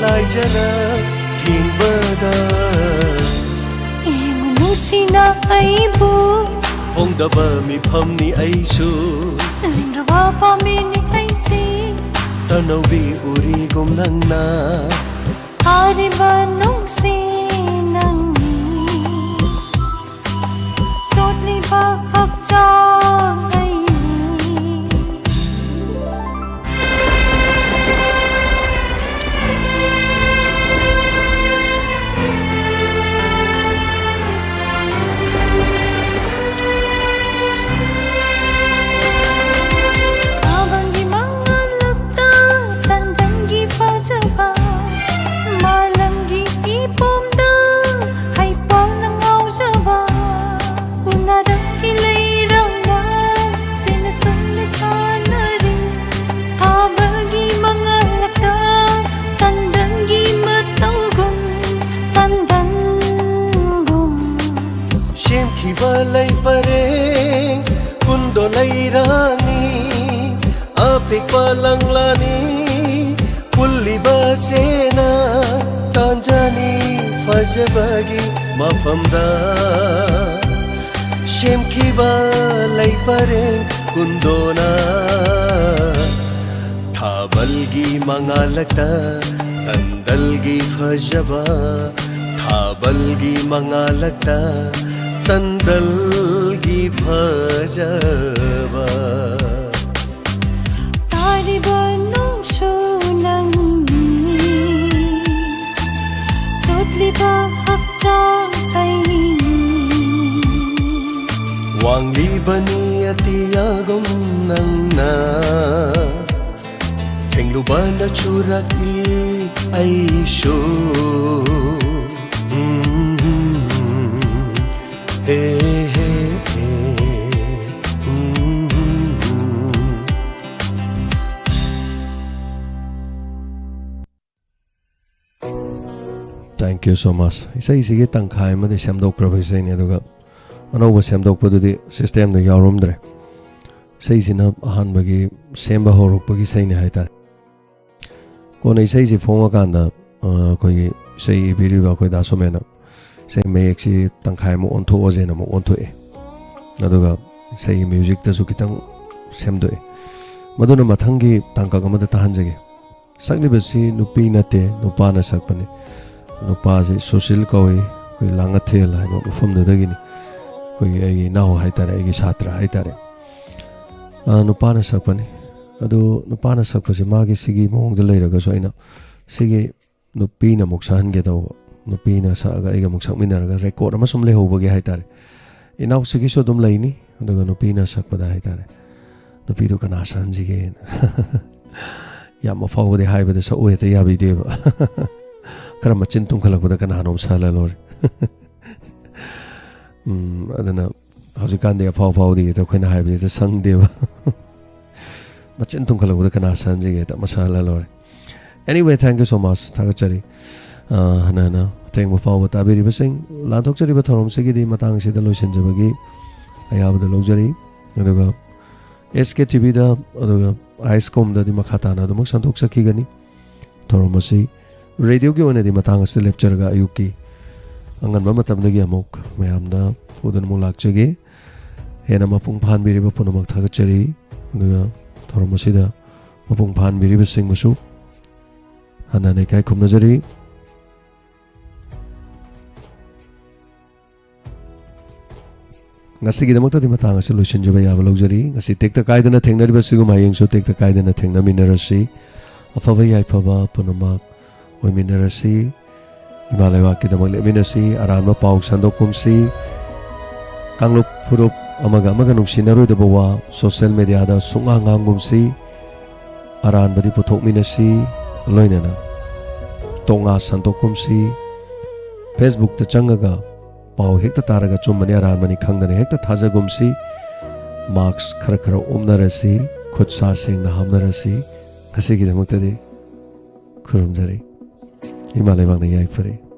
ꯂꯥꯏꯖꯅ ꯊꯦꯡꯕꯗ ꯌꯦꯡꯉꯨ ꯅꯨꯡꯁꯤꯅ ꯑꯩꯕꯨ꯫ ꯍꯣꯡꯗꯕ ꯃꯤꯐꯝꯅꯤ ꯑꯩꯁꯨ꯫ ꯂꯤꯡꯗ꯭ꯔꯕ ꯄꯥꯝꯕꯤꯅꯤ ꯑꯩꯁꯤ꯫ ꯇꯅꯧꯕꯤ ꯎꯔꯤꯒꯨꯝ ꯅꯪꯅ꯫ ꯊꯥꯔꯤꯕ ꯅꯨꯡꯁꯤ ꯅꯪꯅꯤ꯫ ꯆꯣꯠꯂꯤꯕ ꯍꯛꯆꯥꯡ ꯑꯩꯅꯤ꯫ ꯊꯥꯕꯜꯒꯤ ꯃꯉꯥꯜꯂꯛꯇ ꯇꯟꯗꯟꯒꯤ ꯐꯖꯕ, ꯃꯥꯂꯪꯒꯤ ꯏꯄꯣꯝꯗ ꯍꯩꯄꯥꯜꯅ ꯉꯥꯎꯖꯕ, ꯎꯅꯔꯛꯈꯤ ꯂꯩꯔꯥꯡꯅ ꯁꯤꯅ ꯁꯨꯝꯅ ꯁꯥꯟꯅꯔꯤ꯫ ꯊꯥꯕꯜꯒꯤ ꯃꯉꯥꯜꯂꯛꯇ ꯇꯟꯗꯟꯒꯤ ꯃꯇꯧꯒꯨꯝ, ꯇꯟꯗꯟꯒꯨꯝ꯫ ꯁꯦꯝꯈꯤꯕ ꯂꯩ ꯄꯔꯦꯡ ꯀꯨꯟꯗꯣ ꯂꯩꯔꯥꯡꯅꯤ, ꯑꯄꯤꯛꯄ ꯂꯪꯂꯥꯅꯤ, ꯄꯨꯜꯂꯤꯕ ꯃꯆꯦꯅ ꯇꯥꯟꯖꯥꯅꯤ ꯐꯖꯕꯒꯤ ꯃꯐꯝꯗ ꯁꯦꯝꯈꯤꯕ ꯂꯩ ꯄꯔꯦꯡ ꯀꯨꯟꯗꯣꯅ ꯊꯥꯕꯜꯒꯤ ꯃꯉꯥꯜꯂꯛꯇ ꯇꯟꯗꯜꯒꯤ ꯐꯖꯕ, ꯊꯥꯕꯜꯒꯤ ꯃꯉꯥꯜꯂꯛꯇ ꯇꯟꯗꯜꯒꯤ ꯐꯖꯕ꯫ ꯇꯥꯔꯤꯕ ꯅꯣꯡꯁꯨ ꯅꯪꯅꯤ, ꯆꯣꯠꯂꯤꯕ ꯍꯛꯆꯥꯡ ꯑꯩꯅꯤ꯫ ꯋꯥꯡꯂꯤꯕꯅꯤ ꯑꯇꯤꯌꯥꯒꯨꯝ ꯅꯪꯅ, ꯊꯦꯡꯂꯨꯕꯅ ꯆꯨꯔꯛꯏ ꯑꯩꯁꯨ꯫ ꯎꯝ, ꯍꯦ, ꯍꯦ, ꯍꯦ, ꯎꯝ꯫ Thank you so much. ꯏꯁꯩꯁꯤꯒꯤ ꯇꯪꯈꯥꯏ ꯑꯃꯗꯤ ꯁꯦꯝꯗꯣꯛꯈ꯭ꯔꯕ ꯏꯁꯩꯅꯤ, ꯑꯗꯨꯒ ꯑꯅꯧꯕ ꯁꯦꯝꯗꯣꯛꯄꯗꯨꯗꯤ systemꯗ ꯌꯥꯎꯔꯝꯗ꯭ꯔꯦ꯫ ꯏꯁꯩꯁꯤꯅ ꯑꯍꯥꯟꯕꯒꯤ ꯁꯦꯝꯕ ꯍꯧꯔꯛꯄꯒꯤ ꯏꯁꯩꯅꯤ ꯍꯥꯏꯇꯥꯔꯦ꯫ ꯀꯣꯟꯅ ꯏꯁꯩꯁꯤ ꯐꯣꯡꯉꯀꯥꯟꯗ, ꯑ, ꯑꯩꯈꯣꯏꯒꯤ ꯏꯁꯩ ꯏꯕꯤꯔꯤꯕ ꯑꯩꯈꯣꯏ ꯗꯥ ꯁꯣꯃꯦꯟꯅ ꯏꯁꯩ ꯃꯌꯦꯛꯁꯤ ꯇꯪꯈꯥꯏ ꯑꯃ ꯑꯣꯟꯊꯣꯛꯑꯁꯦꯅ ꯑꯃꯨꯛ ꯑꯣꯟꯊꯣꯛꯑꯦ, ꯑꯗꯨꯒ ꯏꯁꯩꯒꯤ musicꯇꯁꯨ ꯈꯤꯇꯪ ꯁꯦꯝꯗꯣꯛꯑꯦ꯫ ꯃꯗꯨꯅ ꯃꯊꯪꯒꯤ ꯇꯥꯡꯀꯛ ꯑꯃꯗ ꯇꯥꯍꯟꯖꯒꯦ꯫ ꯁꯛꯂꯤꯕꯁꯤ ꯅꯨꯄꯤ ꯅꯠꯇꯦ, ꯅꯨꯄꯥꯅ ꯁꯛꯄꯅꯤ꯫ ꯅꯨꯄꯥꯁꯤ ꯁꯨꯁꯤꯜ ꯀꯧꯏ, ꯑꯩꯈꯣꯏ ꯂꯥꯡꯉꯊꯦꯜ ꯍꯥꯏꯕ ꯃꯐꯝꯗꯨꯗꯒꯤꯅꯤ꯫ ꯑꯩꯈꯣꯏꯒꯤ, ꯑꯩꯒꯤ ꯏꯅꯥꯎ ꯍꯥꯏꯇꯥꯔꯦ, ꯑꯩꯒꯤ ꯁꯥꯇ꯭ꯔ ꯍꯥꯏꯇꯥꯔꯦ꯫ ꯑ, ꯅꯨꯄꯥꯅ ꯁꯛꯄꯅꯤ꯫ ꯑꯗꯨ ꯅꯨꯄꯥꯅ ꯁꯛꯄꯁꯦ ꯃꯥꯒꯤ ꯁꯤꯒꯤ ꯃꯑꯣꯡꯗ ꯂꯩꯔꯒꯁꯨ ꯑꯩꯅ ꯁꯤꯒꯤ ꯅꯨꯄꯤꯅ ꯑꯃꯨꯛ ꯁꯛꯍꯟꯒꯦ ꯇꯧꯕ꯫ ꯅꯨꯄꯤꯅ ꯁꯛꯑꯒ ꯑꯩꯒ ꯑꯃꯨꯛ ꯁꯛꯃꯤꯟꯅꯔꯒ record ꯑꯃ ꯁꯨꯝ ꯂꯩꯍꯧꯕꯒꯤ ꯍꯥꯏꯇꯥꯔꯦ꯫ ꯏꯅꯥꯎꯁꯤꯒꯤꯁꯨ ꯑꯗꯨꯝ ꯂꯩꯅꯤ, ꯑꯗꯨꯒ ꯅꯨꯄꯤꯅ ꯁꯛꯄꯗ ꯍꯥꯏꯇꯥꯔꯦ꯫ ꯅꯨꯄꯤꯗꯣ ꯀꯅꯥ ꯁꯛꯍꯟꯁꯤꯒꯦꯅ꯫ ꯌꯥꯝ ꯑꯐꯥꯎꯕꯗꯤ ꯍꯥꯏꯕꯗ ꯁꯛꯎ ꯍꯦꯛꯇ ꯌꯥꯕꯤꯗꯦꯕ꯫ ꯈꯔ ꯃꯆꯤꯟ ꯇꯨꯝꯈꯠꯂꯛꯄꯗ ꯀꯅꯥꯅꯣꯝ ꯁꯛꯍꯜꯂ ꯂꯣꯏꯔꯦ꯫ ꯎꯝ, ꯑꯗꯨꯅ ꯍꯧꯖꯤꯛꯀꯥꯟꯗꯤ ꯑꯐꯥꯎ ꯑꯐꯥꯎꯕꯗꯤ ꯍꯦꯛꯇ ꯑꯩꯈꯣꯏꯅ ꯍꯥꯏꯕꯁꯦ ꯍꯦꯛꯇ ꯁꯪꯗꯦꯕ꯫ ꯃꯆꯤꯟ ꯇꯨꯝꯈꯠꯂꯛꯄꯗ ꯀꯅꯥ ꯁꯛꯍꯟꯁꯤꯒꯦ ꯍꯦꯛꯇ ꯑꯃ ꯁꯛꯍꯜꯂ ꯂꯣꯏꯔꯦ꯫ Anyway, thank you so much. ꯊꯥꯒꯠꯆꯔꯤ꯫ ꯑ, ꯍꯟꯅ ꯍꯟꯅ ꯑꯊꯦꯡꯕ ꯐꯥꯎꯕ ꯇꯥꯕꯤꯔꯤꯕꯁꯤꯡ, ꯂꯥꯟꯊꯣꯛꯆꯔꯤꯕ ꯊꯧꯔꯝꯁꯤꯒꯤꯗꯤ ꯃꯇꯥꯡꯁꯤꯗ ꯂꯣꯏꯁꯤꯟꯖꯕꯒꯤ ꯑꯌꯥꯕꯗ ꯂꯧꯖꯔꯤ꯫ ꯑꯗꯨꯒ SKTVꯗ, ꯑꯗꯨꯒ ICECOMꯗꯗꯤ ꯃꯈꯥ ꯇꯥꯅ ꯑꯗꯨꯃꯛ ꯁꯟꯗꯣꯛꯆꯈꯤꯒꯅꯤ꯫ ꯊꯧꯔꯝ ꯑꯁꯤ ꯔꯦꯗꯤꯑꯣꯒꯤ ꯑꯣꯏꯅꯗꯤ ꯃꯇꯥꯡ ꯑꯁꯤꯗ ꯂꯦꯞꯆꯔꯒ ꯑꯌꯨꯛꯀꯤ ꯑꯉꯟꯕ ꯃꯇꯝꯗꯒꯤ ꯑꯃꯨꯛ ꯃꯌꯥꯝꯗ ꯄꯨꯗꯨꯅ ꯑꯃꯨꯛ ꯂꯥꯛꯆꯒꯦ꯫ ꯍꯦꯟꯅ ꯃꯄꯨꯡ ꯐꯥꯍꯟꯕꯤꯔꯤꯕ ꯄꯨꯝꯅꯃꯛ ꯊꯥꯒꯠꯆꯔꯤ꯫ ꯑꯗꯨꯒ ꯊꯧꯔꯝ ꯑꯁꯤꯗ ꯃꯄꯨꯡ ꯐꯥꯍꯟꯕꯤꯔꯤꯕꯁꯤꯡꯕꯨꯁꯨ ꯍꯟꯅ ꯍꯟꯅ ꯏꯀꯥꯏ ꯈꯨꯝꯅꯖꯔꯤ꯫ ꯉꯁꯤꯒꯤꯗꯃꯛꯇꯗꯤ ꯃꯇꯥꯡ ꯑꯁꯤ ꯂꯣꯏꯁꯤꯟꯖꯕ ꯌꯥꯕ ꯂꯧꯖꯔꯤ꯫ ꯉꯁꯤ ꯇꯦꯛꯇ ꯀꯥꯏꯗꯅ ꯊꯦꯡꯅꯔꯤꯕꯁꯤꯒꯨꯝ ꯍꯌꯦꯡꯁꯨ ꯇꯦꯛꯇ ꯀꯥꯏꯗꯅ ꯊꯦꯡꯅꯃꯤꯟꯅꯔꯁꯤ꯫ ꯑꯐꯕ ꯌꯥꯏꯐꯕ ꯄꯨꯝꯅꯃꯛ ꯑꯣꯏꯃꯤꯟꯅꯔꯁꯤ꯫ ꯏꯃꯥ ꯂꯩꯕꯥꯛꯀꯤꯗꯃꯛ ꯂꯦꯞꯃꯤꯟꯅꯁꯤ꯫ ꯑꯔꯥꯟꯕ ꯄꯥꯎ ꯁꯟꯗꯣꯛꯀꯨꯝꯁꯤ꯫ ꯀꯥꯡꯂꯨꯞ ꯐꯨꯔꯨꯞ ꯑꯃꯒ ꯑꯃꯒ ꯅꯨꯡꯁꯤꯅꯔꯣꯏꯗꯕ ꯋꯥ ꯁꯣꯁꯤꯌꯦꯜ ꯃꯦꯗꯤꯌꯥꯗ ꯁꯨꯡꯉꯥꯡ ꯉꯥꯡꯒꯨꯝꯁꯤ꯫ ꯑꯔꯥꯟꯕꯗꯤ ꯄꯨꯊꯣꯛꯃꯤꯟꯅꯁꯤ꯫ ꯂꯣꯏꯅꯅ ꯇꯣꯉꯥ ꯁꯟꯗꯣꯛꯀꯨꯝꯁꯤ꯫ ꯐꯦꯁꯕꯨꯛꯇ ꯆꯪꯉꯒ ꯄꯥꯎ ꯍꯦꯛꯇ ꯇꯥꯔꯒ ꯑꯆꯨꯝꯕꯅꯤ ꯑꯔꯥꯟꯕꯅꯤ ꯈꯪꯗꯅ ꯍꯦꯛꯇ ꯊꯥꯖꯒꯨꯝꯁꯤ꯫ ꯃꯥꯛꯁ ꯈꯔ ꯈꯔ ꯎꯞꯅꯔꯁꯤ꯫ ꯈꯨꯠ ꯁꯥ ꯁꯦꯡꯅ ꯍꯥꯝꯅꯔꯁꯤ꯫ ꯉꯁꯤꯒꯤꯗꯃꯛꯇꯗꯤ ꯈꯨꯔꯨꯝꯖꯔꯤ꯫ ꯏꯃꯥ ꯂꯩꯕꯥꯛꯅ ꯌꯥꯏꯐꯔꯦ꯫